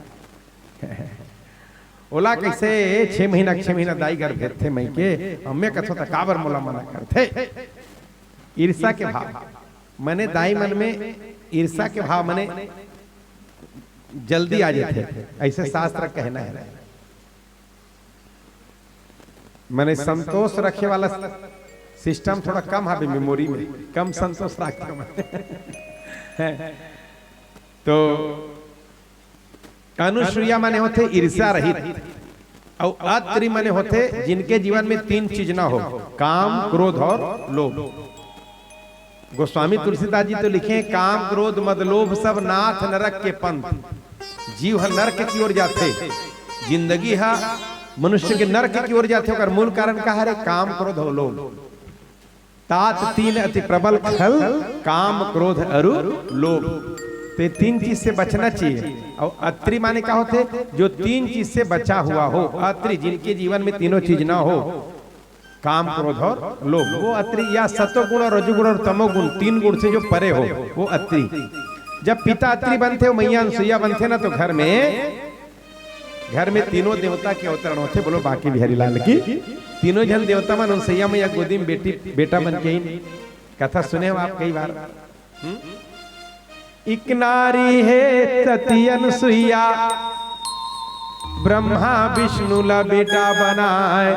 ओला कैसे छह महीना, छह महीना दाई घर भेजथे मई के, अम्मे कथो त काबर मोला मना करथे। ईर्षा के भाव। मने दाई मन में ईर्षा के भाव मने जल्दी आ जाथे, ऐसे शास्त्र कहना है। मने संतोष रखे वाला सिस्टम थोड़ा कम हवे मेमोरी में, कम संतोष रखथे मने। तो अनुसुईया मने होथे ईर्ष्या रहित, अउ अत्रि मने होथे जिनके जीवन में तीन चीज ना हो, काम, क्रोध और लोभ। गोस्वामी तुलसीदास जी तो लिखे, "काम, क्रोध, मद, लोभ सब नाथ नरक के पंथ।" जीव ह नरक की ओर जाथे, जिंदगी ह मनुष्य के नरक की ओर जाथे, ओकर मूल कारण का हरे? काम, क्रोध और लोभ। तात तीन अति प्रबल खल, काम, क्रोध अरु लोभ। तो ये तीन चीज से बचना चाहिए। और अत्रि माने का होथे? जो तीन चीज से बचा हुआ हो। अत्रि जिनके जीवन में तीनों चीज ना हो, काम, क्रोध और लोभ, वो अत्रि, या सतोगुण और रजोगुण और तमोगुण, तीन गुण से जो परे हो, वो अत्रि। जब पिता अत्रि बनथे, वो मैया अनुसुईया बनथे ना, तो घर में, घर में तीनों देवता के अवतरण होथे। बोलो बांके बिहारी लाल की। तीनों झन देवता मन, अनुसुईया मैया गोदी में बेटी, बेटा बन के आइन। कथा सुने हो आप कई बार। हम्म? इक नारी हे सती अनुसुईया, ब्रह्मा विष्णु ला बेटा बनाए,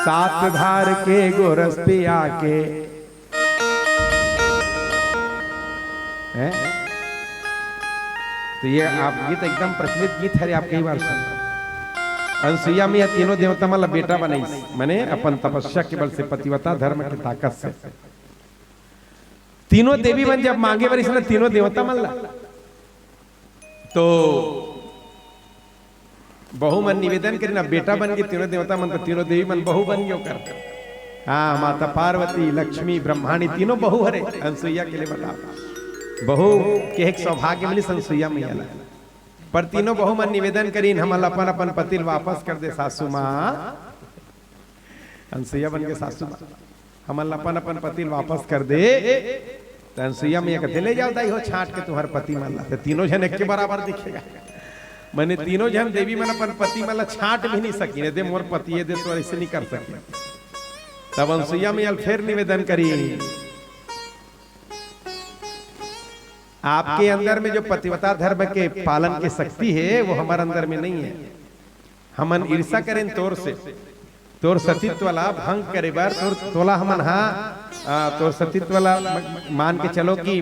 सात भार के गोरस पिया के। हैं? तो ये आप गीत एकदम प्रचलित गीत हरे, आप कई बार सुन। अनुसुईया मैया तीनों देवता मन ला बेटा बनाइस, माने अपन तपस्या के बल से, पतिव्रता धर्म के ताकत से। तीनों देवी मन जब मांगे बर इसने तीनों देवता मन ला, तो बहू मन निवेदन करिन, बेटा बन के तीनों देवता मन, तो तीनों देवी मन बहू बन गयो कर। हाँ, माता पार्वती, लक्ष्मी, ब्रह्माणी तीनों बहू हरे, अनुसुईया के लिए बताओ। बहू के एक सौभाग्य मिलिस अनसुईया मैया ला। पर तीनों बहू मन निवेदन करिन, हमन ला अपन अपन पति ल वापस कर दे सासू माँ। अनसुईया बन के सासू माँ, हमन ला अपन अपन पति ल वापस कर दे। त अनसुईया मैया कथे, "ले जाओ दाई हो छांट के तुम्हार पति मन ला।" त तीनों झन एक के बराबर दिखेगा। मैंने तीनों झन देवी मन अपन पति मन ला छांट भी नहीं सकी, दे मोर पति ये दे, तो ऐसे नहीं कर सके। तब अनसुईया मैया ल फेर निवेदन करी, आपके अंदर में जो पतिव्रता धर्म के पालन के शक्ति है, वो हमारे अंदर में नहीं है। हमन ईर्षा करेन तोर से, तोर सतीत्व ला भंग करे बर, तोर, तोला हमन हा, आ, तोर सतीत्व ला म-, मान के चलो कि,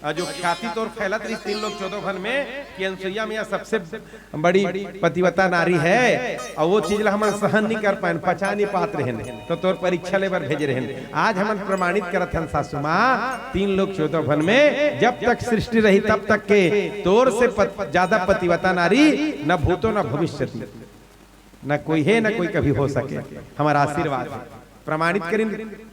आ, जो ख्याति तोर फैलत रही तीन लोक चौदह भन में कि अनसुईया मैया सबसे बड़ी पतिव्रता नारी है, और वो चीज ला हमन सहन नहीं कर पाएन, पचा नहीं पात रहेन, तो तोर परीक्षा ले बर भेजे रहेन। आज हमन प्रमाणित करत हन सासू माँ, तीन लोक चौदह भन में जब तक सृष्टि रही तब तक के तोर से पत-, ज्यादा पतिव्रता नारी न भूतो न भविष्यति, न कोई है, न कोई कभी हो सके। हमारा आशीर्वाद है। प्रमाणित करिन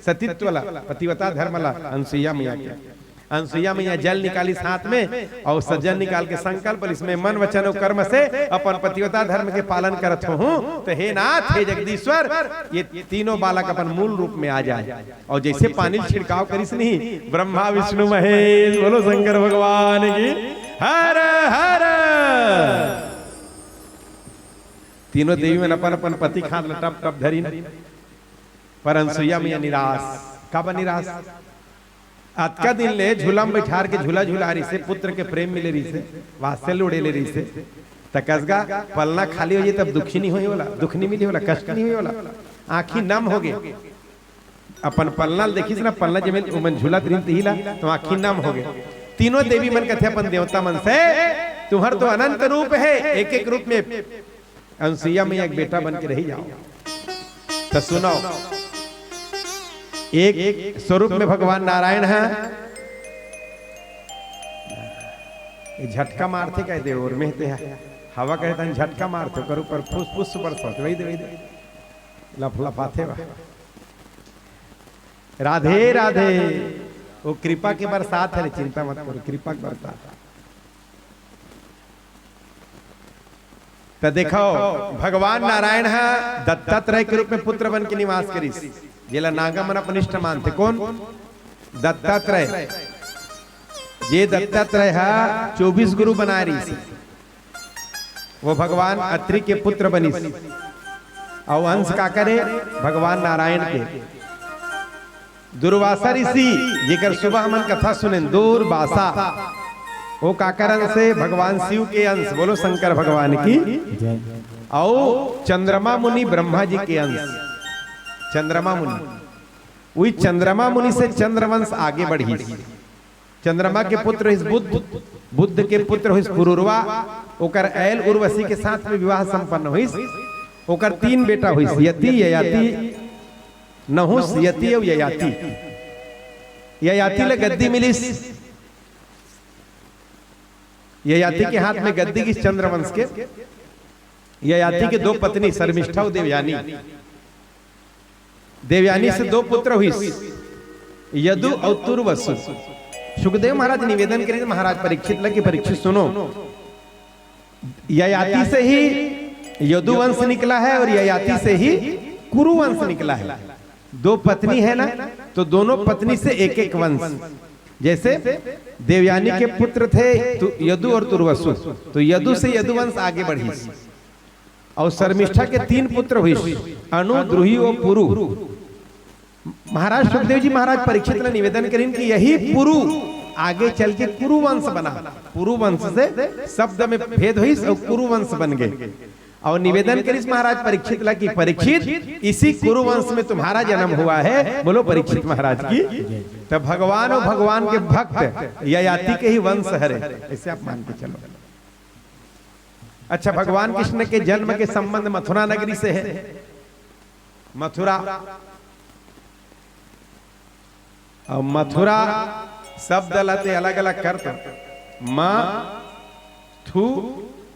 सतीत्व ला, पतिव्रता धर्म ला, अनसुईया मैया के। अनसुईया मैया जल निकालिस हाथ में और सज्जन निकाल के संकल्प लिस, मैं मन वचन और कर्म से अपन पतिव्रता धर्म के पालन करत हूँ। तो हे नाथ, हे जगदीश्वर, ये तीनों बालक अपन मूल रूप में आ जाए। और जैसे पानी छिड़काव करिस नहीं, ब्रह्मा विष्णु महेश, बोलो शंकर भगवान की, हर हर। तीनों देवी मन अपन अपन पति के हाथ ल टप टप धरिन। पर अनसुईया मैया निराश। काबर निराश? अतका दिन ले झूला में बैठार के झूला झूला रहिसे, पुत्र के प्रेम मिले रहिसे, वात्सल्य उड़ेले रहिसे। त कस गा, पलना खाली हो जाए तब दुखी नहीं होई ओला, दुख नहीं मिली ओला, कष्ट नहीं होई ओला। आँखी नम हो गे। अपन पलना ल देखिस ना, पलना जेमे ओमन झूलत रहिन तिही ला, तो आँखी नम हो गे। तीनों देवी मन कथे अपन देवता मन से, तुम्हर तो अनंत रूप है, एक एक रूप में अनसुईया मैया एक बेटा बन के रही जाओ। तो सुनो, एक स्वरूप में भगवान नारायण है। ये झटका मारथे कह दे, और में ते है। हवा कहे तन झटका मारथे, ओकर ऊपर फुस फुस बरसात, वही दे, वही दे। लफलफाथे बा। राधे राधे। वो कृपा के बरसात है, चिंता मत करो, कृपा के बरसात। त देखो, भगवान नारायण ह दत्तात्रेय के रूप में पुत्र बन के निवास करिस, जेला नागा मन अपन इष्ट मानथे। कौन? दत्तात्रेय। जे दत्तात्रेय ह चौबीस गुरु बनाए रहिस, वो भगवान अत्रि के पुत्र बनिस। अउ अंश काकर हे? भगवान नारायण के। दुर्वासा ऋषि, जेकर सुबह हमन कथा सुनेन, दुर्वासा, वो काकर अंश हे? भगवान शिव के अंश। बोलो शंकर भगवान की। जय। अउ चंद्रमा मुनि ब्रह्मा जी के अंश। चंद्रमा मुनि, वही चंद्रमा मुनि से चंद्रवंश आगे बढ़िस। चंद्रमा के पुत्र होइस बुद्ध, बुद्ध के पुत्र होइस पुरुरवा, ओकर ऐल उर्वशी के साथ में विवाह संपन्न होइस। ओकर तीन बेटा होइस, यति, ययाति, नहुस, यति अउ ययाति। ययाति ले गद्दी मिलिस। ययाति के हाथ में गद्दी गिस चंद्रवंश के। ययाति के दो पत्नी, शर्मिष्ठा अउ देवयानी। देवयानी से दो पुत्र होइस, यदु अउ तुर्वसु। सुखदेव महाराज निवेदन करिस महाराज परीक्षित ला कि परीक्षित सुनो, ययाति से ही यदु वंश निकला है और ययाति से ही कुरु वंश निकला है। दो पत्नी है ना, तो दोनों पत्नी से एक एक वंश। जैसे देवयानी के पुत्र थे तु-, यदु और तुर्वसु, तो यदु से यदुवंश आगे बढ़िस। अउ शर्मिष्ठा के तीन पुत्र होइस, अनु, द्रुहि अउ पुरु। महाराज सुखदेव जी महाराज परीक्षित ला निवेदन करिन कि यही पुरु आगे चल के कुरुवंश बना। पुरुवंश से शब्द में भेद होइस अउ कुरुवंश बन गे। अउ निवेदन करिस महाराज परीक्षित ला कि परीक्षित, इसी कुरुवंश में तुम्हारा जन्म हुआ है। बोलो परीक्षित महाराज की। तब भगवान अउ भगवान के भक्त ययाति के ही वंश हरे, ऐसे आप मान के चलो। अच्छा, भगवान कृष्ण के जन्म के संबंध मथुरा नगरी से है। मथुरा, अउ मथुरा शब्द ला ते अलग-अलग कर तो, म, थु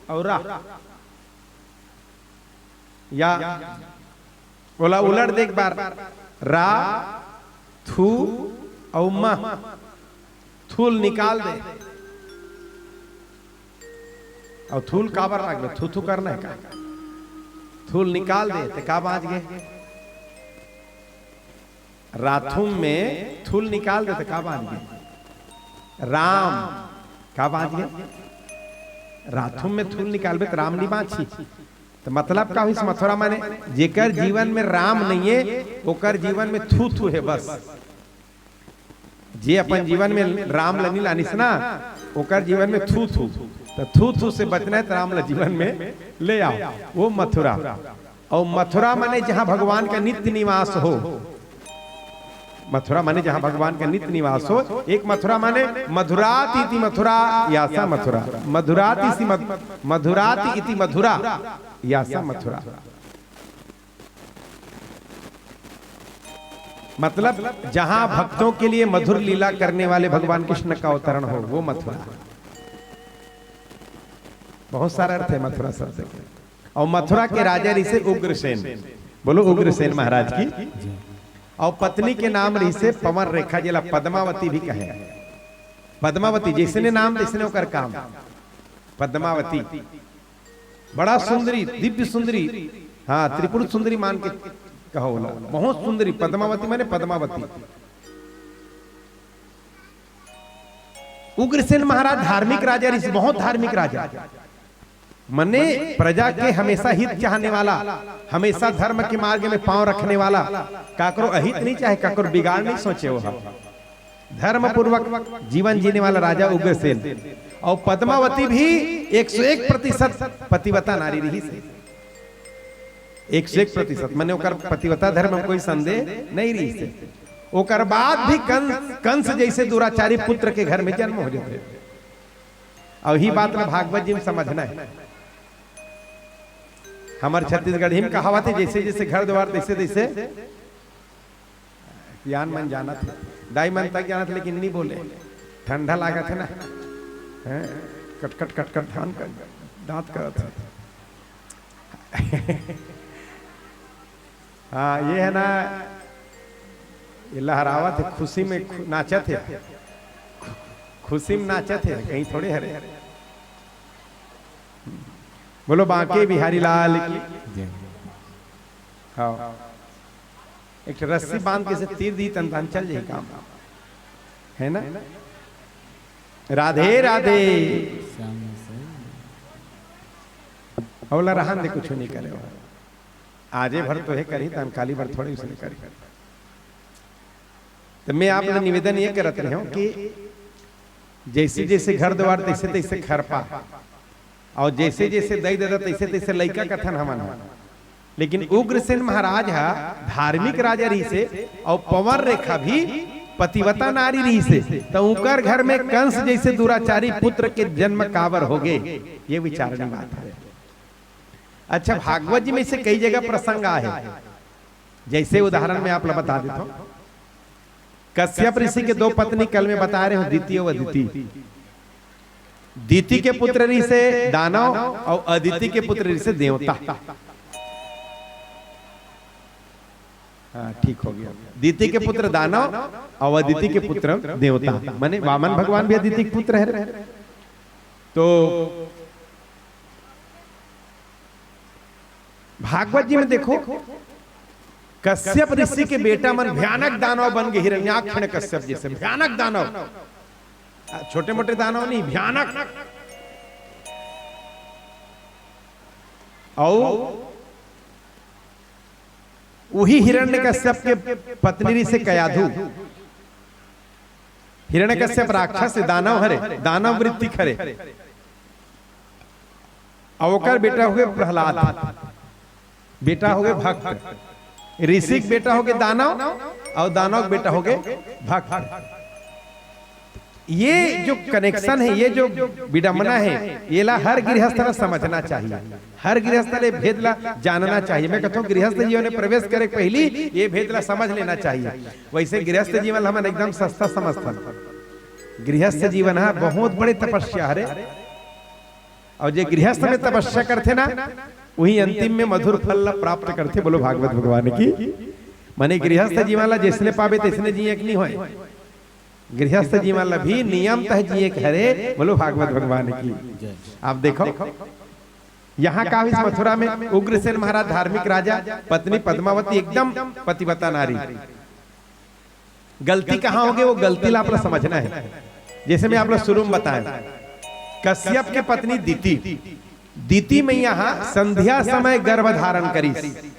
अउ रा, या ओला उलट दे एक बार, रा, थु अउ म। थूल निकाल दे। अउ थूल काबर राखबे? थू थू करना हे का? थूल निकाल दे, त का बाँच गे? राथुम में थूल निकाल दे, त का बाँच गे? राम। का बाँच गे? राथुम में थूल निकालबे, त राम नी बाँचही। त मतलब का होइस मथुरा माने? जेकर जीवन में राम नइये, ओकर जीवन में थू थू हे बस। जे अपन जीवन में राम ल नी लानिस ना, ओकर जीवन में थू थू। त थू थू से बचना हे त राम ल जीवन में ले आओ, वो मथुरा। अउ मथुरा माने जहाँ भगवान का नित्य निवास हो। मथुरा माने जहाँ भगवान का नित्य निवास हो। एक मथुरा माने मधुरात इति मथुरा, यासा मथुरा। मधुरात इति मध-, मधुरात इति मधुरा, यासा मथुरा। मतलब, जहाँ भक्तों के लिए मधुर लीला करने वाले भगवान कृष्ण का अवतरण हो, वो मथुरा। बहुत सारा अर्थ हे मथुरा शब्द के। अउ मथुरा के राजा रिहिसे उग्रसेन। बोलो उग्रसेन महाराज की। अउ पत्नी के नाम रिहिसे पवन रेखा, जेला पद्मावती भी कहे। पद्मावती जइसने नाम तइसने ओकर काम। पद्मावती बड़ा सुंदरी, दिव्य सुंदरी, हाँ, त्रिपुर सुंदरी मान के कहो ओला। बहुत सुंदरी, पद्मावती माने पद्मावती। उग्रसेन महाराज धार्मिक राजा रिहिसे, बहुत धार्मिक राजा। मने प्रजा के हमेशा हित चाहने वाला, हमेशा धर्म के मार्ग में पाँव रखने वाला, काकरो अहित नहीं चाहे, काकरो बिगाड़ नहीं सोचे वो ह। धर्म पूर्वक जीवन जीने वाला राजा उग्रसेन। अउ पद्मावती भी एक सौ एक प्रतिशत पतिव्रता नारी रिहिसे। एक सौ एक प्रतिशत, मने ओकर पतिव्रता धर्म में कोई संदेह नहीं रिहिसे। ओकर बाद भी कंस, कंस जइसे दुराचारी पुत्र के घर में जन्म हो जाथे। अउ इही बात ल भागवत जी में समझना हे। हमर छत्तीसगढ़ी में कहावत हे, जइसे जइसे घर दुवार तइसे तइसे सियान मन जानत हे, दाई मन तक जानत हे, लेकिन नी बोले, ठंडा लागत हे ना, हैं? कटकट कटकट धान कर दाँत करत हे। हाँ, ये हे ना, ये लहरावत हे, खुशी में खु-, नाचत हे, खु-, खुशी में नाचत हे, कहीं थोड़े हरे। बोलो बांके बिहारी लाल की। जय। हाँ। एक ठो रस्सी बांध के से तीर दी तन तन चल जाही काम। हे ना? राधे राधे। श्याम सही। अउ ला रहन दे, कुछ नहीं करे हो। आजे भर तो हे करही, तन काली भर थोड़े उसने करही। त मैं आप ले निवेदन ये करत रहे हूँ कि जइसे जइसे घर दुवार तइसे तइसे खरपा, अउ जइसे जइसे दई ददा तइसे तइसे लइका कथन हमन ह। लेकिन उग्रसेन महाराज ह धार्मिक राजा रिहिसे, अउ पवन रेखा भी पतिव्रता नारी रिहिसे, त उंकर घर में कंस जइसे दुराचारी पुत्र के जन्म काबर होगे, ये विचारनी बात हे। अच्छा, भागवत जी में इसे कई जगह प्रसंग आहे, जइसे उदाहरण मैं आप ला बता देथंव। कश्यप ऋषि के दो पत्नी कल मैं बता रहे हूं, दिति अउ अदिति। दिति के पुत्र रिहिसे दानव अउ अदिति के पुत्र रिहिसे देवता। हाँ, ठीक हो गया। दिति के पुत्र दानव अउ अदिति के पुत्र देवता, माने वामन भगवान भी अदिति के पुत्र हे। तो भागवत जी में देखो, कश्यप ऋषि के बेटा मन भयानक दानव बन गे, हिरण्याक्ष, हिरण्यकश्यप जइसे भयानक दानव, छोटे मोटे दानव नहीं, भयानक। अउ उही हिरण्यकश्यप के पत्नी रिहिसे कयाधु। हिरण्यकश्यप राक्षस हे, दानव हरे, दानव वृत्ति के हरे। अउ ओकर बेटा होगे प्रहलाद, बेटा होगे भक्त। ऋषि के बेटा होगे दानव, अउ दानव के बेटा होगे भक्त। ये जो connection हे, ये जो विडंबना हे, येला हर गृहस्थ ला समझना चाहिए, हर गृहस्थ ला ये भेद ला जानना चाहिए। मैं कहथंव, गृहस्थ जीवन में प्रवेश करे के पहिली ये भेद ला समझ लेना चाहिए। वइसे गृहस्थ जीवन ला हमन एकदम सस्ता समझथन। गृहस्थ जीवन ह बहुत बड़े तपस्या हरे। अउ जे गृहस्थ में तपस्या करथे ना, उही अंतिम में मधुर फल ला प्राप्त करथे। बोलो भागवत भगवान की। माने गृहस्थ जीवन ला जइसने पाबे तइसने जिए के नहीं होय। गृहस्थ जीवन ला भी नियम तह जिए के हरे। बोलो भागवत भगवान की। आप देखो, यहाँ का होइस मथुरा में, उग्रसेन महाराज धार्मिक राजा, पत्नी पद्मावती एकदम पतिव्रता नारी। गलती कहाँ होगे, वो गलती ला आप ला समझना है। जैसे मैं आप ला शुरू में बताया, कश्यप के पत्नी दीति, दीति मैया हा संध्या समय गर्भ धारण करिस।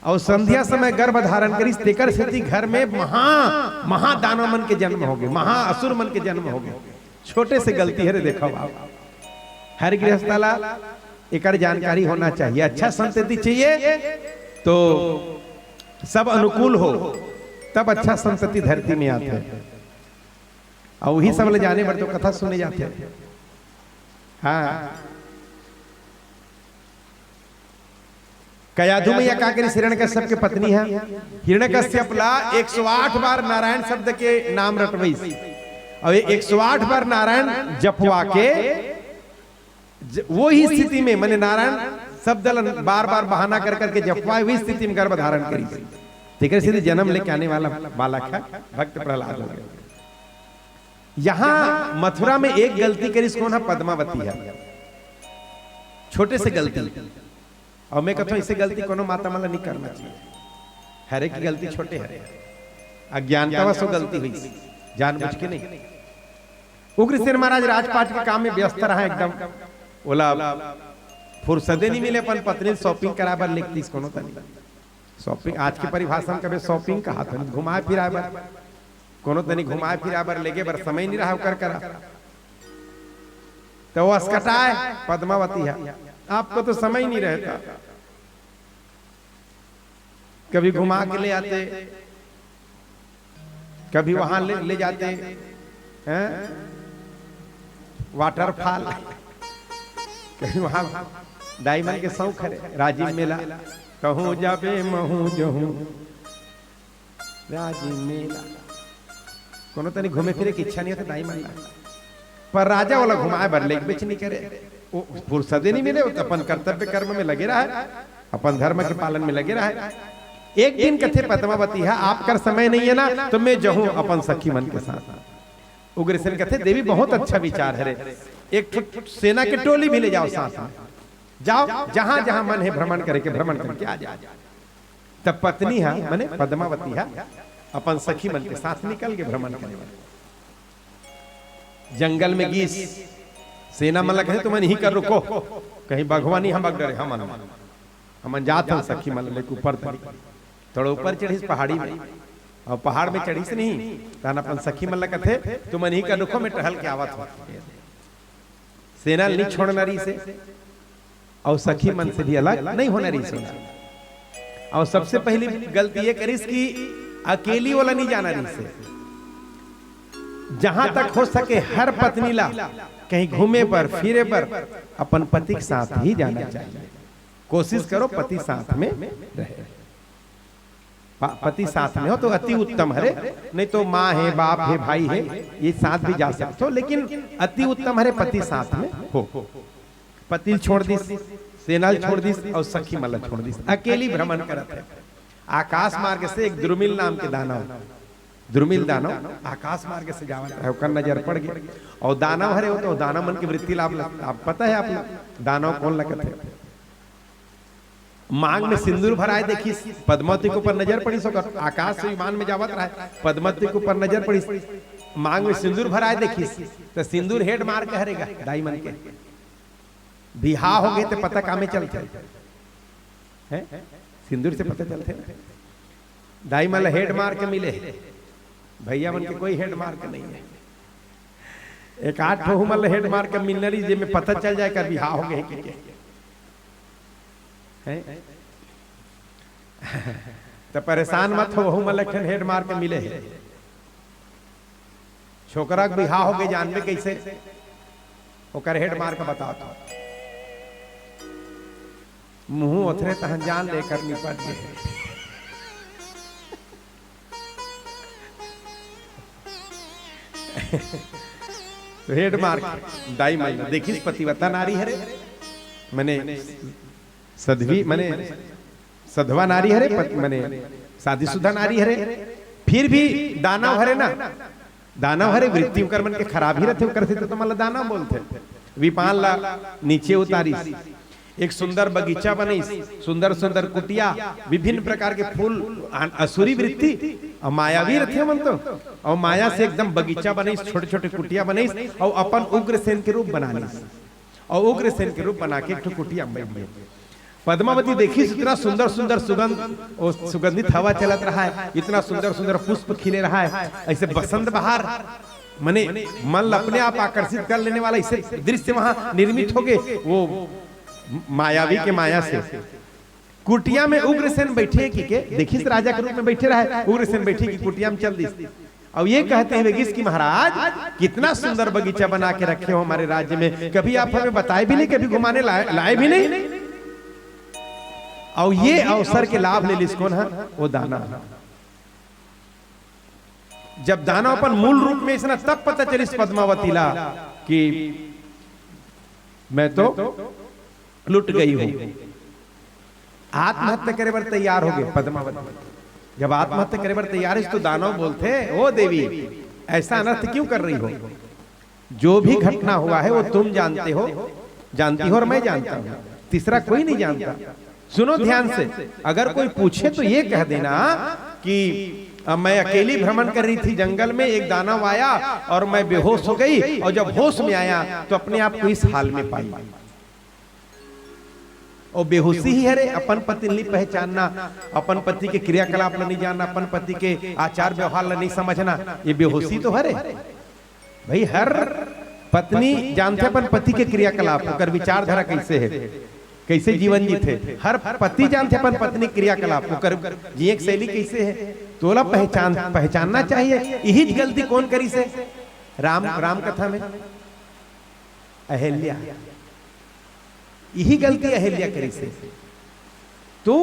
अउ संध्या समय गर्भ धारण करिस, तेकर सेती घर में महा, महादानव मन के जन्म होगे, महाअसुर मन के जन्म होगे। छोटे से गलती हरे, देखो आप, हर गृहस्थ ला एकर जानकारी होना चाहिए। अच्छा संतति चाहिए तो सब अनुकूल हो, तब अच्छा संतति धरती में आथे। अउ वही सब ले जाने बर तो कथा सुने जाथे। हाँ, कयाधु मैया का करिस, हिरण्यकश्यप के पत्नी है, हिरण्यकश्यप ला एक सौ आठ बार नारायण शब्द के नाम रटवइस, अउ एक सौ आठ बार नारायण जपवा के ज-, वो ही स्थिति में, माने नारायण शब्द ला बार बार बहाना कर करके जपवाए, वही स्थिति में गर्भ धारण करिस। तेकर सेती जन्म लेके आने वाला बालक है भक्त प्रहलाद हो गया। यहाँ मथुरा में एक गलती करिस, कौन है? पद्मावती है। छोटे से गलती। अउ मैं कहता हूँ, इसे गलती कोनो माता मन ला नहीं करना चाहिए। हर एक की गलती छोटे हरे। अज्ञानता वश वो गलती हुई, जानबूझ के नहीं। उग्रसेन महाराज राजपाट के काम में व्यस्त रहा एकदम। ओला फुर्सदे नहीं मिले अपन पत्नी शॉपिंग करा बर लेगतिस कोनो तनी। शॉपिंग, आज के परिभाषा में कबे शॉपिंग कहा था, घुमाए फिराए बर। कोनो तनी घुमाए फिराए बर लेगे बर समय नहीं रहा ओकर करा। तो वो असकटाए पद्मावती है, आपको तो समय नहीं रहता। कभी घुमा के ले आते, कभी वहां ले, ले जाते हैं वाटरफॉल, कभी वहां। दाई मन के शौक हरे राजिम मेला, कहूँ जाबे महूँ जहूँ राजिम मेला। कोनो तनी घूमे फिरे के इच्छा नहीं होता दाई मन ला, पर राजा वाला घुमाए बर लेगबेच नहीं करे। वो फुर्सदे नहीं मिले, वो तो अपन कर्तव्य कर्म में लगे रहा है, अपन धर्म के पालन में लगे रहा है। एक दिन कथे पद्मावती है, आपकर समय नहीं है ना, तो मैं जहूँ अपन सखी मन के साथ। उग्रसेन कथे, देवी, बहुत अच्छा विचार हरे, एक ठो सेना के टोली भी ले जाओ साथ में, जाओ जहां जहां मन है भ्रमण करे के, भ्रमण करके आ जाओ। तब पत्नी हा, माने पद्मावती हा, अपन सखी मन के साथ निकल के भ्रमण करे बर। जंगल में गीस, सेना मन ला कहे, "तुमन इही कर रुको, कहीं बघवा नहीं हमन डरे, हमन, हमन जात हन सखी मन लेके ऊपर तनी।" थोड़ा ऊपर चढ़िस पहाड़ी में, अउ पहाड़ में चढ़िस नहीं, तहन अपन सखी मन ला कथे, "तुमन इही कर रुको, मैं टहल के आवत हूँ।" सेना ला नहीं छोड़ना रहिसे, अउ सखी मन से भी अलग नहीं होना रहिसे। अउ सबसे पहली गलती ये करिस कि अकेली वाला नहीं जाना रहिसे। जहां तक हो सके, हर पत्नी ला कहीं घूमे बर, फिरे बर अपन पति के साथ ही जाना चाहिए। कोशिश करो पति साथ में रहे। प-, पति साथ में हो तो अति उत्तम हरे, नहीं तो माँ है, बाप है, भाई है, ये साथ भी जा सकते हो, लेकिन अति उत्तम हरे पति साथ में हो। पति ल छोड़ दिस, सेना ल छोड़ दिस अउ सखी मन ल छोड़ दिस, अकेली भ्रमण करत है। आकाश मार्ग से एक द्रुमिल नाम के दानव, द्रुमिल दानव आकाश मार्ग से जावत रहे, ओकर नजर पड़ गई। अउ दानव हरे, वो तो दानव मन के वृत्ति ला आप, आप पता है आप ला, दानव कौन लगत है। मांग में सिंदूर भराए देखिस, पद्मावती के ऊपर नजर पड़िस, ओकर आकाश से विमान में जावत रहे, पद्मावती के ऊपर नजर पड़िस, मांग में सिंदूर भराए देखिस, तो सिंदूर हेड मार के हरेगा, दाई मन के बिहाव हो गए तो पता कामे चलते हैं, सिंदूर से पता चलते ना। दाई मन ल हेड मार के मिले, भैया मन के कोई हेड मार के नहीं है। एक आध ठो हमन ल हेड मार के मिलना रही, जेमे पता चल जाए कर बिहाव हो गए कि के। हैं? तो परेशान मत हो, हमन ल एक ठन हेड मार के मिले है। छोकरा के बिहाव हो गए, जानबे कैसे? ओकर हेड मार के बताओ तो। मुंह ओथरे तहन जान ले कर निपट गए। तो हेड मार के दाई मन देखिस, पतिव्रता नारी हरे, मने सधवी, मने सधवा नारी हरे, पत-, मने शादीशुदा नारी हरे, फिर भी दानव हरे ना, दानव हरे, वृत्ति उकर मन के खराब ही रथे, उकर से तो तुमन ला दानव बोलथे। विपान ला नीचे उतारिस, एक सुंदर बगीचा बनइस, सुंदर सुंदर कुटिया, विभिन्न प्रकार के फूल, अ-, असुरी वृत्ति अउ मायावी रथे मन तो, अउ माया से एकदम बगीचा बनइस, छोटे छोटे कुटिया बनइस, अउ अपन उग्रसेन के रूप बना लिस, अउ उग्रसेन के रूप बना के एक ठो कुटिया में बइठ गे। पद्मावती देखिस, इतना सुंदर सुंदर सुगंध, वो सुगंधित हवा चलत रहा है, इतना सुंदर सुंदर पुष्प खिले रहा है, ऐसे बसंत बहार, मने मन ला अपने आप आकर्षित कर लेने वाला ऐसे दृश्य वहां निर्मित हो गए, वो मायावी के माया से। कुटिया में उग्रसेन बैठे कि के, देखिस राजा के रूप में बैठे रहे, उग्रसेन बैठे कि कुटिया में चल दिस। अब ये कहते हुए गिस कि महाराज, कितना सुंदर बगीचा बना के रखे हो हमारे राज्य में, कभी आप हमें बताए भी नहीं, कभी घुमाने लाए, लाए भी नहीं। और ये अवसर के लाभ ले लिस कौन है? वो दानव। जब दानव अपन मूल रूप में इसने तब पता चलिस पद्मावती ला कि मैं तो लुट गई हूं। आत्महत्या करे बर तैयार हो गए पद्मावती। जब आत्महत्या करे बर तैयार है तो दानव बोलथे, "ओ देवी, ऐसा अनर्थ क्यों कर रही हो? जो भी घटना हुआ है वो तुम जानते हो, जानती हो और मैं जानता हूं, तीसरा कोई नहीं जानता। सुनो ध्यान से, अगर कोई पूछे तो ये कह देना कि अ, मैं अकेली भ्रमण कर रही थी जंगल में, एक दानव आया और मैं बेहोश हो गई, और जब होश में आया तो अपने आप को इस हाल में पाई।" और बेहोशी ही हरे, अपन पति ला नहीं पहचानना, अपन पति के क्रियाकलाप ला नहीं जानना, अपन पति के आचार व्यवहार ला नहीं समझना, ये बेहोशी तो हरे। भाई, हर पत्नी जानथे अपन पति के क्रियाकलाप, ओकर विचारधारा कैसे है, कैसे जीवन जीथे। हर पति जानथे अपन पत्नी क्रियाकलाप, ओकर जिए के शैली कैसे है। तोला पहचान, पहचानना चाहिए। यही गलती कौन करिस हे? राम, राम कथा में अहिल्या, यही गलती अहिल्या करिस हे। तो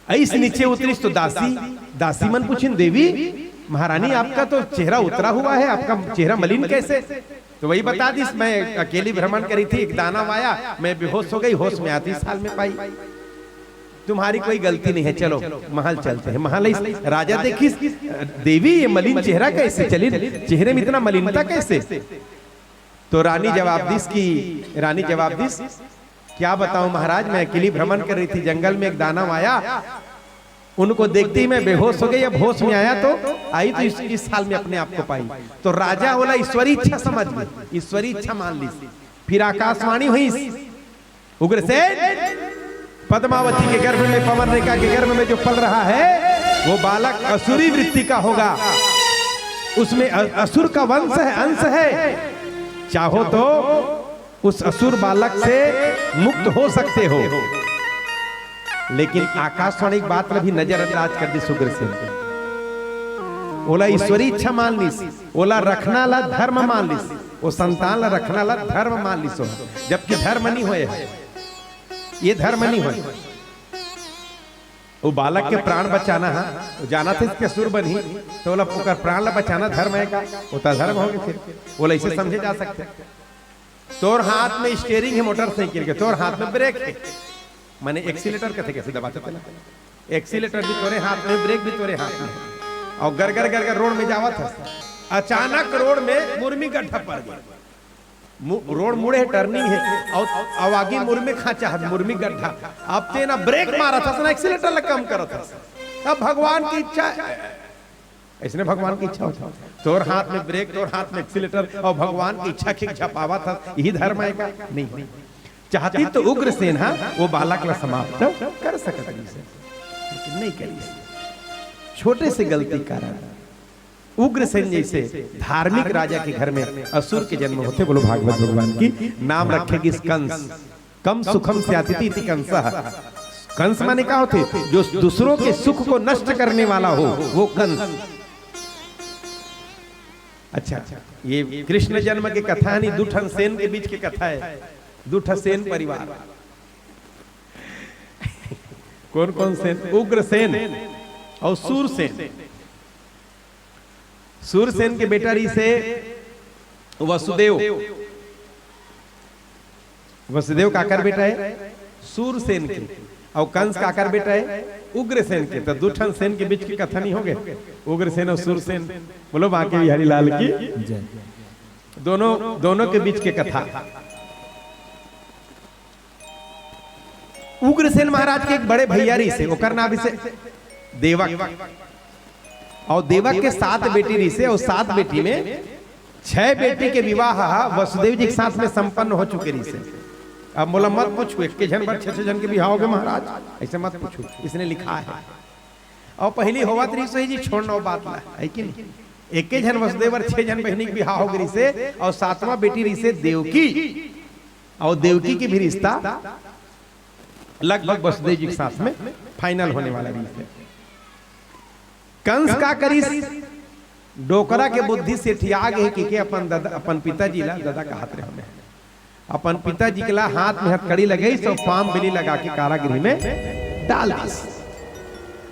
अइस नीचे उतरिस तो दासी, दासी मन पूछिन, "देवी, महारानी, आपका तो चेहरा उतरा हुआ है, आपका चेहरा मलिन कैसे?" तो वही बता दिस, "मैं अकेली भ्रमण करी थी, एक दानव आया, मैं बेहोश हो गई, होश में आती इस हाल में पाई। तुम्हारी कोई गलती नहीं है, चलो महल चलते हैं।" महल इस राजा देखिस, "देवी, ये मलिन चेहरा कैसे? चलिन, चेहरे में इतना मलिनता कैसे?" तो रानी जवाब दिस कि, रानी जवाब दिस, "क्या बताऊं महाराज, मैं अकेली भ्रमण कर रही थी, जंगल में एक दानव आया, उनको देखते ही मैं बेहोश हो गई, अब होश में आया तो आई तो इस, इस हाल में अपने आप को पाई।" तो राजा ओला ईश्वरी इच्छा समझ ली, ईश्वरी इच्छा मान ली। फिर आकाशवाणी हुई, "उग्रसेन, पद्मावती के गर्भ में, पवन रेखा के गर्भ में जो पल रहा है, वो बालक असुरी वृत्ति का होगा, उसमें अ-, असुर का वंश है, अंश है, चाहो तो उस असुर बालक से मुक्त हो सकते हो।" लेकिन आकाशवाणी के बात ला भी नजरअंदाज कर दिस उग्रसेन। ओला ईश्वरी इच्छा मान लिस, ओला रखना ला धर्म मान लिस, वो संतान ला रखना ला धर्म मान लिस, जबकि धर्म नहीं होए हे, ये धर्म नहीं होए। वो बालक के प्राण बचाना है, वो जानथे कि असुर बनही, तो ओला ओकर प्राण ला बचाना धर्म है का? वो तो धर्म हो गए फिर, वो ऐसे समझे जा सकते। तोर हाथ में स्टीयरिंग है मोटरसाइकिल के, तोर हाथ में ब्रेक है, माने एक्सीलेटर कथे, कैसे दबाते तेला, एक्सीलेटर भी तोरे हाथ में, ब्रेक भी तोरे हाथ में, और गरगर गरगर रोड में जावत हस, अचानक रोड में मुर्मी गड्ढा पड़ गया, मु-, रोड मुड़े है, टर्निंग है, और, और आगे मुर्मी खांचा है, मुर्मी गड्ढा, अब तें ना ब्रेक मारत हस ना एक्सीलेटर ला कम करत हस, अब भगवान की इच्छा, ऐसने भगवान की इच्छा होथे। तोर हाथ में ब्रेक, तोर हाथ में एक्सीलेटर, और भगवान की इच्छा के झपावत हस, यही धर्म है का? नहीं। चाहती तो उग्रसेन हा वो बालक ला समाप्त कर सकत रहिस, लेकिन नहीं करिस। छोटे से गलती कारण उग्रसेन जैसे धार्मिक राजा के घर में असुर के जन्म होथे। बोलो भागवत भगवान की। नाम रखे गिस कंस। कम सुखम स्यातिथि इति कंसः। कंस माने का होथे? जो दूसरों के सुख को नष्ट करने वाला हो, वो कंस। अच्छा, ये कृष्ण जन्म के कथा नहीं, दू ठन सेन के बीच के कथा है। दू ठन सेन परिवार। कौन कौन सेन? उग्रसेन और सूरसेन। सूरसेन के बेटा रहिसे वसुदेव। वसुदेव काकर बेटा है? सूरसेन के। अउ कंस काकर बेटा हे? उग्रसेन के। त दू ठन सेन के बीच के कथा नहीं होगे? उग्रसेन अउ सूरसेन। बोलो बांके बिहारी लाल की। जय। दोनों, दोनों के बीच के कथा। उग्रसेन महाराज के एक बड़े भैया रहिसे, ओकर नाम रहिसे देवक। अउ देवक के सात बेटी रहिसे, अउ सात बेटी में छह बेटी के विवाह ह वसुदेव जी के साथ में संपन्न हो चुके रहिसे। अब मोला मत पूछू, एक के झन बर छह छह झन के बिहाव होगे महाराज, ऐसे मत पूछू, इसने लिखा है। अउ पहली होवत रहिस होही जी, छोड़ ना वो बात ला, है कि नहीं? एके झन वसुदेव बर छह झन बहिनी के बिहाव होगे रहिसे, अउ सातवां बेटी रहिसे देवकी, अउ देवकी के भी रिश्ता लगभग वसुदेव जी के साथ में final होने वाला रहिसे। कंस का करिस? डोकरा के बुद्धि सेठिया गे हे कि के अपन ददा, अपन पिताजी ला ददा कहत रहे होने। अपन पिताजी के ला हाथ में हथकड़ी लगइस अउ पाम बेली लगा के कारागृह में डाल दिस।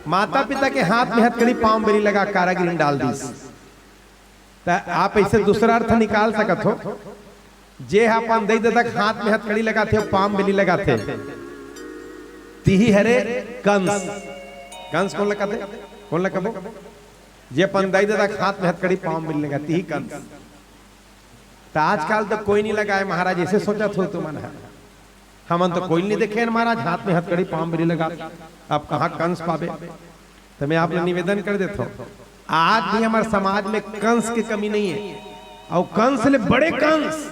माता पिता के हाथ में हथकड़ी, पाम बेली लगा कारागृह में डाल दिस। त आप ऐसे दूसरा अर्थ निकाल सकत हो, जे ह अपन दई ददा के हाथ में हथकड़ी लगाथे अउ पाम बेली लगाथे, तिही हरे कंस। कंस कोन ल कथे? कोन ल कबो? जे अपन दई ददा के हाथ में हथकड़ी, पाम बेली लगा, तिही कंस। त आजकल तो कोई नहीं लगाए महाराज, ऐसे सोचत हो तुमन ह। हमन तो कोई नहीं देखे महाराज, हाथ में हथकड़ी, पाम बेली लगा। अब कहाँ कंस पाबे? त मैं आप ला निवेदन कर देत हूँ, आज भी हमारे समाज में कंस के कमी नहीं है। अउ कंस ले बड़े कंस,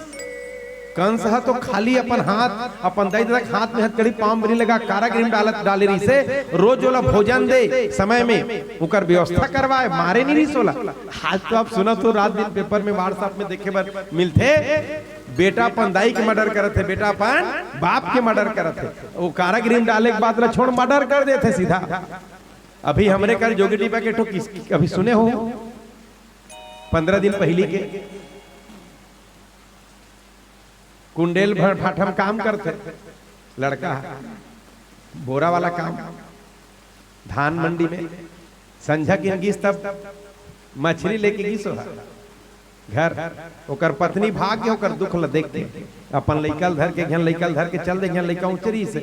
कंस ह तो खाली अपन हाथ, अपन दई ददा के हाथ में हथकड़ी, पाम बेली लगा, कारागृह में डालत, डाले रहिसे। रोज ओला भोजन दे समय में, ओकर व्यवस्था करवाए, मारे नहीं रहिस ओला। आज तो आप सुनत हो, रात दिन paper में, WhatsApp में देखे बर मिलथे, बेटा अपन दाई के murder करत हे, बेटा अपन बाप के murder करत हे। वो कारागृह में डाले के बाद ला छोड़, murder कर देथे सीधा। अभी हमरे कर जोगीडीह के ठो किस, अभी सुने हो, पंद्रह दिन पहिली के, कुंडेल भर फाठम काम करथे लड़का ह, बोरा वाला काम, धान मंडी में। संझा किन गिस तब मछली लेके गिस ओहा घर, ओकर पत्नी भाग गे, ओकर दुख ल देख के अपन लइका ल धर के, एक झन लइका ल धर के चल दे, एक झन लइका उचरिस।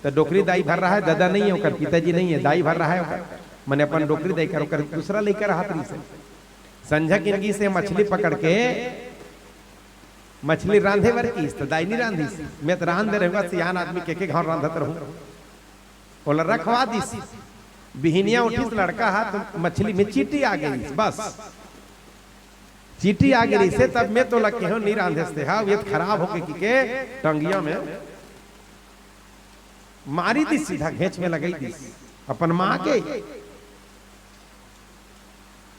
त डोकरी दाई भर रहा है, ददा नहीं है, ओकर पिताजी नहीं है, दाई भर रहा है ओकर, मने अपन डोकरी दाई कर, ओकर दूसरा लइका रहत रहिस। संझा किन गिस हे मछली पकड़ के, मछली रांधे बर किस, त दाई नहीं रांधिस, मैं त रांध दे रहूंगा, सियान आदमी के के घाव रांधत रहूं। ओला रखवा दिस। बिहिनिया उठिस लड़का हा, त मछली में चींटी आ गे रहिस, बस। चींटी आ गे रहिसे, तब मैं तोला केहों नहीं रांधेस ते हा, ये त खराब होगे कि के टंगिया में मारी दिस, सीधा घेंच में लगाई दिस अपन माँ के।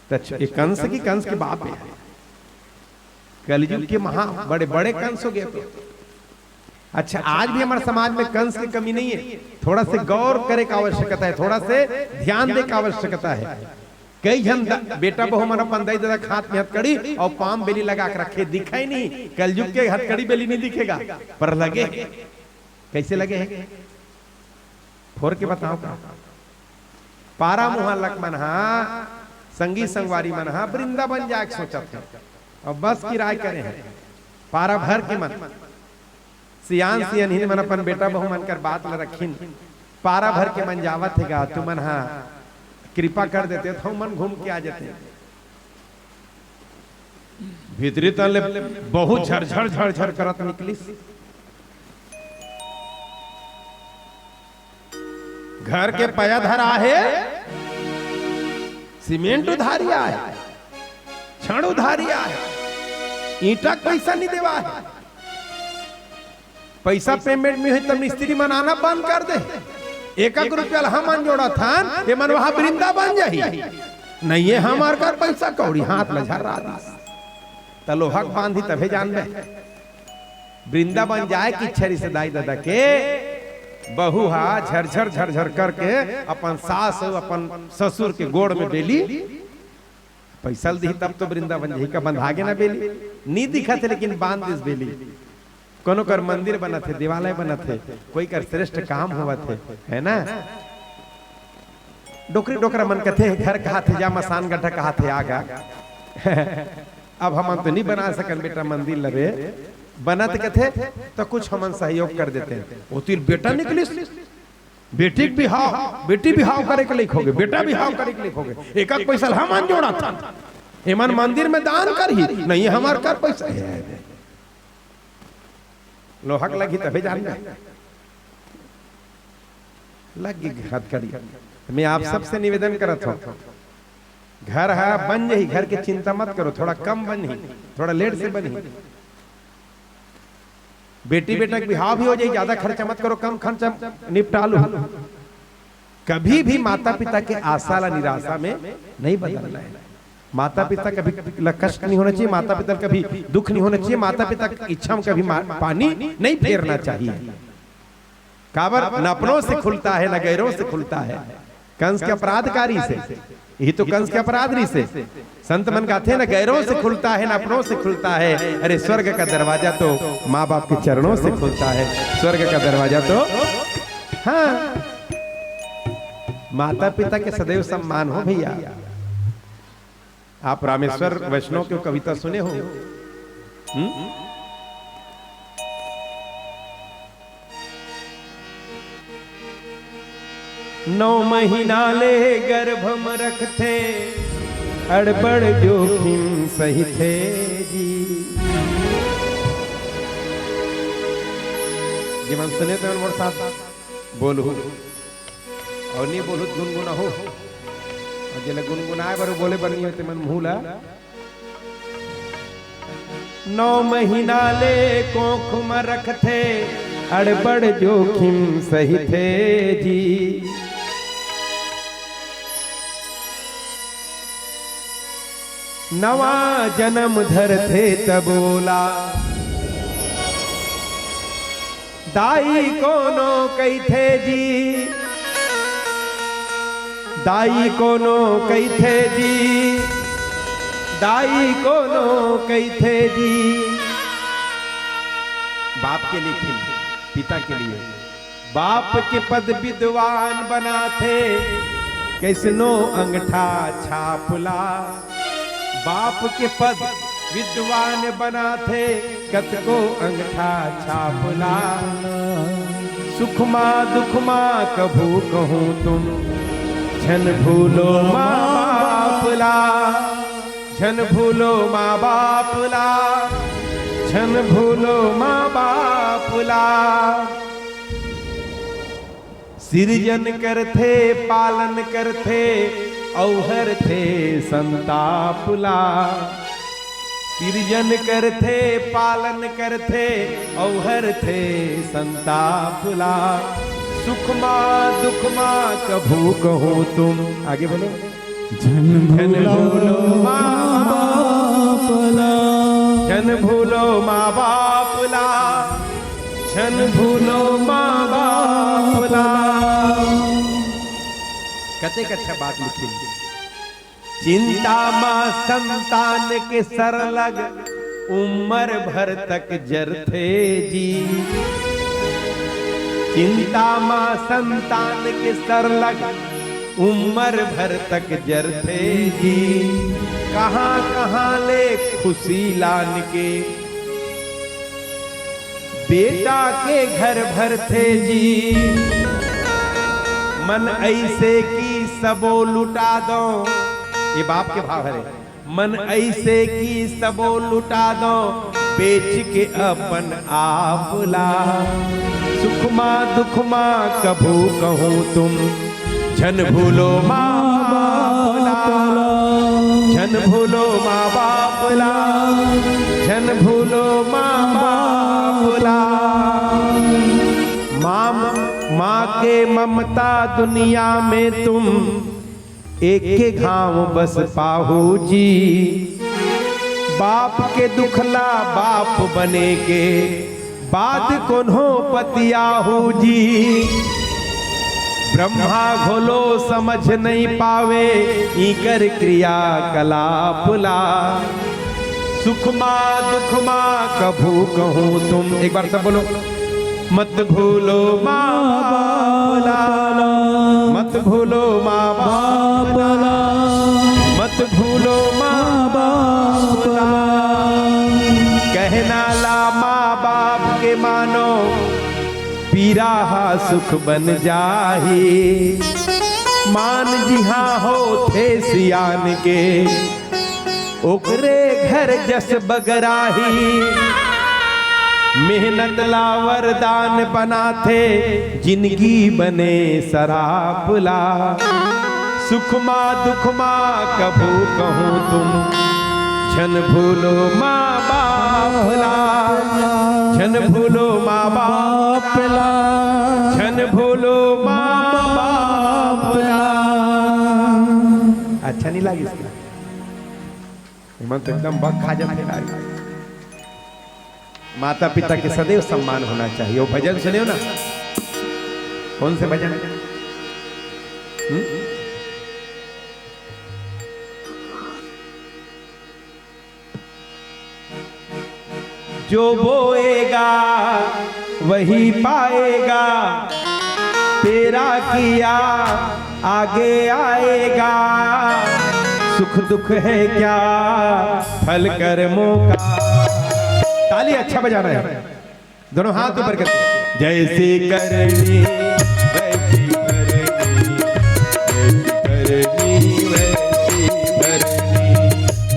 त छ-, ये कंस की, कंस के बाप हे, कलयुग के महा बड़े, बड़े कंस होगे तो। अच्छा, आज भी हमारे समाज में कंस की कमी नहीं है, थोड़ा से गौर करे का आवश्यकता है, थोड़ा से ध्यान दे का आवश्यकता है। कई झन द-, बेटा बहू मन अपन दई ददा के हाथ में हथकड़ी अउ पाम बेली लगा के रखे, दिखाई नहीं, कलयुग के हथकड़ी बेली नहीं दिखेगा, पर लगे हे। कैसे लगे हे? फोर के बताओ का? पारा मुहालक मन हा, संगी संगवारी मन हा वृंदावन जाए के सोचत हे, अउ बस किराय करे हे पारा भर के मन। सियान सियनहिन मन अपन बेटा बहू मन कर बात ल रखिन, पारा भर के मन जावत हे गा, तुमन हा कृपा कर देते त हमन घूम के आ जाते। भीतरी तन ले बहुत झरझर झरझर करत निकलिस। घर के पया धरा हे, सीमेंट उधारी आय, छड़ उधारी आय, ईंटा के पैसा नहीं देवा हे। पैसा payment में होही तब मिस्त्री मन आना बंद कर दे। एक एक रुपया ला हमन जोड़त हन, ये मन वहाँ वृंदा बन जाही। नहीं ये हमार कर पैसा कौड़ी हाथ में झर्रा दिस। त लोहा के बांधी तभे जानबे। वृंदावन जाए के इच्छा रहिसे दाई ददा के, बहू हा झरझर झरझर करके अपन सास अउ अपन ससुर के गोड़ में बेली, पैसा ल दिही तब तो वृंदावन जाही, का बंधा गे ना बेली, नी दिखत हे लेकिन बांध दिस बेली। कोनो कर मंदिर बनत हे, देवालय बनत हे, कोई कर श्रेष्ठ काम होवत हे, है ना? डोकरी डोकरा मन कथे, घर कहाथे जा, मसान गड्ढा कहाथे आगा। अब हमन तो नहीं बना सकन बेटा मंदिर ल रे, बनत कथे तो कुछ हमन सहयोग कर देते। ओ तीर बेटा निकलिस, बेटी के बिहाव, बेटी बिहाव करे के लइक होगे, बेटा बिहाव करे के लइक होगे, एक एक पैसा ल हमन जोड़त हन। एमन मंदिर में दान करही, नहीं हमर कर पैसा हे। लोहा के लगही तभे जान में लग गे हथकड़ी। मैं आप सबसे निवेदन करत हूँ, घर ह बन जही, घर के चिंता मत करो, थोड़ा कम बनही, थोड़ा लेट से बनही। बेटी बेटा के बिहाव भी हो जाही, ज्यादा खर्चा मत करो, कम खर्चा निपटा लो। कभी भी माता पिता के आशा ला निराशा में नहीं बदलना है। माता पिता कभी ला कष्ट नहीं होना चाहिए, माता पिता ला कभी दुख नहीं होना चाहिए, माता पिता की इच्छा में कभी मा-, पानी नहीं फेरना चाहिए। काबर? न अपनों से खुलता है, न गैरों से खुलता है। कंस के अपराध का रीस हे, यही तो कंस के अपराध रीस हे। संत मन कहते हैं, "न गैरों से खुलता है, न अपनों से खुलता है।" अरे, स्वर्ग का दरवाजा तो माँ बाप के चरणों से खुलता है। स्वर्ग का दरवाजा तो, हाँ, माता पिता के सदैव सम्मान हो भैया। आप रामेश्वर वैष्णव के कविता सुने हो? हम्म? नौ महीना ले गर्भ म रखथे, अड़बड़ जोखिम सहिथे जी। जेमन सुने तेमन मोर साथ बोलहू, अउ नी बोलहू त गुनगुनाहू। अउ जेला गुनगुनाए बर बोले बर नी होय, तेमन मुंह ला। नौ महीना ले कोख म रखथे, अड़बड़ जोखिम सहिथे जी। नवा जनम धरथे तब ओला दाई कोनो कहिथे जी, दाई कोनो कहिथे जी, दाई कोनो कहिथे जी। बाप के लिए खिल, पिता के लिए। बाप के पद विद्वान बनाथे, कइसनो अंगठा छाप ला। बाप के पद विद्वान बनाथे, कतको अंगठा छाप ला। सुख मा दुख मा कभू कहूँ तुम, झन भूलो माँ बाप ला, झन भूलो माँ बाप ला, झन भूलो माँ बाप ला। सिरजन करथे, पालन करथे, अउ हरथे संताप ला। सिरजन करथे, पालन करथे, अउ हरथे संताप ला। सुख मा दुख मा कभू कहूँ तुम, आगे बोलो। झन झन भूलो भूलो माँ माँ बाप ला। झन भूलो माँ बाप ला, झन भूलो माँ बाप ला। कतेक अच्छा बात लिखिन। चिंता मा संतान के सरलग उम्र भर तक जरथे जी। चिंता मा संतान के सरलग उम्र भर तक जरथे जी। कहाँ कहाँ ले खुशी लान के बेटा के घर भरथे जी। मन अइसे कि सबो लुटा दो, ये बाप के भाव हरे। मन अइसे कि सबो लुटा दो, बेच के अपन आप ला। सुख मा दुख मा कभू कहूँ तुम, झन भूलो माँ बाप ला। झन भूलो माँ बाप ला, झन भूलो माँ बाप ला। माँ, माँ के ममता दुनिया में तुम एके घांव बस पाहू जी। बाप के दुख ला बाप बने के बाद कोनो पतियाहू जी। ब्रह्मा घोलो समझ नहीं पावे इकर क्रियाकलाप ला। सुख मा दुख मा कभू कहूँ तुम, एक बार सब बोलो। मत भूलो माँ बाप ला, मत भूलो माँ बाप ला, मत भूलो माँ बाप ला। कहना ला माँ बाप के मानो, राहा सुख बन जाही। मान जिहाँ होथे सियान के, ओकरे घर जस बगराही। मेहनत ला वरदान बनाथे, जिनगी बने सराप ला। सुख मा दुख मा कभू कहूँ तुम, झन भूलो माँ बाप ला, झन भूलो माँ बाप ला, झन भूलो माँ बाप ला। अच्छा नहीं लागिस? मन तो एकदम बक खा जाथे यार। माता पिता के सदैव सम्मान होना चाहिए। वो भजन सुने हो ना, कौन से भजन? हम्म? जो बोएगा वही पाएगा, तेरा किया आगे आएगा। सुख दुख है क्या फल कर्मों का। ताली अच्छा बजाना है, दोनों हाथ ऊपर करके। जैसी करनी वैसी भरनी,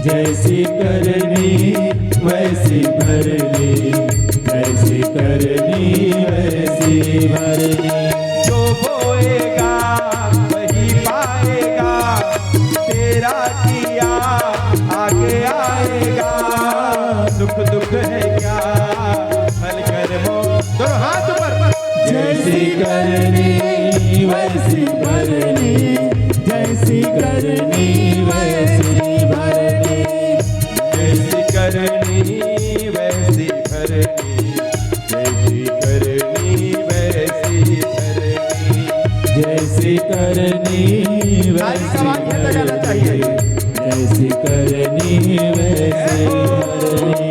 जैसी करनी वैसी भरनी। जैसी करनी वैसी भरनी, जैसी करनी वैसी भरनी। जो बोएगा वही पाएगा, तेरा किया आगे आएगा। सुख दुख है क्या फल कर्मों, दोनों हाथ ऊपर। जैसी करनी वैसी भरनी, जैसी करनी वैसी भरनी। जैसी करनी वैसी भरनी, जैसी करनी वैसी भरनी। जैसी करनी ताली का वैसी आवाज में लगाना भरनी, चाहिए। जैसी करनी वैसी भरनी।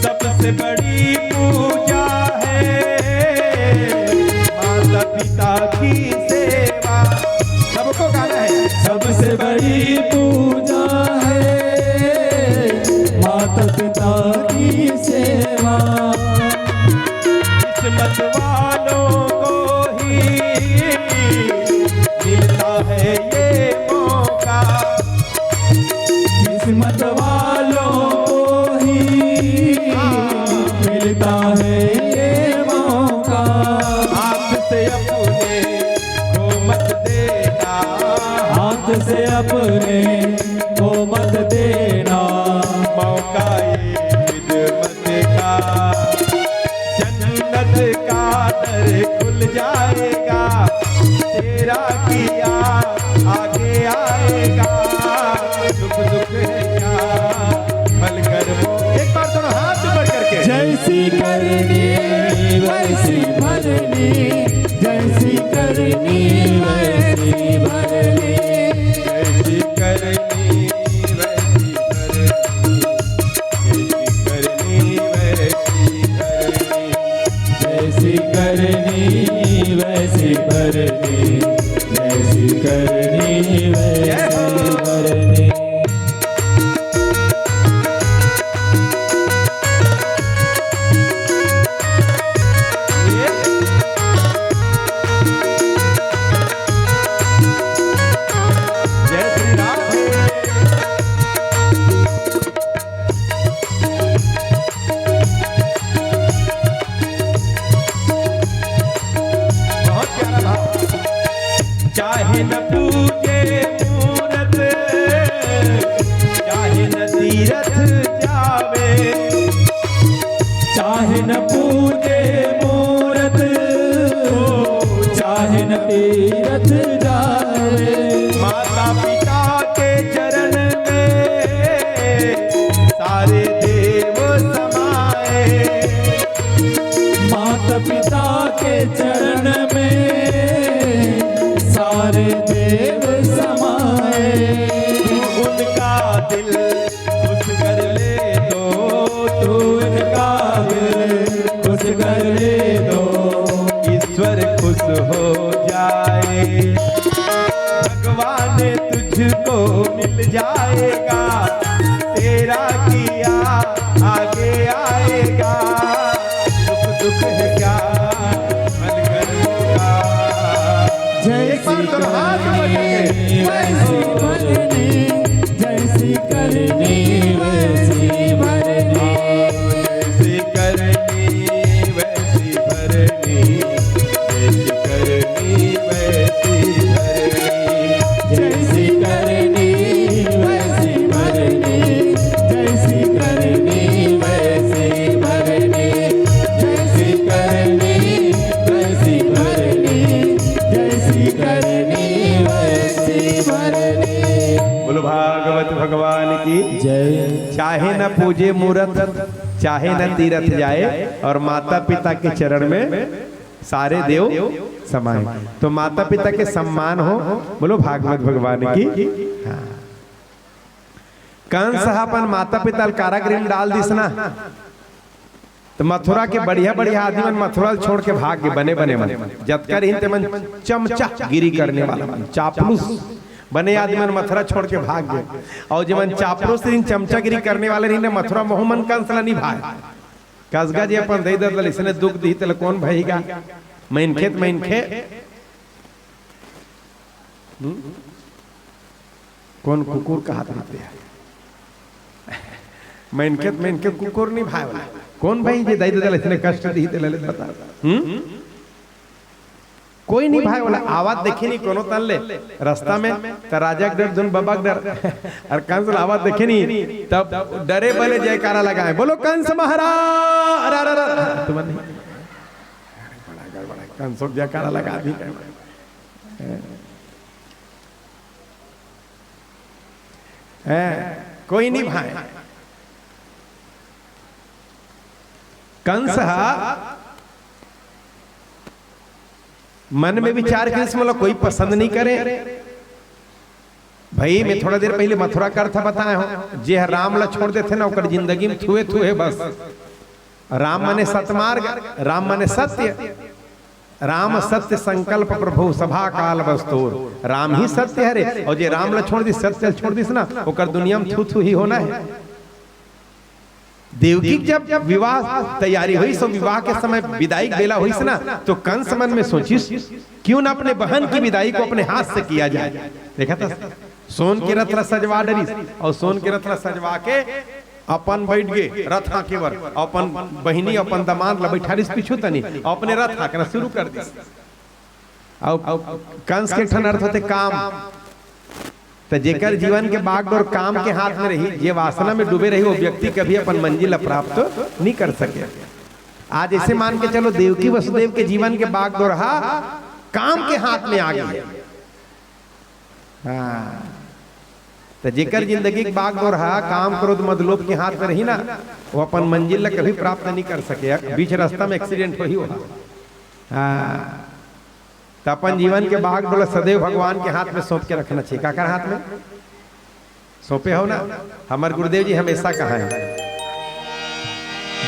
सबसे बड़ी पूजा है माता पिता की सेवा। सबको गाना है। सबसे बड़ी पूजा है माता पिता की सेवा। किस्मत वालों को ही मिलता है ये मौका। किस्मत वालों को ही मिलता है ये मौका। हाथ से अपने को मत देना। हाथ से अपने को मत देना। मौका ये खिदमत का, जन्नत का दर खुल जाएगा। तेरा किया आगे आएगा। सुख दुख है क्या फल कर्मों। एक बार दोनों हाथ ऊपर करके। जैसी करनी वैसी भरनी, जैसी करनी वैसी भरनी। जैसी करनी वैसी भरनी, जैसी करनी वैसी भरनी। जैसी करनी वैसी भरनी, जैसी तुझको मिल जाएगा, तेरा किया आगे आएगा। सुख दुख है क्या मन कर्मों का। जैसी करनी वैसी भरनी, जैसी करनी वैसी भरनी। जैसी करनी वैसी भरनी, जैसी करनी वैसी भरनी। जैसी करनी वैसी भरनी, जैसी करनी वैसी भरनी, जैसी करनी वैसी भरनी, जैसी करनी वैसी भरनी। बोलो भागवत भगवान की जय। चाहे न पूजे मूरत, चाहे न तीरथ जाए, और माता पिता के चरण में सारे देव समाए। तो माता पिता के सम्मान हो। बोलो भागवत भगवान की। हाँ। कंस ह अपन माता पिता ल कारागृह में डाल दिस ना, तो मथुरा के बढ़िया बढ़िया आदमी मन मथुरा ल छोड़ के भाग गे, बने बने मन। जतका रहिन ते मन चमचागिरी करने वाला मन, चापलूस बने आदमी मन मथुरा छोड़ के भाग गे। और जेमन चापलूस रहिन, चमचागिरी करने वाले रहिन, मथुरा महू मन कंस ल निभाए। कसगा जी अपन दई दद ल इसने दुख दिही, तेला कोन भइगा? मनखे त मनखे। हम्म? कोन कुकुर कहत रहिथे? मनखे त मनखे, कुकुर नइ भाय वाला। कोन भाई जे दई दद ल इसने कष्ट दिही, तेला ले बता। हम्म? कोई नइ भाय वाला। आवत देखे नहीं कोनो तन ले रस्ता में, त राजा के डर, धुन बाबा के डर, और कंस ल आवत देखे नहीं, तब डरे बले जयकारा लगाए, "बोलो कंस महाराज।" अरे, अरे, अरे, तुमन नहीं। अरे, बड़ा गड़बड़ है, कंस जयकारा लगा दी। हैं, कोई नहीं भाय। कंस ह मन में विचार करिस, मोला कोई पसंद नहीं करे। भाई, मैं थोड़ा देर पहले मथुरा कथा बताए हूं, जे ह राम ला छोड़ देथे ना, ओकर जिंदगी में थुए थुए बस। राम माने सतमार्ग, राम माने सत्य। राम सत्य संकल्प प्रभु सभा काल बस तोर। राम ही सत्य हरे, और जे राम ला छोड़ दिस, सत्य ला छोड़ दिस ना, ओकर दुनिया में थू थू ही होना है। देवकी के जब विवाह तैयारी होइस, तो विवाह के समय विदाई के बेला होइस ना, तो कंस मन में सोचिस, "क्यों ना अपने बहन की विदाई को अपने हाथ से किया जाए।" देखा था, सोन के रथ ला सजवा डरिस, और सोन के रथ ला सजवा के अपन बैठ गे रथ हाँके बर, अपन बहिनी, अपन दमांद ला बैठारिस पीछू तनी, अपने रथ हाँकना शुरू कर दिस। अउ कंस के ठन अर्थ होथे काम। त जेकर जीवन के बागडोर काम के हाथ में रही, जे वासना में डूबे रही, वो व्यक्ति कभी अपन मंजिल ला प्राप्त नहीं कर सके। आज ऐसे मान के चलो, देवकी वसुदेव के जीवन के बागडोर हा काम के हाथ में आ गई है। हाँ, त जेकर जिंदगी के बागडोर हा काम, क्रोध, मद, लोभ के हाथ में रही ना, वो अपन मंजिल ला कभी प्राप्त नहीं कर सके। बीच रास्ता में एक्सीडेंट होही, वो हा। हाँ, त अपन जीवन के बागडोर ला सदैव भगवान के हाथ में सौंप के रखना चाहिए। काकर हाथ में? सौंपे हो ना? हमर गुरुदेव जी हमेशा कहा है,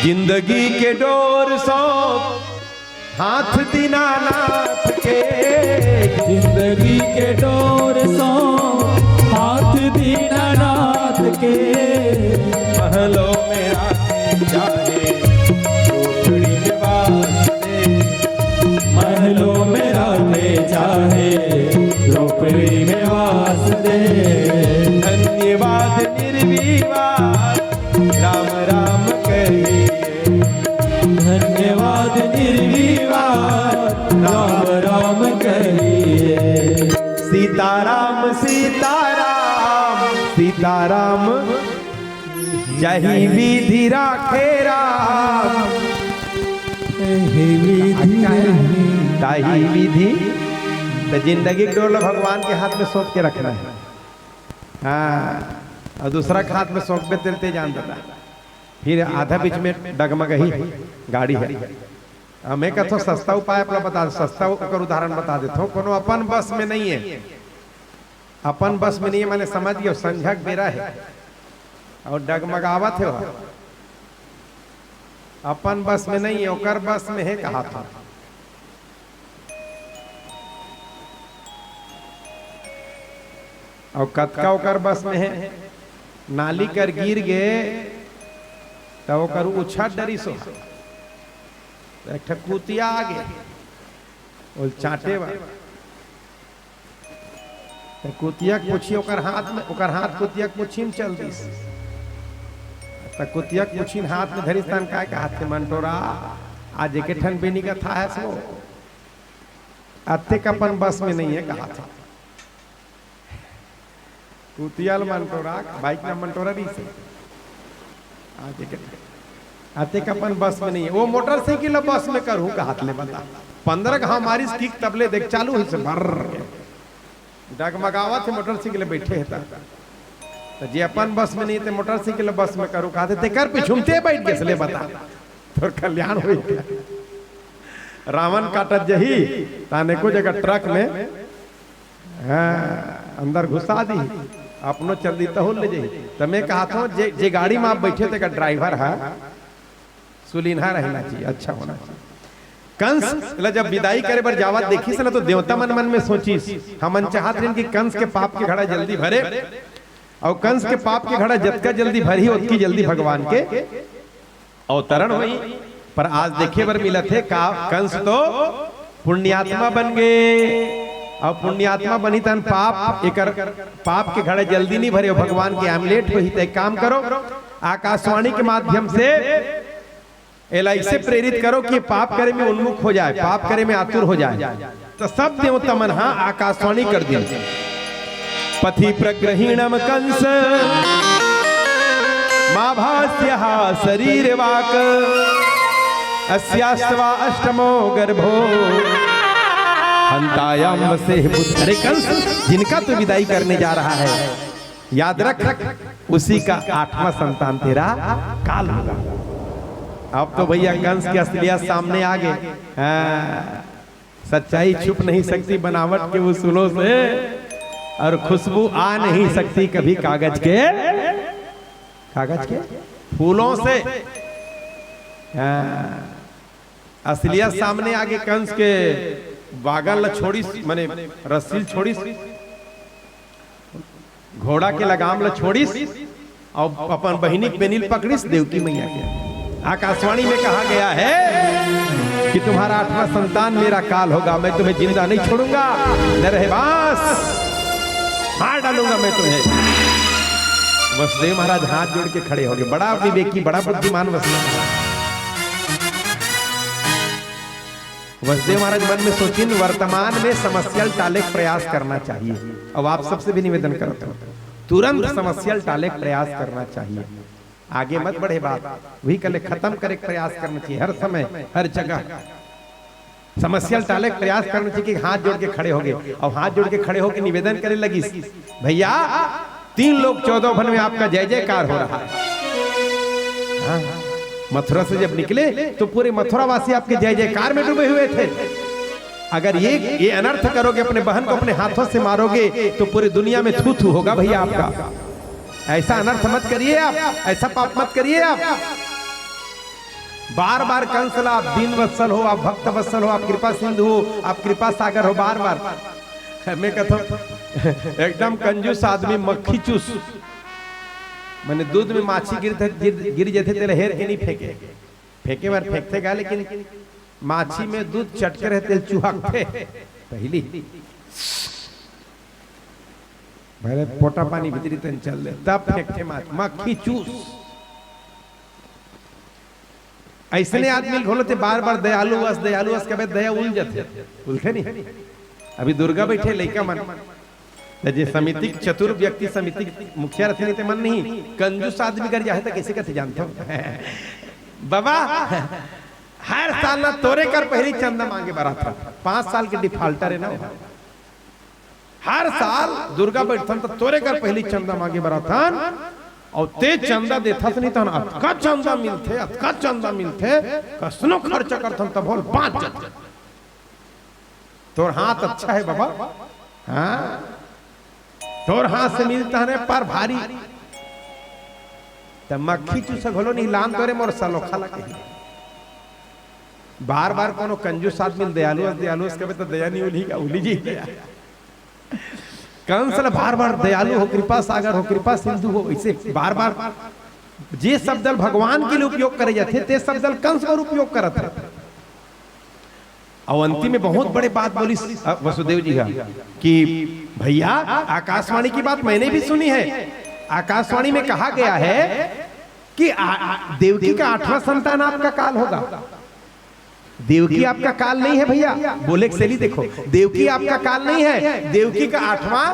"जिंदगी के डोर सौंप हाथ दीनानाथ के।" जिंदगी के डोर सौंप हाथ दीनानाथ के। महलों में राखे चाहे झोपड़ी में वास दे। महलों में राखे चाहे झोपड़ी में वास दे। धन्यवाद निर्विवाद राम राम कहिए। धन्यवाद निर्विवाद राम राम कहिए। सीताराम सीताराम सीताराम, जही विधि राखे राम। हे विधि नहीं। ताही विधि। त जिंदगी के डोर ला भगवान के हाथ में सौंप के रखना है। हाँ, और दूसरा के हाथ में सौंपबे तेल ते जान देता, फिर आधा बीच में डगमगही गाड़ी है। हाँ, मैं कथों सस्ता उपाय अपना बता, सस्ता ओकर उदाहरण बता देथों। कोनो अपन बस में नहीं है, अपन बस में नहीं है, माने समझ गयो, संझा के बेरा है और डगमगावत है, अपन बस में नहीं है, ओकर बस में है, कहा था। अउ कतका ओकर बस में हे, नाली कर गिर गे, त ओकर उछट डरिस ओ। त एक ठा कुतिया आ गे, ओला चाटे बर। त कुतिया के पूछी ओकर हाथ में, ओकर हाथ कुतिया के पूछी में चल दिस। त कुतिया के पूछी हाथ में धरिस, तहान काय कहत हे, "मंटोरा, आज एके ठन बेनी कथा हे सो, अतेक अपन बस में नइ हे," कहत हे। कुतिया ल मंटोरा, बाइक ना मंटोरा रहिस हे। आज एके ठन, अतेक अपन बस में नइ हे। ओ मोटरसाइकिल ल बस में करहूं कहत ले बता। पंद्रह घांव मारिस किक, तब ले देख चालू होइस भर के। डगमगावत हे मोटरसाइकिल बइठे हे त। त जे अपन बस में नइ हे ते मोटरसाइकिल बस में करहूं कहत हे, तेकर पीछू में ते बइठ गेस ले बता। तोर कल्याण होही। रावन काटत जही, तहान एको जगह ट्रक में, हां, अंदर घुसा दिही, अपनो चल दिही तहू ले जही। त मैं कहत हंव, जे, जे गाड़ी में आप बइठे तेकर ड्राइवर ह सुलिन्हा रहना चाहिए, अच्छा होना चाहिए। कंस ल जब विदाई करे बर जावत देखिस ना, तो देवता मन मन में सोचिस, "हमन चाहत रहेन कि कंस के पाप के घड़ा जल्दी भरे, अउ कंस के पाप के घड़ा जतका जल्दी भरही, ओतकी जल्दी भगवान के अवतरण होही।" पर आज देखे बर मिलत हे का, कंस तो पुण्यात्मा बन गे, अउ पुण्यात्मा बनही तहान पाप, एकर पाप के घड़ा जल्दी नइ भरे, अउ भगवान के आमलेट होही। त एक काम करो, आकाशवाणी के माध्यम से एला अइसे प्रेरित करो कि पाप करे में उन्मुख हो जाए, पाप करे में आतुर हो जाए। त सब देवता मन ह आकाशवाणी कर दिन, "पथि प्रगृहीणम कंस, मा भास्यः शरीरवाक्, अस्यास्त्वा अष्टमो गर्भो, हन्तायाम वसेह बुद्ध।" अरे कंस, जिनका तू विदाई करने जा रहा है, याद रख, उसी का आठवां संतान तेरा काल होगा। अब तो भैया कंस के असलियत सामने आ गे। हां, सच्चाई छुप नहीं सकती बनावट के उसूलों से, और खुशबू आ नहीं सकती कभी कागज के, कागज के फूलों से। हां, असलियत सामने आ गे। कंस के बागन ल छोड़िस, माने रस्सी ल छोड़िस, घोड़ा के लगाम ल छोड़िस अउ अपन बहिनी के बेनी ल पकड़िस, देवकी मैया के। आकाशवाणी में कहा गया है कि तुम्हारा आठवां संतान मेरा काल होगा, मैं तुम्हें जिंदा नहीं छोड़ूंगा, न रहे बांस, मार डालूंगा मैं तुम्हें। वसुदेव महाराज हाथ जोड़ के खड़े हो गे। बड़ा विवेकी, बड़ा बुद्धिमान वसुदेव महाराज। वसुदेव महाराज मन में सोचिन, वर्तमान में समस्या ल टाले के प्रयास करना चाहिए। अब आप सबसे भी निवेदन करत हंव, तुरंत समस्या ल टाले के प्रयास करना चाहिए। आगे मत बढ़े बात, उही कले खतम करे के प्रयास करना चाहिए। हर समय, हर जगह समस्या ल टाले के प्रयास करना चाहिए कि हाथ जोड़ के खड़े हो गे, अउ हाथ जोड़ के खड़े होके निवेदन करे लगिस, "भैया, तीन लोक चौदह भुवन में आपका जय जयकार हो रहा है।" हां, मथुरा से जब निकले तो पूरे मथुरा वासी आपके जय जयकार में डूबे हुए थे। अगर ये, ये अनर्थ करोगे, अपने बहन को अपने हाथों से मारोगे, तो पूरी दुनिया में थू थू होगा भैया आपका। ऐसा अनर्थ मत करिए आप, ऐसा पाप मत करिए आप। बार बार कंस ला आप दीन वत्सल हो, आप भक्त वत्सल हो, आप कृपा सिंधु हो, आप कृपा सागर हो, बार बार। मैं कहता हूँ, एकदम कंजूस आदमी मक्खी चूस, माने दूध में माछी गिर, गिर, गिर जाथे, तेला हेर के नहीं फेंके। फेंके बर फेंकथे का, लेकिन माछी में दूध चटके रहे, तेला चुहकथे पहली। भले पोटा पानी भीतरी तन चल दे, तब फेंकथे माछ, मक्खी चूस। अइसने आदमी ल घलो ते बार-बार दयालु अस, दयालु अस कबे दया उल जथे, उलथे नहीं। अभी दुर्गा बइठे लइका मन, त जे समिति के चतुर व्यक्ति समिति के मुखिया रथे नहीं ते मन नहीं, कंजूस आदमी कर जाहे त कइसे कथे जानथो? बाबा, हर साल ना तोरे कर पहिली चंदा मांगे बर आथन, पांच साल के defaulter हे ना वो। हर साल दुर्गा बइठथन त तोरे कर पहिली चंदा मांगे बर आथन, अउ ते चंदा देथस नहीं तहन अतका चंदा मिलथे, अतका चंदा मिलथे, कसनो खर्चा करथन तभो ल बांच जथे। तोर हाथ अच्छा हे बाबा, हां, तोर हाथ से मिलता है पर भारी। त मक्खी चूस घलो नहीं लान तोरे मोर सलोखा लगे। बार-बार कोनो कंजूस आदमी ल दयालु अस, दयालु अस कबे त दया नहीं उलही का, उलही जी दया। कंस ल बार बार दयालु हो, कृपा सागर हो, कृपा सिंधु हो, इसे बार बार जे शब्द ल भगवान के लिए उपयोग करे जाथे, ते शब्द ल कंस बर उपयोग करत हे। अउ अंतिम में बहुत बड़े बात बोलिस, अ, वसुदेव जी हा कि भैया, आकाशवाणी की बात मैंने भी सुनी है। आकाशवाणी में कहा गया है कि आ, आ, देवकी का आठवां संतान आपका काल होगा। देवकी आपका काल नहीं है भैया, बोले के सैली देखो, देवकी आपका काल नहीं है, देवकी का आठवां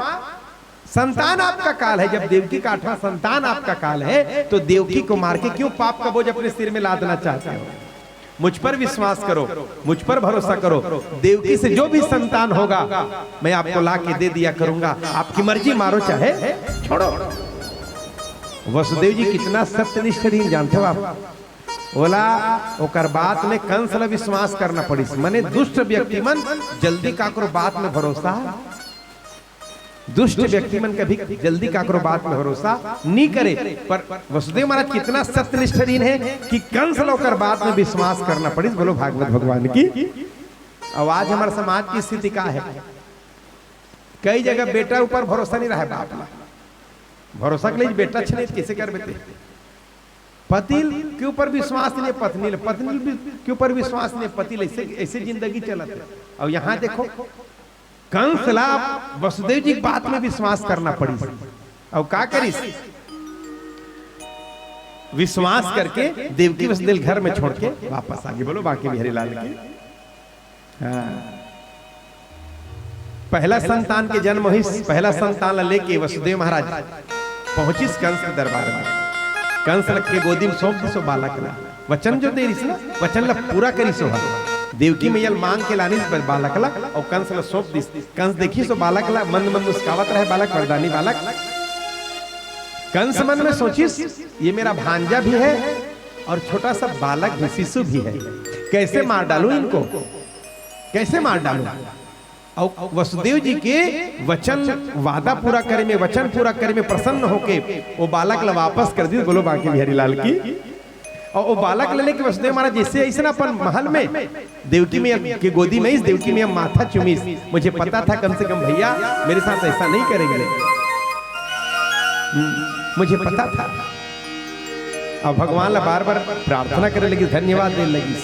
संतान आपका काल है। जब देवकी का आठवां संतान आपका काल है, तो देवकी को मार के क्यों पाप का बोझ अपने सिर में लादना चाहते हो? मुझ पर विश्वास करो, मुझ पर भरोसा करो। देवकी से जो भी संतान होगा, मैं आपको ला के दे दिया करूंगा। आपकी मर्जी, मारो चाहे छोड़ो। वसुदेव जी कितना सत्यनिष्ठ रहिन, जानते हो आप? ओला, ओकर बात में कंस ला विश्वास करना पड़िस। मने दुष्ट व्यक्ति मन जल्दी काकरो बात में भरोसा, दुष्ट व्यक्ति मन कभी जल्दी काकरो बात में भरोसा नी करे। पर वसुदेव महाराज कितना सत्यनिष्ठ रहिन हे कि कंस ला ओकर बात में विश्वास करना पड़िस। बोलो भागवत भगवान की। अउ आज हमर समाज की स्थिति का है? कई जगह बेटा ऊपर भरोसा नहीं रहे, बाप ला भरोसा के लिए बेटा छे नहीं, कैसे कर बेटे? पति के ऊपर विश्वास नहीं, पत्नी ले, पत्नी भी के ऊपर विश्वास नहीं, पति ले, ऐसे, ऐसे जिंदगी चलत हे। अउ यहाँ देखो, कंस ला वसुदेव जी की बात में विश्वास करना पड़िस। अउ का करिस? विश्वास करके देवकी वसुदेव घर में छोड़ के वापस आ गे। बोलो बांके बिहारी लाल की। हाँ। पहला संतान के जन्म होइस, पहला संतान ला लेके वसुदेव महाराज पहुंचिस कंस के दरबार में। कंस ला के गोदी में सौंप दिस ओ बालक ला। वचन जो दे रिहिस ना, वचन ला पूरा करिस ओ हा। देवकी मैया ल मांग के लानिस ब-, बालक ला, अउ कंस ला सौंप दिस। कंस देखिस ओ बालक ला, मंद मंद मुस्कावत रहे बालक, वरदानी बालक। कंस मन में सोचिस, ये मेरा भांजा भी है और छोटा सा बालक भी, शिशु भी है, कैसे मार डालूं इनको, कैसे मार डालूं? अउ वसुदेव जी के वचन, वादा पूरा करे में, वचन पूरा करे में प्रसन्न होके ओ बालक ला वापस कर दिस। बोलो बांके बिहारी लाल की। अउ ओ बालक ला लेके वसुदेव महाराज जैसे अइसन अपन महल में देवकी मैया के गोदी में आइस, देवकी मैया माथा चूमिस। मुझे पता था कम से कम भैया मेरे साथ ऐसा नहीं करेंगे। हम्म, मुझे पता था। अउ भगवान ला बार बार प्रार्थना करे लगिस, धन्यवाद दे लगिस।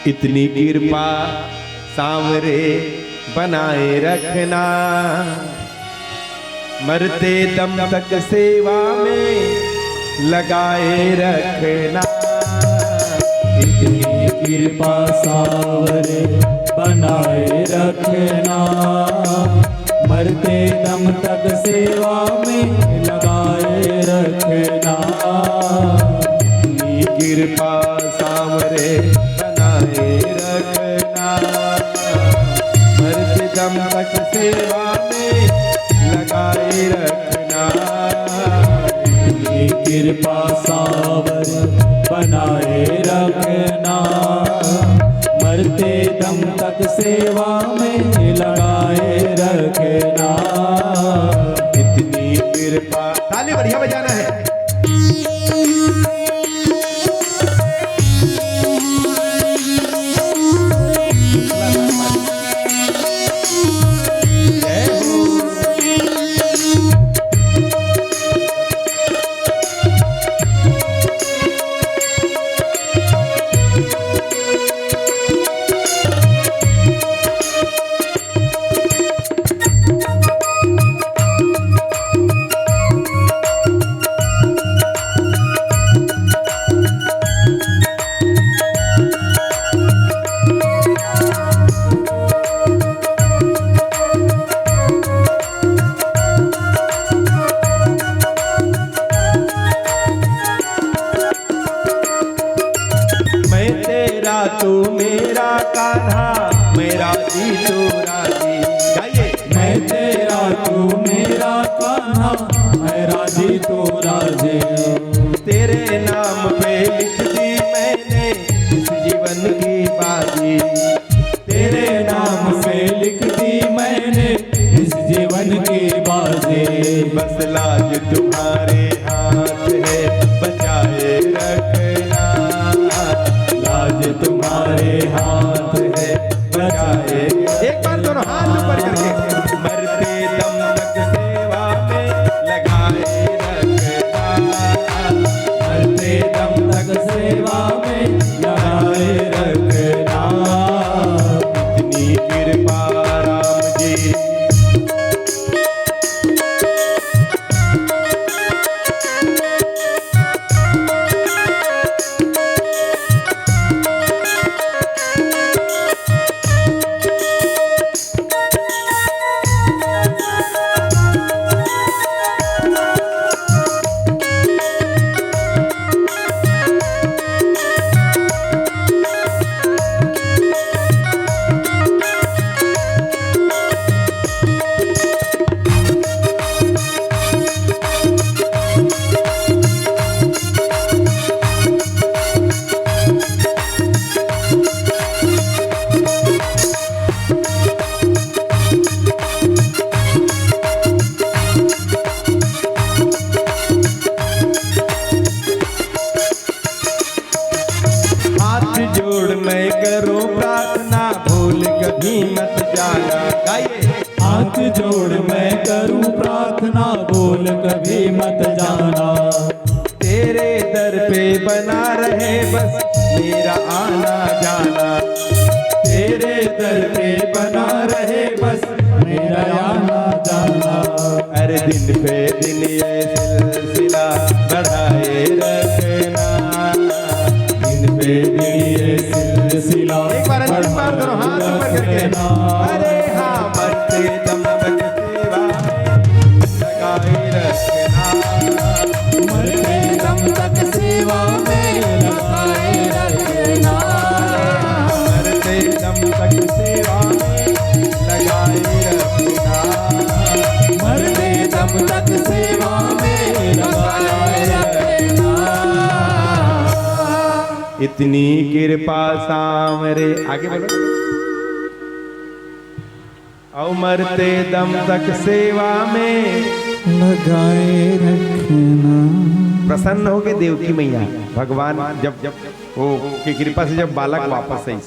इतनी कृपा सांवरे बनाए रखना, मरते दम तक सेवा में लगाए रखना। इतनी कृपा सांवरे बनाए रखना, मरते दम तक सेवा में लगाए रखना। इतनी कृपा सांवरे बनाए रखना, मरते दम तक सेवा में लगाए रखना। इतनी कृपा सांवर बनाए रखना, मरते दम तक सेवा में लगाए रखना। इतनी कृपा। ताली बढ़िया बजाना है। मैं तेरा तू मेरा कान्हा, मैं राजी तू राजी। गाइए। मैं तेरा तू मेरा कान्हा, मैं राजी तू राजी। तेरे नाम पे लिख दी मैंने इस जीवन की बाजी। तेरे नाम से लिख दी मैंने इस जीवन की बाजी। बस लाज तुम्हारे हाथ है, बचाए रखना। लाज तुम्हारे हाथ है, बचाए। एक बार दोनों हाथ ऊपर करके। मरते दम भूल कभी मत जाना। तेरे दर पे बना रहे बस मेरा आना जाना। तेरे दर पे बना रहे बस मेरा आना जाना। हर दिन पे दिन ये सिलसिला बढ़ाए रखना। दिन पे दिन ये सिलसिला एक बार अंतिम बार दोनों हाथ ऊपर करके। अरे हाँ, मरते दम तक सेवा में लगाए रखना। मरते दम तक सेवा में लगाए रखना। मरते दम तक सेवा में लगाए रखना। मरते दम तक सेवा में लगाए रखना। इतनी कृपा सांवरे, आगे बोलो। अउ मरते दम तक सेवा में लगाए रखना। प्रसन्न हो गए देवकी मैया। भगवान जब, जब वो की कृपा से जब बालक वापस आई,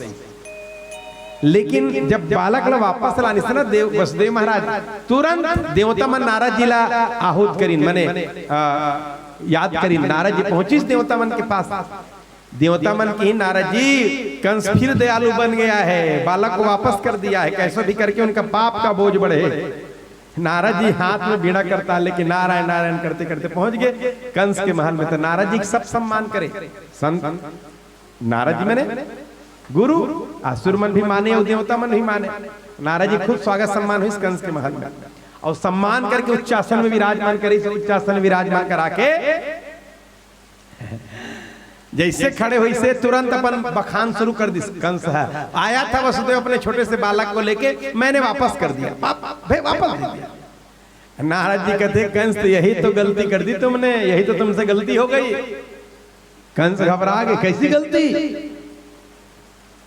लेकिन जब बालक ला वापस लानिस ना देव, वसुदेव महाराज तुरंत देवता मन नारद जी ला आहूत करिन, मने, आ, याद करिन। नारद जी पहुंचिस देवता मन के पास। देवता मन की, नारद जी, कंस फिर दयालु बन गया है, बालक को वापस कर दिया है, कैसे भी करके उनका पाप का बोझ बढ़े। नारद जी हाथ में बीड़ा करताल लेके नारायण नारायण करते करते पहुंच गए कंस के महल में। तो नारद जी सब सम्मान करे, संत नारद जी मने गुरु, असुर मन भी माने अउ देवता मन भी माने। नारद जी खूब स्वागत सम्मान हुई कंस के महल में, अउ सम्मान करके उच्चासन में विराजमान करे, उच्चासन में विराजमान करा के जैसे खड़े हुई से तुरंत अपन बखान शुरू कर दिस। कंस है, आया था वसुदेव अपने छोटे से बालक को लेके, मैंने वापस कर दिया, वाप-, भाई वापस दे दिया। नारद जी कहते, कंस, तो यही तो गलती कर दी तुमने, यही तो तुमसे गलती हो गई। कंस घबरा गए, कैसी गलती?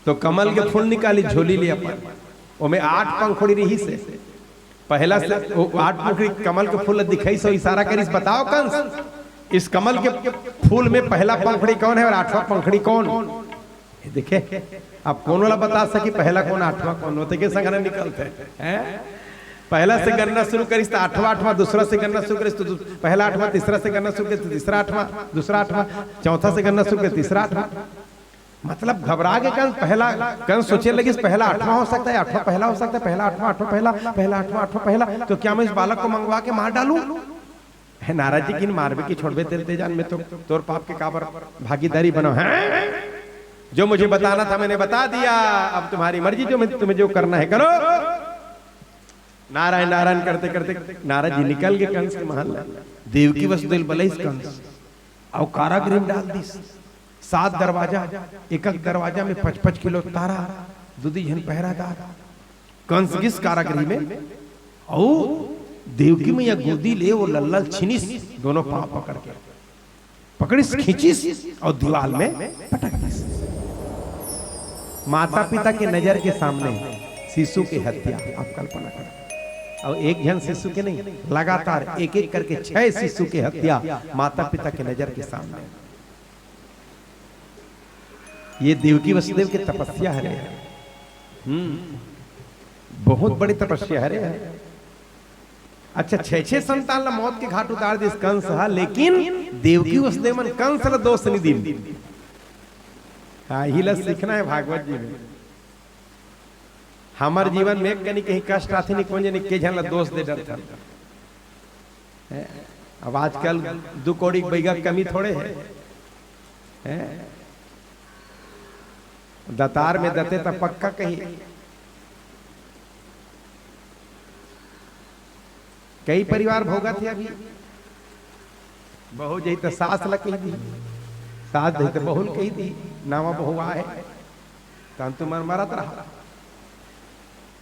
तो कमल के फूल निकाली, झोली ले अपन, ओमे आठ पंखुड़ी रही से। पहला से वो आठ पंखुड़ी कमल के फूल दिखाई से इशारा करिस, बताओ कंस, इस कमल के फूल में पहला पंखुड़ी कौन है और आठवां पंखुड़ी कौन? ये देखे, अब कौन वाला बता सकी पहला कौन, आठवां कौन? वो तो के संग निकलते हैं। पहला से गणना शुरू करिस तो आठवां, आठवां, दूसरा से गणना शुरू करिस तो दू-, पहला आठवां, तीसरा से गणना शुरू करिस तो तीसरा आठवां, दूसरा आठवां, चौथा से गणना शुरू करिस तीसरा आठवां। मतलब घबरा के कंस पहला, कंस सोचे लगिस पहला आठवां हो सकता है, आठवां पहला हो सकता है, पहला आठवां, आठवां पहला, पहला आठवां, आठवां पहला, तो क्या मैं इस बालक को मंगवा के मार डालूं? है नारद जी, किन मारबे की छोड़बे तेरे तेजान में तो तोर पाप के काबर भागीदारी बनो है? जो मुझे बताना था मैंने बता दिया, अब तुम्हारी मर्जी, जो मैं, तुम्हें जो करना है करो। नारायण नारायण करते करते नारद जी निकल गए कंस के महल ले। देवकी वसुदेव बलइस कंस अउ कारागृह में डाल दिस। सात दरवाजा, एक एक दरवाजा में पच पच किलो तारा, दू दू झन पहरादार। कंस गिस कारागृह में अउ देवकी मैया गोदी ले वो लल्ला ल छीनिस, दोनों पांव पकड़ के पकड़िस, खींचिस अउ दीवाल में पटक दिस। माता पिता के नजर के सामने शिशु के हत्या, आप कल्पना करो। अउ एक झन शिशु के नहीं, लगातार एक एक करके छह शिशु के हत्या माता पिता के नजर के सामने। ये देवकी वसुदेव के तपस्या हरे। हम्म, बहुत बड़ी तपस्या हरे। अच्छा, छह छह संतान ला मौत के घाट उतार दिस कंस हा, लेकिन देवकी वसुदेव मन कंस ला दोष नहीं दीन। हाँ, इही ला सीखना है भागवत जी में। हमर जीवन में कनी कहीं कष्ट आथे नहीं, कोन जनी के झन ला दोष दे डरथन। हैं? अब आजकल दू कौड़ी के बइगा के कमी थोड़े है। हैं? दतार में दते त पक्का कही। कई परिवार भोगत हे अभी। बहू जही त सास ल कही दी, सास जही त बहू ल कही दी, नावा बहू आए, तन तुमन मरत रहा।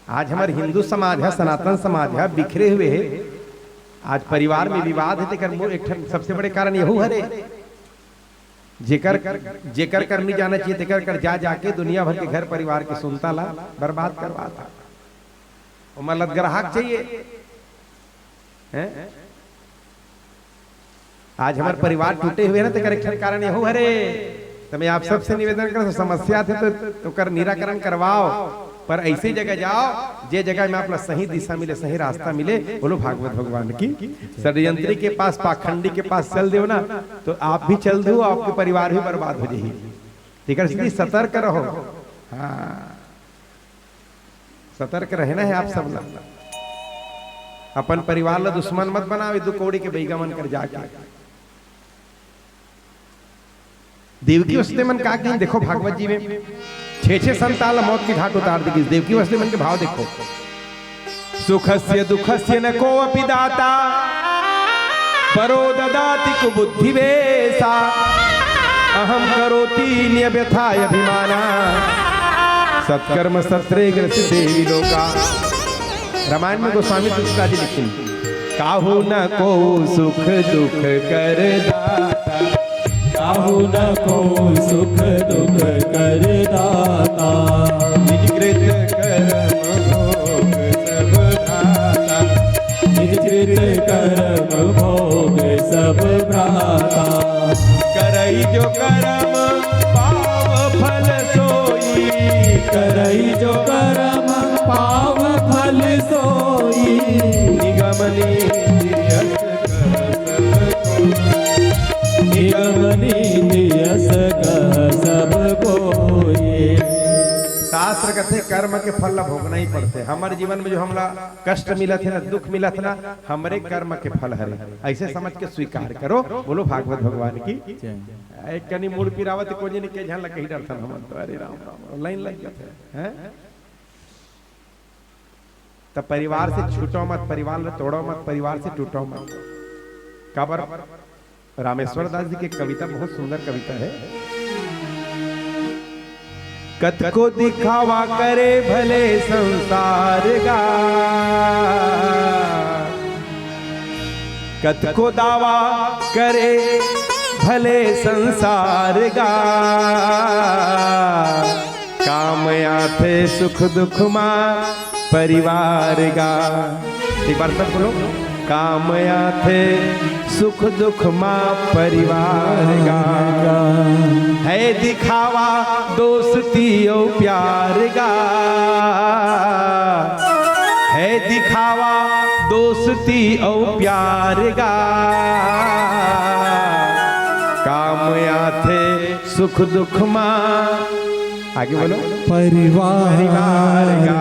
आज हमर हिंदू समाज है, सनातन समाज है, बिखरे हुए है। आज परिवार में विवाद है, तेकर मू-, एक ठन सबसे बड़े कारण यहू हरे। जेकर, जेकर कर नहीं जाना चाहिए, तेकर कर जा जाके दुनिया भर के घर परिवार के सुनता ला बर्बाद करवाता। ओमन ला ग्राहक चाहिए, हैं? आज हमर परिवार टूटे हुए ना, तेकर एक ठन कारण यहू हरे। त मैं आप सबसे निवेदन करत हूँ, समस्या थे तो ओकर निराकरण करवाओ। पर ऐसे जगह जाओ, जे जगह में आप ला सही दिशा मिले, सही रास्ता मिले। बोलो भागवत भगवान की। षड्यंत्री के पास, पाखंडी के पास चल देव ना, तो आप भी चल दो, आपके परिवार भी बर्बाद हो जाही। ठीक है, इसलिए सतर्क रहो। हाँ, सतर्क रहना है आप सब ला। अपन परिवार ला दुश्मन मत बनावे, दू कौड़ी के बैगा मन कर जाके। देवकी वसुदेव मन का कहिन, देखो भागवत जी में छे छे संतान ला मौत के घाट उतार दे। देवकी वसुदेव मन के भाव देखो। सुखस्य दुखस्य न कोऽपि दाता, परो ददाति कुबुद्धिवेशा। अहम करोति नियम यथा अभिमाना, सत्कर्म सत्रे ग्रसिते हि लोका। रामायण में गोस्वामी तुलसीदास जी लिखिन, काहू न को सुख दुख कर दाता, काहू न को सुख दुख कर दाता। निज कृत कर्म भोग सब भ्राता, निज कृत कर्म भोग सब भ्राता। करई जो कर्म पाव फल सोई, करई जो कर्म पाव फल सोई। निगम नीति यश कह सब कोई, निगम नीति यश कह सब कोई। शास्त्र कथे कर्म के फल ला भोगना ही पड़थे। हमर जीवन में जो हमला कष्ट मिलत हे ना, दुख मिलत हे ना, हमरे कर्म के फल हरे, ऐसे समझ के स्वीकार करो। बोलो भागवत भगवान की। एक कनी मूड़ पिरावत, कोई नहीं के झन लग कही डरथन हमन तो। अरे राम राम, लाइन लग जाते हैं। त परिवार से छूटो मत, परिवार ला तोड़ो मत, परिवार से टूटो मत। काबर? रामेश्वर दास जी के कविता, बहुत सुंदर कविता है। कतको दिखावा करे भले संसार गा, कतको दावा करे भले संसार गा, काम आथे सुख दुख मा परिवार गा। एक बार सब बोलो, काम आथे सुख दुख मा परिवार गा। है दिखावा दोस्ती अउ प्यार गा, है दिखावा दोस्ती अउ प्यार गा। काम आथे सुख दुख मा, आगे बोलो, परिवार परिवार गा। गा।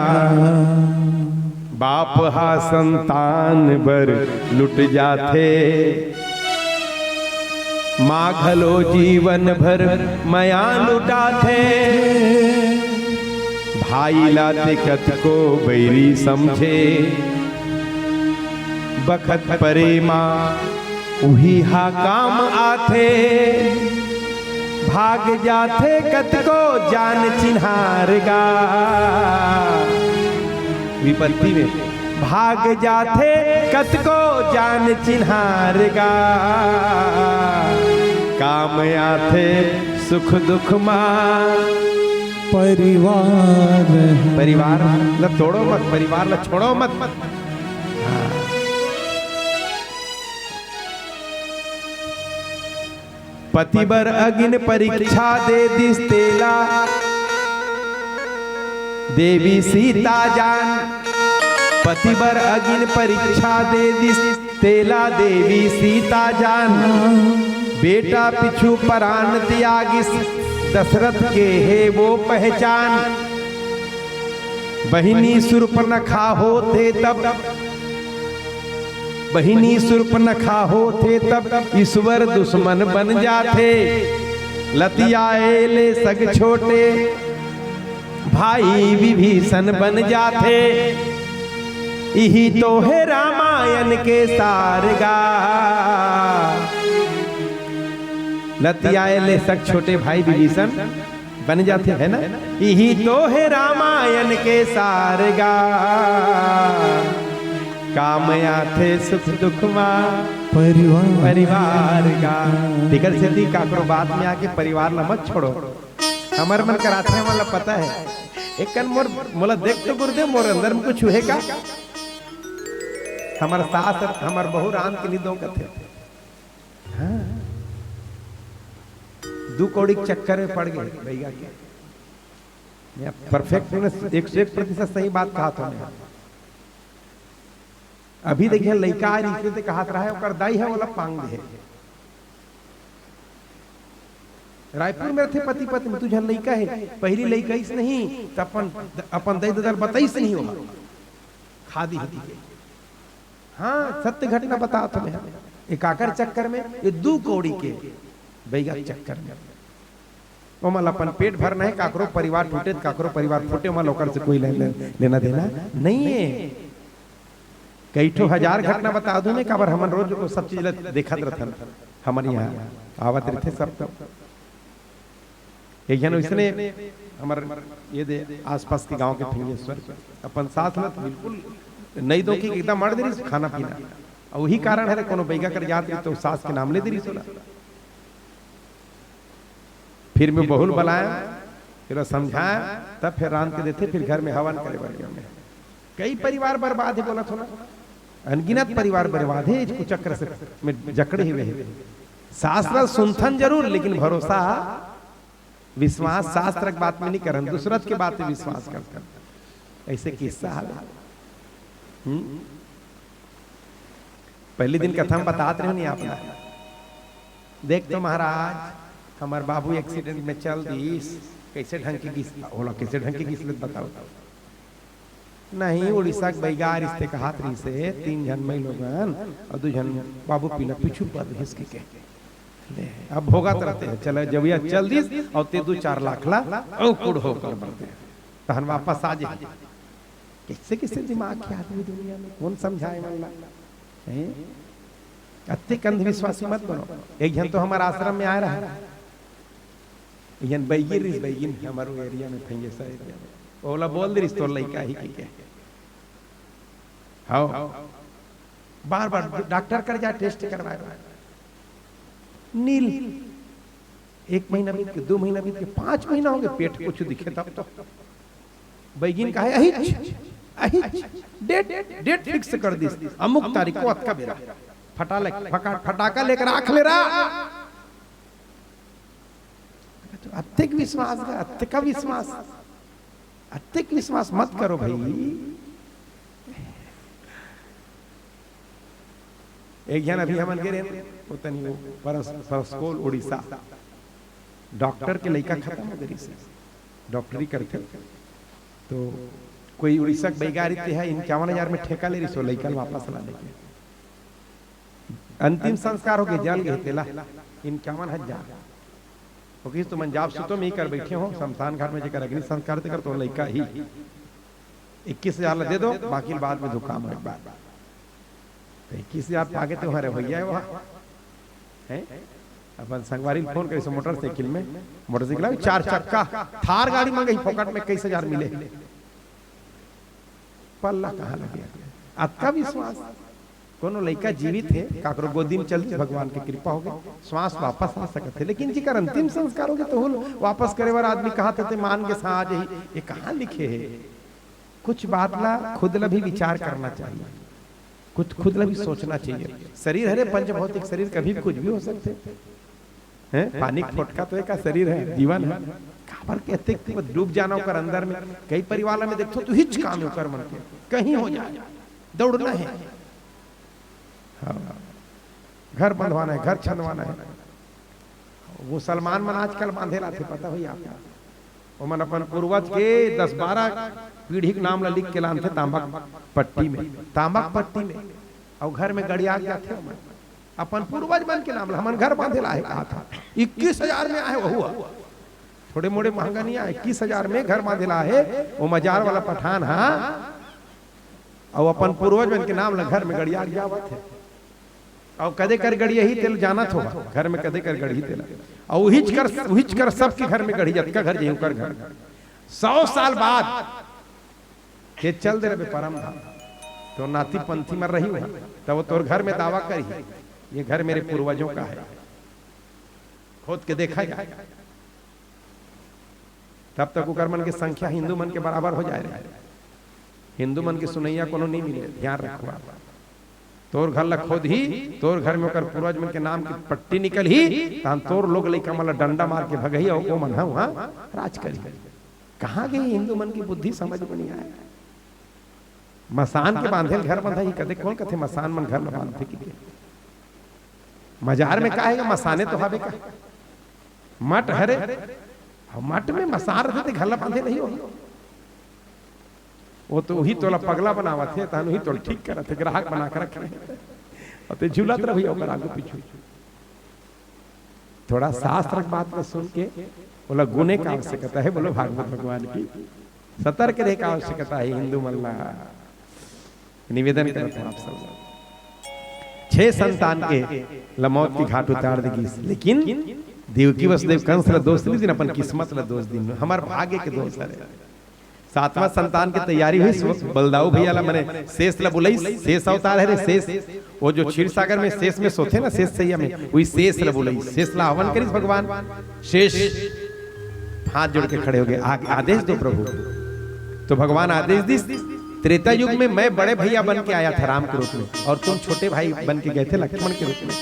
बाप हा संतान बर लुट जाथे, माँ घलो जीवन भर मया लुटाथे। भाई ला ते कतको बैरी समझे, बखत परे मा उही हा काम आथे। भाग जाथे कतको जान चिन्हार गा, विपत्ति में भाग जाथे कतको जान चिन्हार गा। काम आथे सुख दुख मा परिवार। परिवार ला तोड़ो मत, परिवार ला छोड़ो मत। हाँ। पति बर अगिन परीक्षा दे दिस तेला देवी सीता जान। पति बर अगिन परीक्षा दे दिस तेला देवी सीता जान। बेटा पिछु परान त्यागिस दशरथ के हे वो पहचान। बहिनी सुर्पनखा होथे तब, बहिनी सुर्पनखा होथे तब ईश्वर दुश्मन बन जाथे। लतियाए ले सग छोटे भाई विभीषण बन जाथे। इही तो हे रामायण के सार गा। लतियाए ले सग छोटे भाई विभीषण बन जाथे, है ना? इही तो हे रामायण के सार गा, काम आथे सुख दुख मा परिवार। परिवार गा। तेकर सेती काकरो बात में आके परिवार ला मत छोड़ो। हमर मन कराथे, हमन ला पता है। एक कन मोर, मोला देख तो गुरुदेव, मोर अंदर में कुछ हे का? हमर सास, हमर बहू राम के निदो कथे। हाँ। दू कौड़ी के चक्कर में पड़ गए भैया के। मैं परफेक्ट, एक सौ एक प्रतिशत सही बात कहा था मैं। अभी देखिए, लइका आ रहिस ते कहत रहा है, ओकर दाई है, ओला पांग दे। रायपुर में रथे पति पत्नी, दू झन लइका है, पहली लइका इस नहीं, त अपन, अपन दाई ददा ल बताइस नहीं, ओहा खा दी ही के। हाँ, सत्य घटना बतात हँव मैं। एकाकर चक्कर में, ये दू कौड़ी के बइगा के चक्कर में। ओमन ल अपन पेट भरना है, काकरो परिवार टूटे त काकरो परिवार फूटे, ओमन ल ओकर से कोई लेन-, लेना देना नहीं है। कई ठो हजार घटना बता दूं मैं, काबर हमन रोज वो सब चीज ल देखत रथन, हमन यहाँ आवत रथे सब। तो एक झन वैसने हमर ये दे आसपास के गांव के फिंगेश्वर अपन सास ल बिल्कुल नहीं दो कि एकदम मर दे रहिस खाना पीना। अउ वही कारण है, कोनो बइगा कर जात रहिस तो सास के नाम ले दे रहिस ओला। फिर मैं बहू ल बलायेंव, फिर ओला समझायेंव, तब फिर रांध के देथे, फिर घर में हवन करे बर गेंव मैं। कई परिवार बर्बाद हे, बोलत हँव ना, अनगिनत परिवार बर्बाद हे, ए कुचक्र से में जकड़े हुए हे। शास्त्र सुनथन जरूर, लेकिन भरोसा, विश्वास शास्त्र के बात में नहीं करन, दूसरा के बात में विश्वास करथन। ऐसे किस्सा हवे। हम्म? पहले दिन कथा में बतात रहे नहीं आप ला। देख तो महाराज, हमर बाबू एक्सीडेंट में चल दिस, कैसे ढंग के गिस, ओला कैसे ढंग के गिस ले बताओ। नहीं, उड़ीसा के बइगा रिश्ते कहत रहिसे, तीन झन मई लोगन अउ दू झन बाबू पीला पीछू पड़ रहिस के। ले, अब भोगत रहिथे, चले जब ये चल दिस अउ ते दू चार लाख ला अउ कुड़ हो कर बरते, तहन वापस आ जाए। कैसे कैसे दिमाग के आदमी दुनिया में, कौन समझाए मन ला? हैं? अतेक अंधविश्वासी मत बनो। एक झन तो हमर आश्रम में आए रहा, एक झन बैगिन रिस, बैगिन हमर वो एरिया में फैंगेसा एरिया में, ओला बोल दे रिस तोर लइका ही के। हाँ, बार बार डॉक्टर कर जा, टेस्ट करवाए, नील। एक महीना बीत के, दो महीना बीत के, पांच महीना हो गए, पेट कुछ दिखे तब तो। बैगिन कहे, "अहिच, अहिच, डेट, डेट फिक्स कर दिस, अमुक तारीख को अतका बेरा, फटा ले, फका-, फटाका लेकर आंख ले रहा।" तो अतेक विश्वास का, अतेक का विश्वास, अतेक विश्वास मत करो भाई। एक झन अभी हमन गे रहेन, वो तनी वो परस-, परसकोल, उड़ीसा, डॉक्टर के लइका खतम हो गए रिसे, डॉक्टरी करथे, तो कोई उड़ीसा के बइगा रिते है, इक्यावन हजार में ठेका ले रिसे, लइका ल वापस ला लेके। अंतिम संस्कार हो गए, जल गए तेला, इक्यावन हजार। वो किस तुमन जाप सुतो में ही कर बैठे हो, शमशान घाट में जेकर अग्नि संस्कार ते कर तो लइका ही। इक्कीस हजार ला दे दो, बाकी बाद में दुकान हो एक बार। तो इक्कीस हजार पाके तो हरे भैया है वहाँ। हैं? अपन संगवारी ल फोन करिस मोटरसाइकिल में, मोटरसाइकिल अभी चार चक्का, थार गाड़ी मंगई फोकट में इक्कीस हजार मिले। पल्ला कहाँ लगे? अतका विश्वास। कोनो लइका जीवित हे, काकरो गोदी में चल दिस, भगवान के कृपा हो गई, श्वास वापस आ सकत हे, लेकिन जेकर अंतिम संस्कार हो गए तो हुल वापस करे बर आदमी कहा थे, मान के साँझ ही, ये कहाँ लिखे हे? कुछ बात ला खुद ला भी विचार करना चाहिए, कुछ खुद ला भी सोचना चाहिए। शरीर हरे पंचभौतिक शरीर, कभी भी कुछ भी हो सकते हैं। पानी के फोटका तो एक शरीर है, जीवन है। काबर के अतेक डूब जाना ओकर अंदर में। कई परिवार में देखथो तो हिच काम ओकर मन के, कहीं हो जाए, दौड़ना है। हाँ, घर बंधवाना है, घर छंदवाना है। मुसलमान मन आजकल बांधे लाथे, पता होही आपको। ओमन अपन पूर्वज के दस बारह पीढ़ी के नाम ला लिख के लानथे तांबा के पट्टी में, तांबा के पट्टी में, अउ घर में गड़िया के जाथे ओमन। अपन पूर्वज मन के नाम ला, हमन घर बांधे ला हे, कहा था, इक्कीस हजार में आहे वहू, थोड़े मोड़े महंगा नहीं आहे, इक्कीस हजार में घर बांधे ला हे, वो मजार वाला पठान हा, अउ अपन पूर्वज मन के नाम ला घर में गड़िया के जावत हे। अउ कदे कर गड़िया ही तेला जानत होगा, घर में कदे कर गड़ही तेला। अउ उहिच कर, उहिच कर सबके घर में गड़ही, जतका घर जाही ओकर घर। सौ साल बाद के चल दे रहे परम धाम, तो नाती पंथी मर रही हुआ, तब वो तोर घर में दावा करी, ये घर मेरे पूर्वजों का है, खोद के देखा जाए। तब तक ओकर मन के संख्या हिंदू मन के बराबर हो जाए रहे। हिंदू मन के सुनैया कोनो नहीं मिले, ध्यान रखवा। तोर घर ला खोदही, तोर घर में ओकर पूर्वज मन के नाम की पट्टी निकलही, तहन तोर लोग लइका मन ला डंडा मार के भगही, अउ ओ मन ह उहाँ राज करही। कहाँ गे हिंदू मन के बुद्धि समझ में नहीं आय। मसान के बांधे ल घर बंधा ही कदे, कौन कथे मसान मन घर ल बांधथे कि के? मजार में का हे, मसाने तो हावे का? मठ हरे, अउ मठ में मसान रथे ते घर ल बांधे नहीं हो। वो तो उही तोला पगला बनावत हे, तहन उही तोला ठीक करत हे, ग्राहक बना के रखे हे। अउ ते झूलत रही ओकर आगू पीछू। थोड़ा शास्त्र के बात ल सुन के ओला गुने का आवश्यकता हे, बोलो भागवत भगवान की। सतर्क रहे का आवश्यकता हे हिंदू मन ला। निवेदन करत हूँ आप सब। छह संतान के ल मौत के घाट उतार दे गिस, लेकिन देवकी वसुदेव कंस ल दोष नहीं दिन, अपन किस्मत ल दोष दिन, हमार भाग्य के दोष हरे। सातवां संतान के तैयारी होइस, बलदाऊ भैया ला, मने शेष ला बुलाइस, शेष अवतार हरे शेष, वो जो क्षीर सागर में शेष में सोथे ना, शेष सैया में, वही शेष ला बुलाइस, शेष ला आह्वान करिस भगवान। शेष हाथ जोड़ के खड़े हो गए, "आ-, आदेश दो प्रभु।" तो भगवान आदेश दिस, "त्रेता युग में मैं बड़े भैया बन के आया था राम के रूप में, और तुम छोटे भाई बन के गए थे लक्ष्मण के रूप में।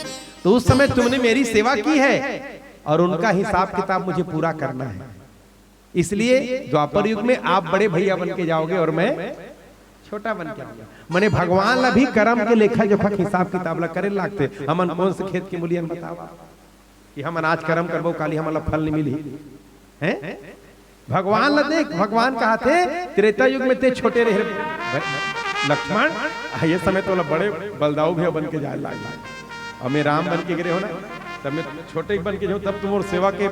तो उस समय तुमने मेरी सेवा की है, और उनका हिसाब किताब मुझे पूरा करना है। इसलिए द्वापर युग में आप बड़े भैया बन के जाओगे और मैं छोटा बन के आऊंगा।" मने भगवान ला भी कर्म के लेखा जोखा के हिसाब किताब ला करे लागथे। हमन कौन से खेत के मुलियन बतावा कि हमन आज कर्म करबो, काली हमन ला फल नहीं मिली, हैं? भगवान ला देख, भगवान कहाथे, "त्रेता युग में ते छोटे रहे लक्ष्मण, आ ये समय तोला बड़े बलदाऊ भैया बन के जाए लाग, और मैं राम बन के गिरे हो ना, तब मैं छोटे बन के जाऊँ, तब तुम्हारे सेवा के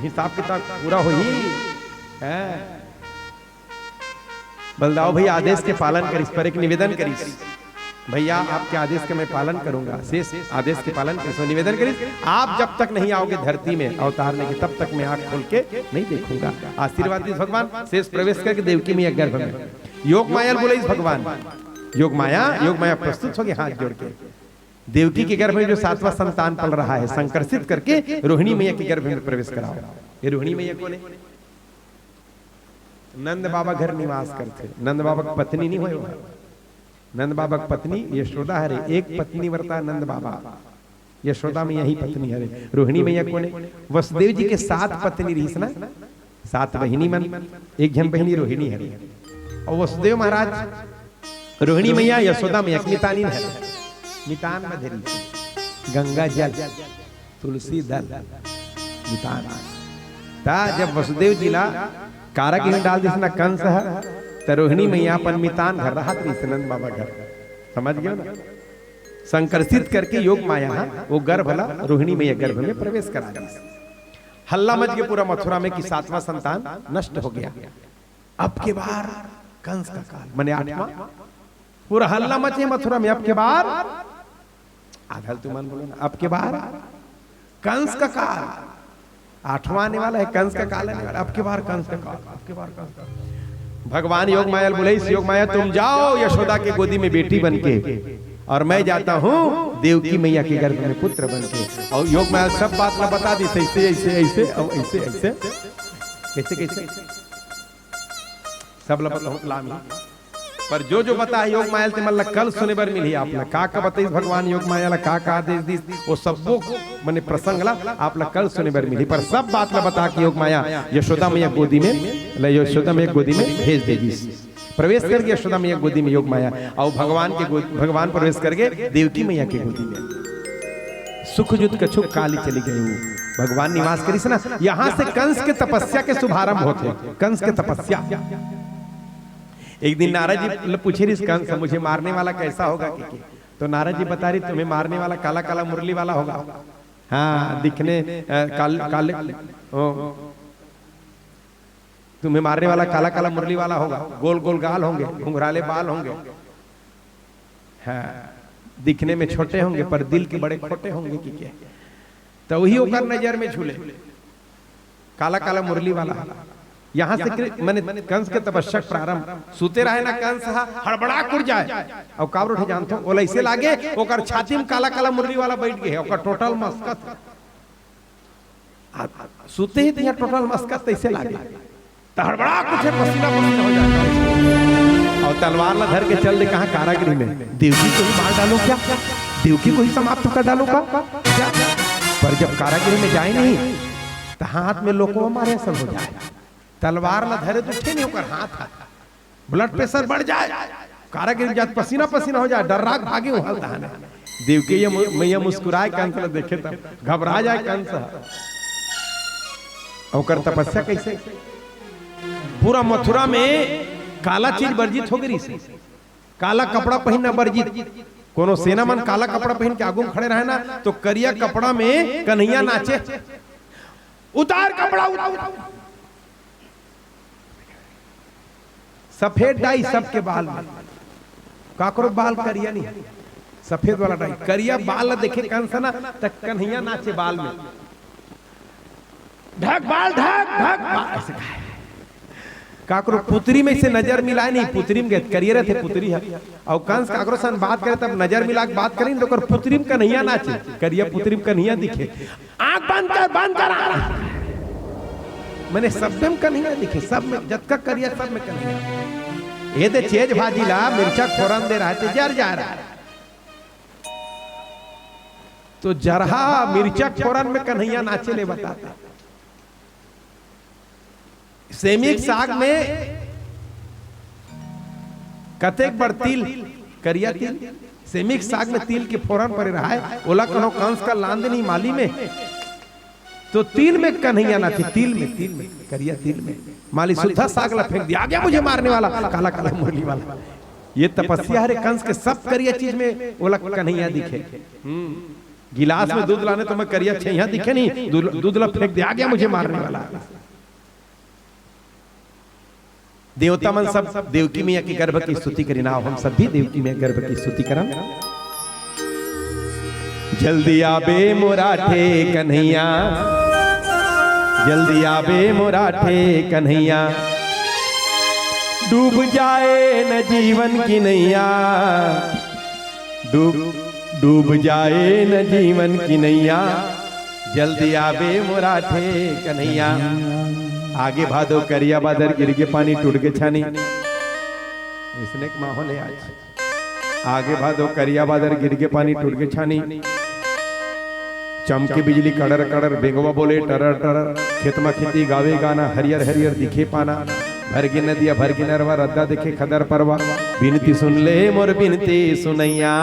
हिसाब किताब पूरा होही।" हैं? बलदाऊ भैया आदेश के पालन करिस, पर एक निवेदन करिस, "भैया, आपके आदेश के मैं पालन करूंगा।" शेष आदेश के पालन करिस, निवेदन करिस, "आप जब तक नहीं आओगे धरती में अवतारने के, तब तक मैं आंख खोल के नहीं देखूंगा।" आशीर्वाद दिस भगवान, शेष प्रवेश करके देवकी मैया गर्भ में। योग माया ल बुलाइस भगवान, योग माया, योग माया प्रस्तुत होगे हाथ जोड़ के। देवकी के गर्भ में जो सातवां संतान पल रहा है, संकर्षित करके रोहिणी मैया के गर्भ में प्रवेश कराओ। ये रोहिणी मैया कौन है? नंद बाबा घर निवास करथे। नंद बाबा के पत्नी नहीं होय, नंद बाबा के पत्नी यशोदा हरे। एक पत्नी व्रता नंद बाबा, यशोदा मैया ही पत्नी हरे। रोहिणी मैया कोने? वसुदेव जी के सात पत्नी रहिस ना, सात बहिनी मन, एक झन बहिनी रोहिणी हरे। और वसुदेव महाराज रोहिणी मैया, यशोदा मैया के मितानिन हरे। मितान म धरी गंगा जल, तुलसी दल, मितान। ता जब वसुदेव जी ला कारागृह में डाल दिस ना कंस ह, त रोहिणी मैया अपन मितान घर रहत रहिस, नंद बाबा घर। समझ गए ना? संकर्षित करके योग माया ह वो गर्भ ला, रोहिणी मैया गर्भ में प्रवेश करा दिस। हल्ला मच गया पूरा मथुरा में कि सातवां संतान नष्ट हो गया। अब के बार कंस का काल, मने आठवां। पूरा हल्ला मचे मथुरा में, अब के बार, आधा ल तुमन बोलो ना, अब के बार कंस का काल, आठवां आने वाला है, कंस का काल आने वाला, अब के बार कंस का काल, अब के बार कंस का काल। भगवान योग माया ल बोले, "इस योग माया तुम जाओ यशोदा के गोदी में बेटी बन के, और मैं जाता हूँ देवकी मैया के गर्भ में पुत्र बन के।" और योग माया सब बात ला बता दिस, ऐसे, ऐसे, ऐसे, और ऐसे, ऐसे, कैसे, कैसे, सब ला बहुत लाम हे। पर जो जो बताए योग माया ल, ते मन ला कल सुने बर मिलही आप ला। का का बताइस भगवान योग माया ला, का का आदेश दिस, वो सब्बो मने प्रसंग ला आप ला कल सुने बर मिलही। पर सब बात ला बता के योग माया यशोदा मैया गोदी में, ले यशोदा मैया गोदी में भेज दे दिस। प्रवेश करके यशोदा मैया गोदी में योग माया, और भगवान के गोद-, भगवान प्रवेश करके देवकी मैया के गोदी में। सुख जुत कछुक काली चली गई। भगवान निवास करिस ना, यहाँ से कंस के तपस्या के शुभारंभ होथे। कंस के तपस्या। एक दिन नारद जी ल पूछे रहिस कंस, "मुझे मारने वाला कैसा होगा?" के, के। तो नारद जी बता रही, "तुम्हें मारने वाला काला काला मुरली वाला होगा।" हाँ, दिखने, अ, काल-, काले, ओ, तुम्हें मारने वाला काला काला मुरली वाला होगा, गोल गोल गाल होंगे, घुंघराले बाल होंगे, हाँ, दिखने में छोटे होंगे पर दिल के बड़े खोटे होंगे कि के। तो वही ओकर नजर में झूले, काला काला मुरली वाला। यहाँ से कृ-, मने कंस के तपस्या प्रारंभ, सुते रहे ना कंस हा, हड़बड़ा कुड़ जाए। और काबर उठे जानथो, ओला ऐसे लागे ओकर छाती में काला काला मुरली वाला बैठ गए, ओकर टोटल मस्कत। आ, सुते ही तिहा टोटल मस्कत तैसे लागे, त हड़बड़ा कुछ पसीना पसीना हो जाता है। और तलवार ला धर के चल दे कहाँ? कारागृह में। देवकी को ही मार डालो क्या? देवकी को ही समाप्त कर डालो का? क्या? पर जब कारागृह में जाए नहीं, तो हाथ में लोको मारे असन हो जाए। तलवार ला धरे तो उठे नहीं ओकर हाथ ह, ब्लड प्रेशर बढ़ जाए, कारा गिर जात, पसीना पसीना हो जाए, डर्राक भागे उहाँ तहाने। देवकी ये मु-, मैया मुस्कुराए कंस ला देखे तब घबरा जाए कंस ह। ओकर तपस्या कैसे? पूरा मथुरा में काला चीज वर्जित हो गई से, काला कपड़ा पहनना वर्जित। कोनो सेना मन काला कपड़ा पहन के आगू में खड़े रहे ना, तो करिया कपड़ा में कन्हैया नाचे। उतार कपड़ा, उतार। सफेद डाई सबके बाल में, काकरो बाल करिया नहीं, सफेद वाला डाई। करिया बाल ला देखे कंस ना, त कन्हैया नाचे बाल में। ढक बाल, ढक, ढक बाल, ऐसे कहे। काकरो पुतरी में से नजर मिलाए नहीं, पुतरी में करिया रहते पुतरी है। और कंस काकरो सन बात करे, तब नजर मिला के बात करी, तो ओकर पुतरी में कन्हैया नाचे, करिया पुतरी में कन्हैया दिखे। आंख बंद कर, बंद कर आंख। मैंने सब में कन्हैया दिखे, सब में, जतका करिया, सब में कन्हैया। ये दे चेज भाजी ला मिर्चा फोरन दे रहा है, तो जर जा रहा है। तो जरहा मिर्चा फोरन में कन्हैया नाचे ले बताता। सेमी के साग में कतेक बड़ तिल, करिया तिल, सेमी के साग में तिल के फोरन परे रहाय, ओला कहो कंस का लांद नहीं माली में, तो तिल में कन्हैया नाचे, तिल में, तिल में, करिया तिल में। माली सुद्धा साग ला फेंक दिया, "आ गया मुझे मारने वाला, काला काला मुरली वाला।" ये तपस्या हरे कंस के, सब करिया चीज में ओला कन्हैया दिखे। हम्म, गिलास में दूध लाने तो मैं करिया छेहा दिखे नहीं, दूध, दूध ला फेंक दिया, "आ गया मुझे मारने वाला।" देवता मन सब देवकी मैया के गर्भ की स्तुति करिन। आओ, हम सब भी देवकी मैया गर्भ की स्तुति करन। जल्दी आबे मोरा ठे कन्हैया, जल्दी आबे मोरा ठे कन्हैया, डूब जाए न जीवन की नैया, डूब, डूब जाए न जीवन की नैया, जल्दी आबे मोरा ठे कन्हैया। आगे भादो करिया बादर, गिरगे पानी टूटगे छानी। इसने एक माहौल है आज। आगे भादो करिया बादर, गिरगे पानी टूटगे छानी। चमके बिजली कड़र कड़र, बेंगवा बोले टरर टरर। खेत म खेती गावे गाना, हरियर हरियर दिखे पाना। भरगे नदिया, भरगे नरवा, रद्दा देखे खदर परवा। बिनती सुन ले मोर बिनती सुनैया,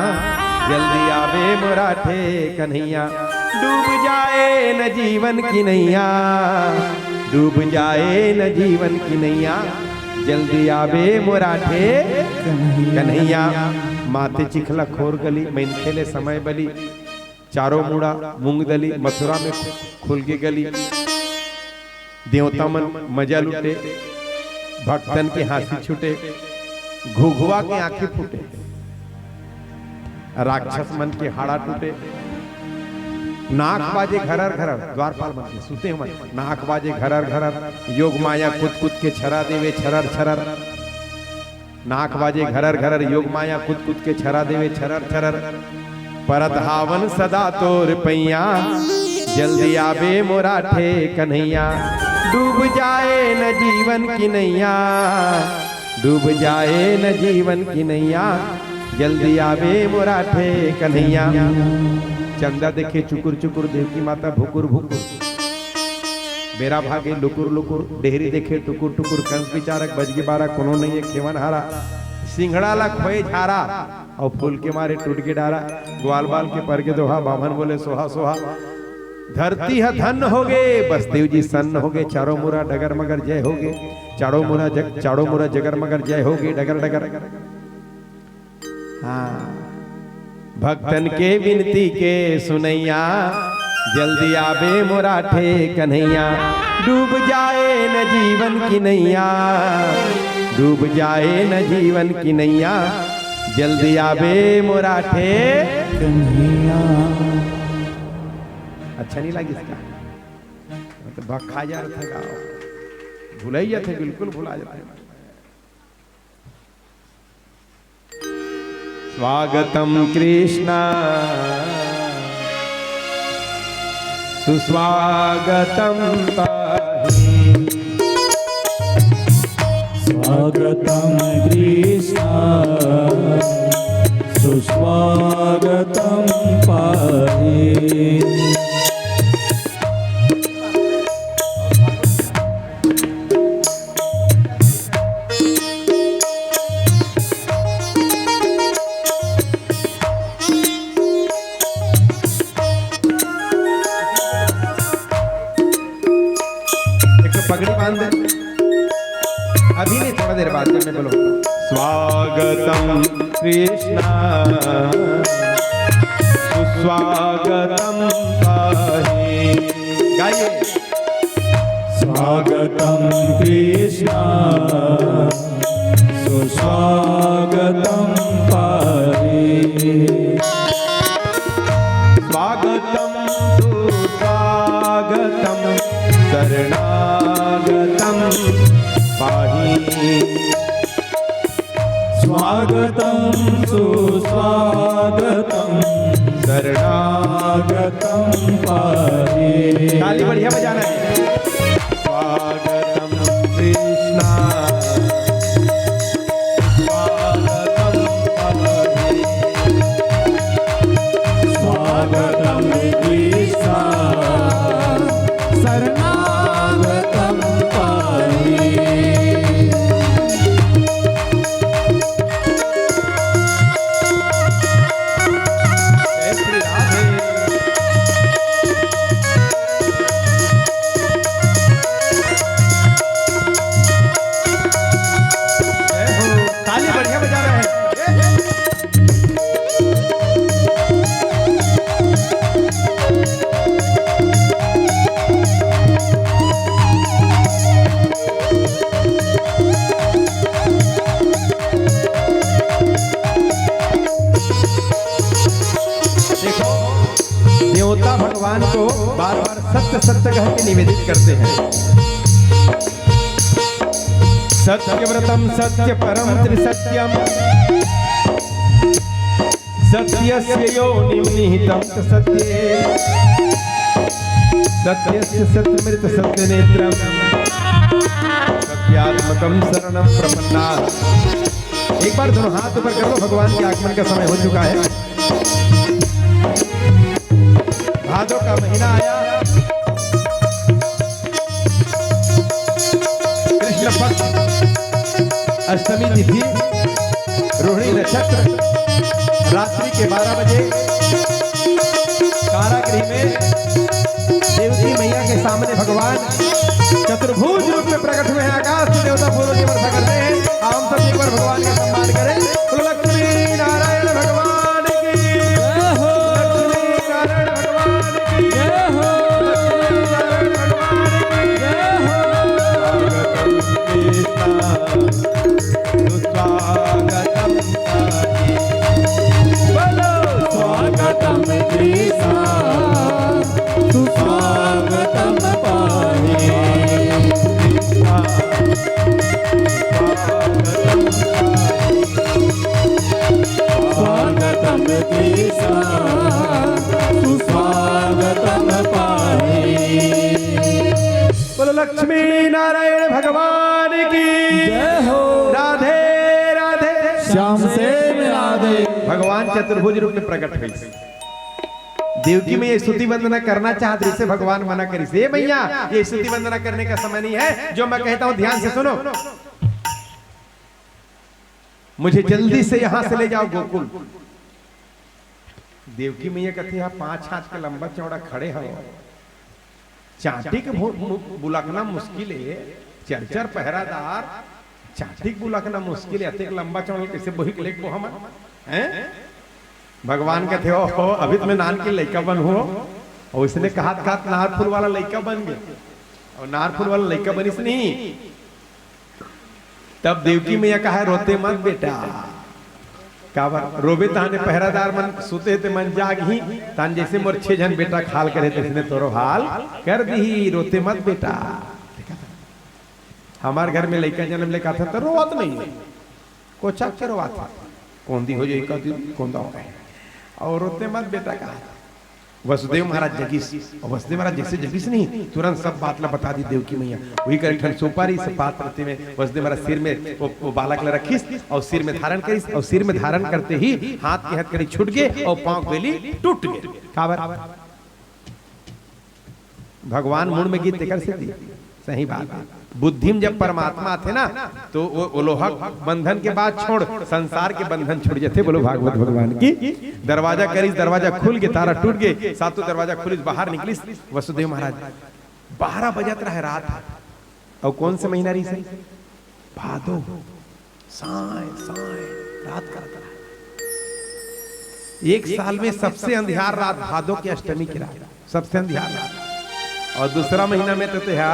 जल्दी आबे मोरा ठे कन्हैया। डूब जाए न जीवन की नैया, डूब जाए न जीवन की नैया, जल्दी आबे मोरा ठे कन्हैया। माथे चिखला खोर गली, मनखे ले समय बली। चारों मुड़ा मूंगदली, मथुरा में खुलगे गली। देवता मन मजा लूटे, भक्तन के हाँसी छूटे, घुघुआ के आँखी फूटे, राक्षस मन के हाड़ा टूटे। नाक बाजे घरर घरर, द्वारपाल मन के सुते मन, नाक बाजे घरर घरर, योग माया कुत कुत के छरा देवे छरर छरर। नाक बाजे घरर घरर, योग माया कुत कुत के छरा देवे छरर छरर। परत हावन सदा तोर पैया, जल्दी आबे मोरा ठे कन्हैया। डूब जाए न जीवन की नैया, डूब जाए न जीवन की नैया, जल्दी आबे मोरा ठे कन्हैया। चंदा देखे चुकुर चुकुर, देवकी माता भुकुर भुकुर। बेरा भागे लुकुर लुकुर, डेहरी देखे टुकुर टुकुर। कंस बिचारक बजगे बारा, कोनो नइये खेवन हारा। सिंघड़ा ला खोए झारा, अउ फूल के मारे टूट के डारा। ग्वाल बाल के परगे दोहा, बाम्हन बोले सोहा सोहा। धरती ह धन्य होगे, बसदेव जी सन्न होगे। चारों मुरा डगर मगर जय होगे। चारों मुरा जग, चारों मुरा जगर मगर जय होगे, डगर डगर। हाँ, भक्तन के विनती के सुनैया, जल्दी आबे मोरा ठे कन्हैया। डूब जाए न जीवन की नैया, डूब जाए न जीवन की नैया, जल्दी आबे मोरा ठे कन्हैया। अच्छा नहीं लगिस का? तो बखा जा रहा था, भुलाई जाते, बिल्कुल भुला जाते। स्वागतं कृष्ण, सुस्वागतं पाहि। स्वागतं कृष्ण, सुस्वागतं पाहि। अभी नहीं, थोड़ा देर बाद जब मैं बोलूँ। स्वागतम कृष्णा, सुस्वागतम पाहि। गाइए। स्वागतम कृष्णा, सुस्वागतम पाहि। स्वागतम सुस्वागतम शरणागतम पाहि। स्वागतम सुस्वागतम शरणागतम पाहि। ताली बढ़िया बजाना है। स्वागतम कृष्णा, स्वागतम पाहि। स्वागतम कृष्णा, शरणागतम पाहि। जय श्री राधे। जय हो। ताली बढ़िया बजा रहे हैं। देखो, देवता भगवान को बार बार सत्य सत्य कह के निवेदित करते हैं। सत्यव्रतम सत्य परम त्रिसत्यम, सत्यस्य योनिम निहितम च सत्ये, सत्यस्य सत्यमृत सत्य नेत्रम, सत्यात्मकम शरणम प्रपन्ना। एक बार दोनों हाथ ऊपर कर लो, भगवान के आगमन का समय हो चुका है। भादों का महीना आया, कृष्ण पक्ष, अष्टमी तिथि, रोहिणी नक्षत्र, रात्रि के बारह बजे कारागृह में देवकी मैया के सामने भगवान चतुर्भुज रूप में प्रकट हुए हैं, आकाश से देवता फूलों की वर्षा करते हैं। हम सब एक बार भगवान का सम्मान करें। बोलो लक्ष्मी नारायण भगवान की। जय हो। लक्ष्मी नारायण भगवान की। जय हो। लक्ष्मी नारायण भगवान की। जय हो। स्वागतम कृष्णा, सुस्वागतम पाहि। बोलो। स्वागतम कृष्णा, सुस्वागतम पाहि। स्वागतम कृष्णा, सुस्वागतम पाहि। बोलो लक्ष्मी नारायण भगवान की। जय हो। राधे राधे। श्याम से राधे। भगवान चतुर्भुज रूप में प्रकट हुई। देवकी मैया स्तुति वंदना करना चाहत रहिसे, भगवान मना करिसे, "ए मैया, ये स्तुति वंदना करने का समय नहीं है, जो मैं कहता हूँ ध्यान से सुनो, मुझे जल्दी से यहाँ से ले जाओ गोकुल।" देवकी मैया कथे, "हाँ, पाँच हाथ के लंबा चौड़ा खड़े हव, चांटी के भो-, मु-, बुलकना मुश्किल है, चार चार पहरादार, चांटी के बुलकना मुश्किल है, अतेक लंबा चौड़ा कैसे बोहिक लेगबो हमन?" हैं? भगवान कथे, "ओहो, अभी तो मैं नान के लइका बन हूँ।" अउ इसने कहत कहत नारफुल वाला लइका बन गे। अउ नारफुल वाला लइका बनिस नहीं। तब देवकी मैया कहा, "रोते मत बेटा, काबर रोबे, ताने पहरादार मन सुते ते मन जागही, तान जैसे मोर छह झन बेटा के हाल करे, तैसने तोरो हाल कर दिही, रोते मत बेटा।" हमार घर में लइका जनम ले कहाथे त रोवत नहीं, कोचक के रोवाथे, कोंदी हो जाई का दिन, कोंदा हो गए, अउ रोते मत बेटा कहा। वसुदेव महाराज जगिस, अउ वसुदेव महाराज जैसे जगिस नहीं, तुरंत सब बात ला बता दी देवकी मैया। वही कर एक ठन सुपारी से पात्र ते में वसुदेव महाराज सिर में वो, वो बालक ला रखिस अउ सिर में धारण करिस, अउ सिर में धारण करते ही हाथ के हथकड़ी छूट गे अउ पाँव के बेली टूट गे। काबर? भगवान मुड़ में गिस तेकर सेती। सही बात है। बुद्धि में जब परमात्मा आथे ना, तो वो, वो लोहा बंधन के बात छोड़, संसार के बंधन छूट जाथे। बोलो भागवत भगवान की। दरवाजा करिस, दरवाजा खुल गे, तारा टूट गे, सातों दरवाजा खुलिस, बाहर निकलिस वसुदेव महाराज। बारह बजत रहे रात, अउ कौन से महीना रहिस हे? भादो। साय, साय, रात करत रहा। एक साल में सबसे अंधियार रात भादो के अष्टमी के रात, सबसे अंधियार रात। अउ दूसरा महीना में तो तेहा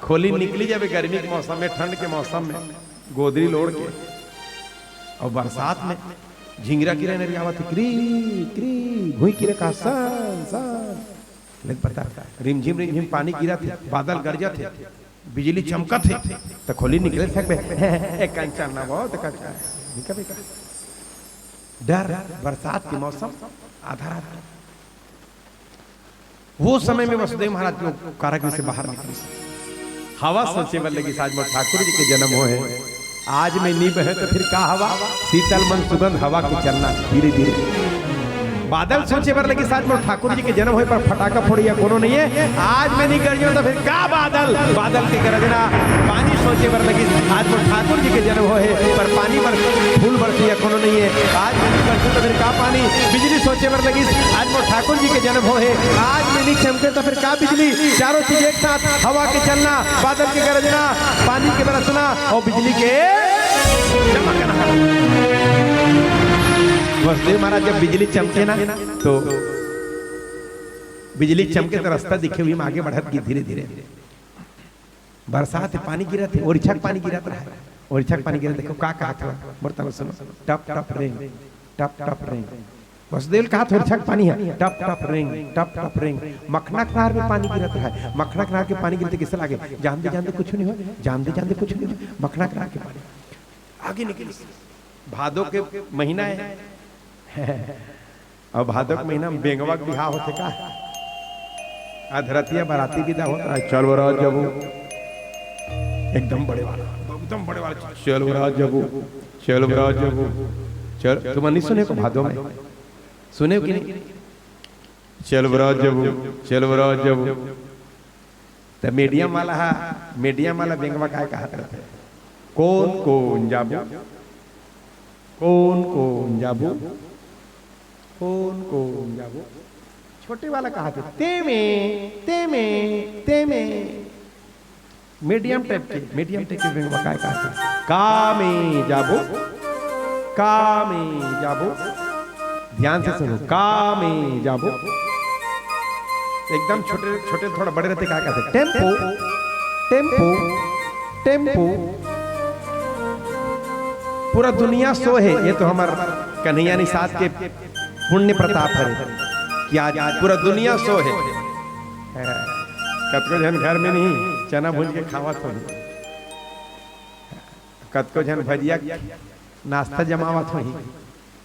खोली निकली जाबे, गर्मी के मौसम में, ठंड के मौसम में, गोदरी ल ओढ़ के। अउ बरसात में झिंगरा किरा नरियावत हे, क्री, क्री, घुई किरा का सन, सन। लेकिन पता, रिमझिम, रिमझिम पानी गिरत हे, बादल गरजत हे, बिजली चमकत हे, त खोली निकले सकबे? ए कंचन ना वो, त कंचन निकल बेटा। डर, बरसात के मौसम, आधा रात। वो समय में वसुदेव महाराज के कारागृह से बाहर निकलिस। हवा सोचे बर लगिस, आज मोर ठाकुर जी के जन्म होय हे। आज मैं नी बहेंव त फिर का हवा? शीतल मंद सुगंध हवा के चलना धीरे धीरे। बादल सोचे बर लगिस, आज मोर ठाकुर जी के जन्म होय, पर फटाका फोड़इया कोनो नइ हे। आज मैं नी गरजेंव त फिर का बादल? बादल के गरजना। पानी सोचे बर लगिस, आज मोर ठाकुर जी के जन्म होय हे, पर पानी बर, फूल बरसइया कोनो नइ हे। आज मैं नी बरसेंव त फिर का पानी? बिजली सोचे बर लगिस, आज मोर ठाकुर जी के जन्म होय हे। आज मैं नी चमकेंव त फिर का बिजली? चारों चीज एक साथ, हवा के चलना, बादल के गरजना, पानी के बरसना अउ बिजली के चमकना। वसुदेव महाराज, जब बिजली चमके ना, तो बिजली चमके त रस्ता दिखे, उही म आगे बढ़त गे धीरे धीरे। बरसात हे, पानी गिरत हे, ओरिछा के पानी गिरत रहा हे। ओरिछा के पानी गिरत, देखो का कहत हे, मोर तब सुनो, टप टप रेंग, टप टप रेंग। वसुदेव ल कहत हे ओरिछा के पानी हे, टप टप रेंग, टप टप रेंग। मखना कनार में पानी गिरत रहा हे। मखना कनार के पानी गिरते कइसे लागे? जानते जानते कुछ नइ होय, जानते जानते कुछ नइ होय, मखना कनार के पानी। आगे निकलिस। भादो के महीना हे। अउ भादो के महीना में बेंगवा के बिहाव होथे का? अधरतिया बराती बिदा होत रहा, चल बरात जबो। एकदम बड़े वाला, एकदम बड़े वाला, चल बरात जबो, चल बरात जबो। चल, तुमन नइ सुने हो भादो में? सुने हो कि नहीं? चल बरात जबो, चल बरात जबो। त मीडियम वाला हा, मीडियम वाला बेंगवा काय कहत रथे? कोन कोन जाबो, कोन कोन जाबो, कोन कोन जाबो। छोटे वाला कहत हे, तेमे, तेमे, तेमे। मीडियम टाइप के, मीडियम टाइप के बेंगवा काय कहत हे? का में जाबो, का में जाबो। ध्यान से सुनो, का में जाबो। एकदम छोटे छोटे, थोड़ा बड़े रहिथे, का कहथे? Tempo, tempo, tempo. पूरा दुनिया सोहे, ये तो हमर कन्हैया निषाद के पुण्य प्रताप हरे कि आज पूरा दुनिया सोहे। कतको झन घर में नहीं, चना भूंज के खावत होही, कतको झन भजिया नाश्ता जमावत होही,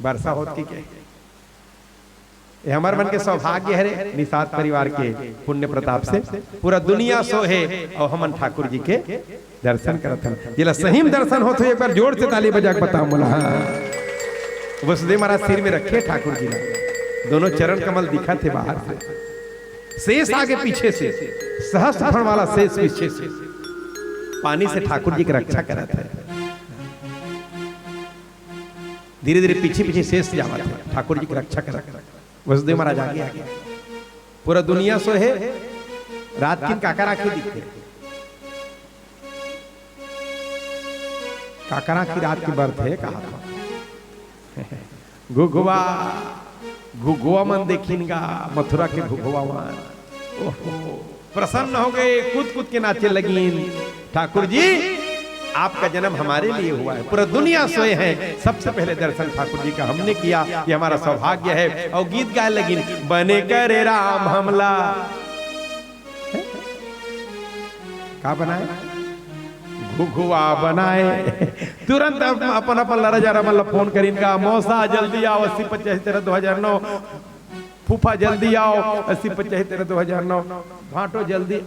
बरसा होत कि के। ये हमर मन के सौभाग्य हरे, निषाद परिवार के पुण्य प्रताप से पूरा दुनिया सोहे अउ हमन ठाकुर जी के दर्शन करत हन। जेला सही में दर्शन होत हो, एक बार जोर से ताली बजा के बताओ मोला। हाँ। वसुदेव महाराज सिर में रखे ठाकुर जी ला, दोनों चरण कमल दिखत हे बाहर से, शेष आगे पीछे से, सहस्त्र फण वाला शेष पीछे से, पानी से ठाकुर जी के रक्षा करत हे। धीरे धीरे पीछे पीछे शेष जावत हे, ठाकुर जी के रक्षा करत हे। वसुदेव महाराज आगे आगे। पूरा दुनिया सोहे, रात किन काकर आँखी दिखथे? काकर आँखी रात के बरथे, कहा था। घुघुवा, घुघुवा मन देखिन गा, मथुरा के घुघुवा मन। ओहो, प्रसन्न हो गए, कूद कूद के नाचे लगिन। ठाकुर जी, आपका जन्म हमारे लिए हुआ है, पूरा दुनिया सोए हैं, सबसे पहले दर्शन ठाकुर जी का हमने किया, ये हमारा सौभाग्य है। अउ गीत गाए लगिन, बने करे राम हमला। का बनाए? घुघुवा बनाए। तुरंत अप-, अपन अपन लरा जरा मन ला फोन करिन गा, मौसा जल्दी आओ, अस्सी पचासी तेरह दो हजार नौ। फूफा जल्दी आओ, अस्सी पचासी तेरह दो हजार नौ। भांटो जल्दी।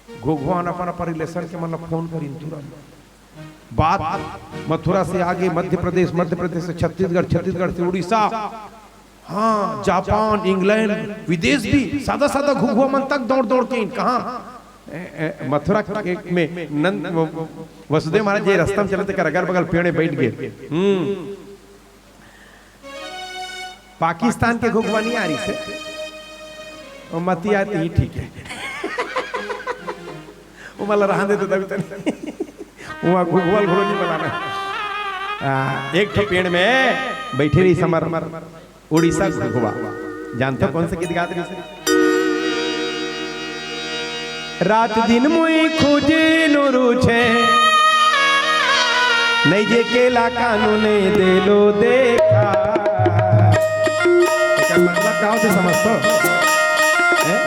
घुघुवा मन अपन अपन रिलेशन के मन ला फोन करिन तुरंत। बात मथुरा से आगे मध्य प्रदेश, मध्य प्रदेश से छत्तीसगढ़, छत्तीसगढ़ से उड़ीसा, हाँ, जापान, इंग्लैंड, विदेश भी, सादा सादा घुघुवा मन तक दौड़ दौड़ के इन। कहाँ? ए, ए, मथुरा के में नंद, वो, वसुदेव महाराज जी रस्ता में चलत हे, अगल बगल पेड़ में बैठ गए। हम्म। पाकिस्तान के घुघुवा नहीं आ रही से, वो मती आती ही ठीक है। वो मला रहन दे तो तभी तनी। वो घुघुवा ल घलो नहीं बलाना। आ, एक ठो पेड़ में बैठे रहिस हमर उड़ीसा घुघुवा। जानथो कौन से गीत गात रहिस? रात दिन मुई खोजे नु रूछे, नइ जे केला कानू नइ देलो देखा। एकर मतलब का होथे समझथो? हैं?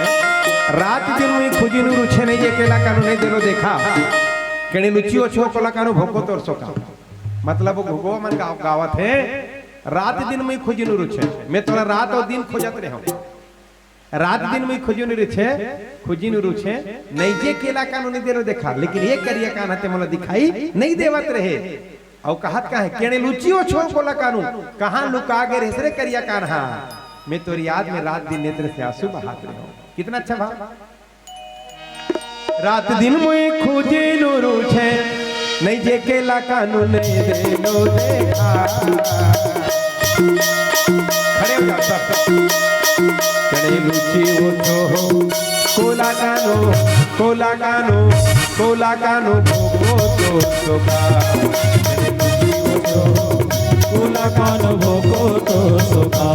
रात दिन मुई खोजे नु रूछे, नइ जे केला कानू नइ देलो देखा। केणे लुची ओछो कोला कानू भोको तोर सोका। मतलब वो घुघुवा मन गाव-, गावत हे, रात दिन मुई खोजे नु रूछे, मैं तोला रात अउ दिन खोजत रहे हूँ। रात दिन मुई खोजे नु रूछे, खोजे नु रूछे, नइ जे केला कानू नइ देलो देखा, लेकिन ये करिया कान हते मोला दिखाई नइ देवत रहे। अउ कहत का हे, केणे लुची ओछो कोला कानू, कहाँ लुका गे रहिस रे करिया कान हा? मैं तोर याद में रात दिन नेत्र से आंसू बहात रहे हूँ। कितना अच्छा भाव। रात दिन मुई खोजे नु रूछे, नइ जे केला कानू नइ देलो देखा। खड़े हो जाओ सब। केणे लुची ओछो कोला कानू, कोला कानू, कोला कानू भोको तोर सोका। केणे लुची ओछो कोला कानू भोको तोर सोका।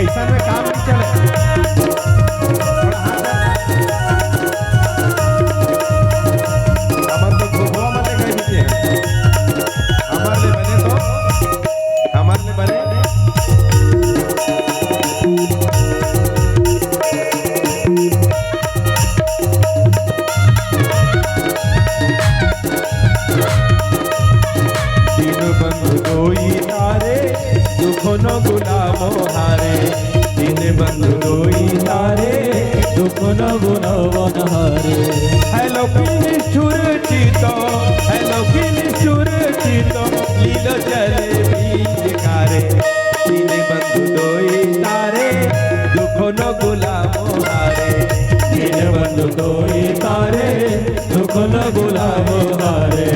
ऐसा में काम नहीं चले। हमर तो घुघुवा मते गए बीते हैं। हमर ले बने तो, हमर ले बने। दीनबंधु दोई तारे, दुखों गुलामो हारे। दीनबंधु दोई तारे, दुखों गुलामो हारे। हेलो की निष्ठुर चित्त, हेलो की निष्ठुर चित्त, लीलो चले बीच कारे। दीनबंधु दोई तारे, दुखों गुलामो हारे। दीनबंधु दोई तारे, दुखों गुलामो हारे।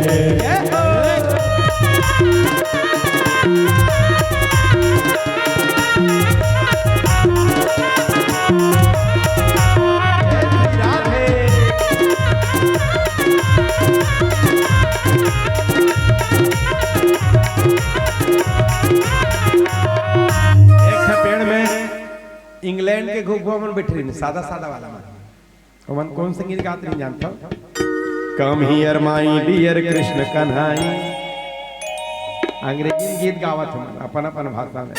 एक ठा पेड़ में इंग्लैंड के घुघुवा मन बैठे रहिन, सादा सादा वाला मन। ओमन कोन से गीत गात रहिन जानथव? Come here my dear Krishna Kanhai. अंग्रेजी में गीत गावत हे अपन अपन भाषा में।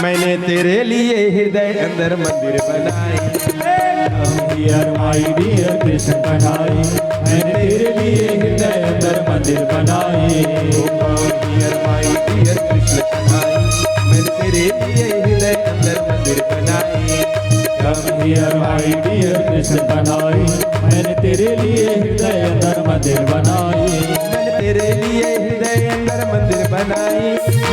मैंने तेरे लिए हृदय अंदर मंदिर बनाई। Come here my dear Krishna Kanhai, मैंने तेरे लिए हृदय अंदर मंदिर बनाई। Oh come here my dear Krishna Kanhai, मैंने तेरे लिए हृदय अंदर मंदिर बनाई। Come here my dear Krishna Kanhai, मैंने तेरे लिए हृदय अंदर मंदिर बनाई। मैंने तेरे लिए हृदय अंदर मंदिर बनाई।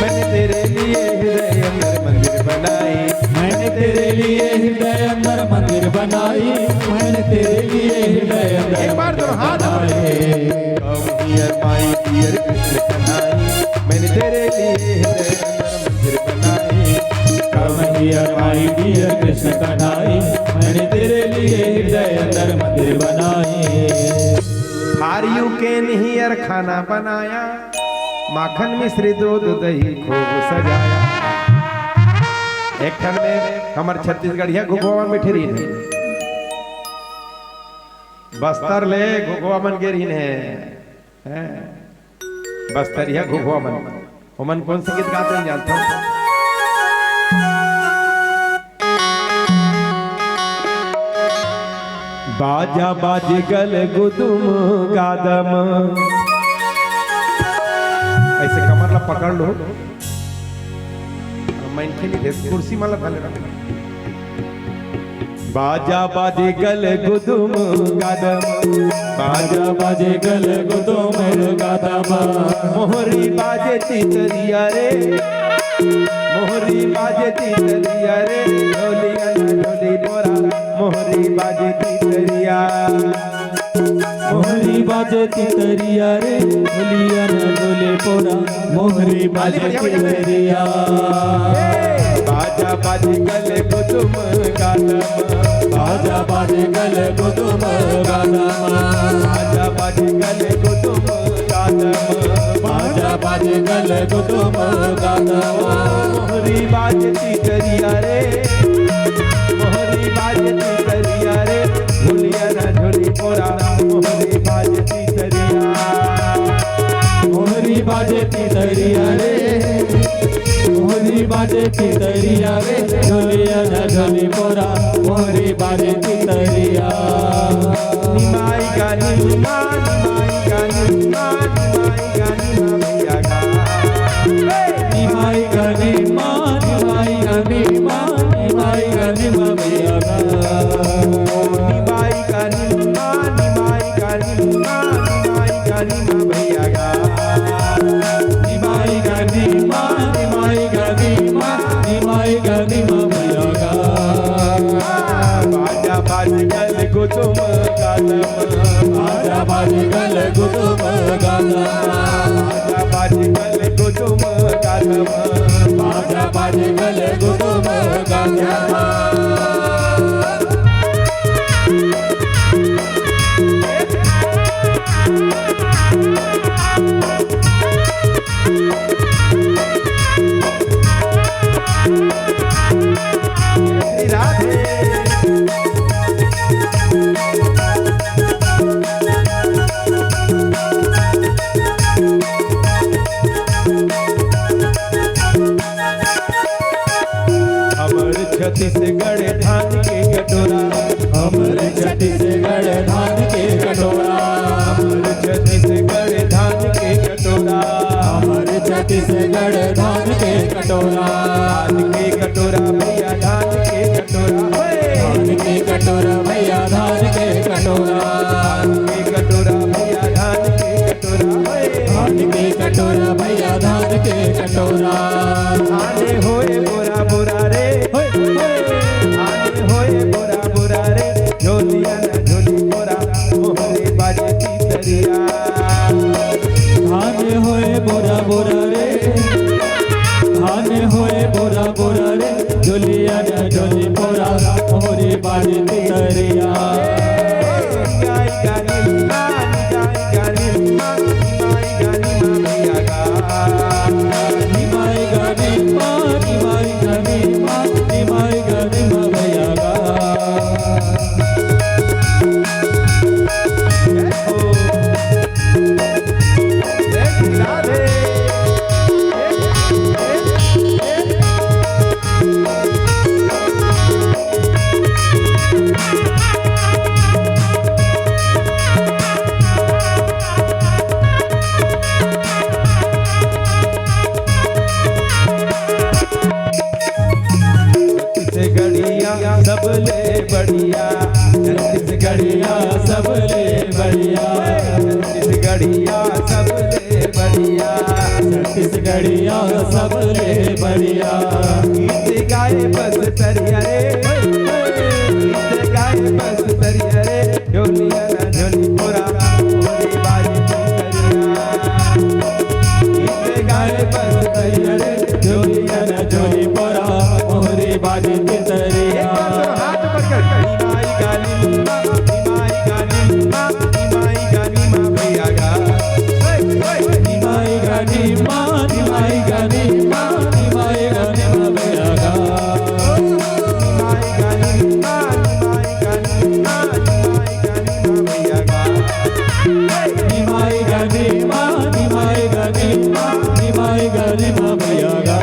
मैंने तेरे लिए हृदय अंदर मंदिर बनाई। मैंने तेरे लिए हृदय अंदर मंदिर बनाई। मैंने तेरे लिए हृदय अंदर एक बार दोनों हाथ बनाई। Come here my dear Krishna Kanhai, मैंने तेरे लिए हृदय अंदर मंदिर बनाई। Come here my dear Krishna Kanhai, मैंने तेरे लिए हृदय अंदर मंदिर बनाई। Are you can here खाना बनाया, माखन मिश्री दूध दही खूब सजाया। एक ठन में हमर छत्तीसगढ़िया घुघुवा मन बैठे रहिन हे, बस्तर ले घुघुवा मन गे रहिन हे, हैं? बस्तरिया घुघुवा मन, ओमन कोन से गीत गात रहिन जानथव? बाजा बाजे गल गुदुम गादम। ऐसे कमर ला पकड़ लो। मनखे नहीं थे, कुर्सी माला धर ले। बाजा बाजे गल गुदुम गादम, बाजा बाजे गल गुदुम गादम। मोहरी बाजे तितरिया रे, मोहरी बाजे तितरिया रे, ढोलिया ना ढोली मोरा, मोहरी बाजे तितरिया। मोहरी बाजे तितरिया रे, ढोलिया ना ढोली मोरा, मोहरी बाजे तितरिया। बाजा बाजे गल गुदुम गादम। बाजा बाजे गल गुदुम गादम। बाजा बाजे गल गुदुम गादम। बाजा बाजे गल गुदुम गादम। मोहरी बाजे तितरिया रे, मोहरी बाजे तितरिया रे, ढोलिया ना ढोली मोरा, मोहरी बाजे तितरिया। मोहरी बाजे तितरिया रे, मोहरी बाजे तितरिया रे, ढोलिया ना ढोली मोरा, मोहरी बाजे तितरिया। निमाई का निमा, निमाई का निमा, निमाई का निमा भैया का। निमाई का निमा, निमाई का निमा, निमाई का निमा भैया का। निमाई का निमा, निमाई का निमा, निमाई का निमा भैया का। निमाई का निमा, निमाई का निमा, निमाई का निमा भैया का। बाजा बाज गल गुदुम गादम। बाजा बाज गल गुदुम गादम। बाजा बाज गल गुदुम गादम। बाजा बाज गल गुदुम गादम। श्री राधे। हमर छत्तीसगढ़ धान के कटोरा। हमर छत्तीसगढ़ धान के कटोरा। हमर छत्तीसगढ़ धान के कटोरा। हमर छत्तीसगढ़ धान के कटोरा। धान के कटोरा भैया, धान के कटोरा। धान के कटोरा भैया, धान के कटोरा। धान के कटोरा भैया, धान के कटोरा। धान के कटोरा भैया, धान के कटोरा। धान होए बोरा बोरा रे। धान होए बोरा बोरा रे, झोलिया ना झोली बोरा, मोहरे बाजे तितरिया। धान होए बोरा बोरा रे, धान होए बोरा बोरा रे, झोलिया ना झोली बोरा, मोहरे बाजे तितरिया। गाय गानी मानी, गाय गानी मानी, माई गानी मानी। छत्तीसगढ़िया सबले बढ़िया, छत्तीसगढ़िया सबले बढ़िया, छत्तीसगढ़िया सबले बढ़िया, छत्तीसगढ़िया सबले बढ़िया। गीत गाए बस तरिया रे, गीत गाए बस तरिया रे, झोलिया ना झोली बोरा, मोहरे बाजे तितरिया। गीत गाए बस तरिया रे, झोलिया ना झोली बोरा, मोहरे बाजे तितरिया। एक बार तो हाथ ऊपर कर। निमाई गानी माँ, निमाई गानी माँ, निमाई गानी माँ भैया गा। निमाई गानी माँ, निमाई गानी माँ, निमाई गानी माँ भैया गा। निमाई गानी माँ, निमाई गानी माँ, निमाई गानी माँ भैया गा। निमाई गानी माँ, निमाई गानी माँ, निमाई गानी माँ भैया गा।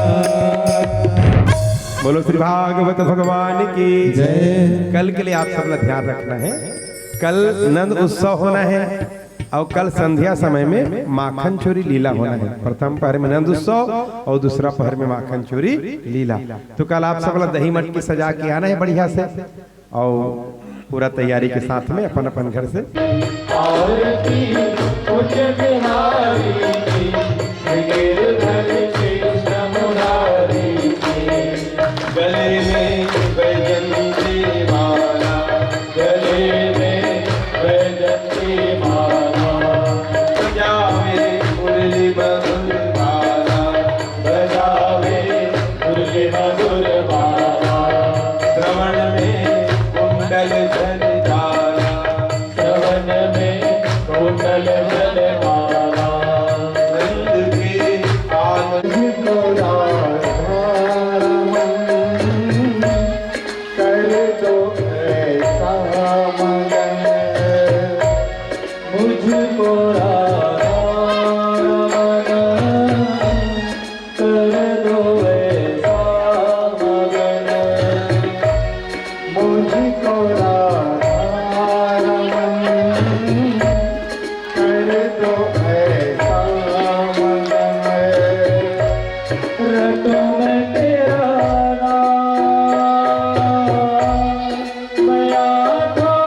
बोलो श्री भागवत भगवान की जय। कल के लिए आप सब ला ध्यान रखना है, कल नंद उत्सव होना है और कल संध्या समय में माखन चोरी लीला होना है। प्रथम पहर में नंद उत्सव और दूसरा पहर में माखन चोरी लीला। तो कल आप सब ला दही मटकी सजा के आना है बढ़िया से। और पूरा तैयारी के साथ में अपन अपन घर से। आरती उच्च बिहारी की, गिरधर कृष्ण मुरारी की। गले में वैजंती माला, गले में वैजंती माला। बजावे मुरली मधुर माला, बजावे मुरली मधुर माला। श्रवण में कुंडल झलकाला, श्रवण में कुंडल झलकाला। नंद के आनंद को राधारमण कर दो ऐसा मगन, मुझको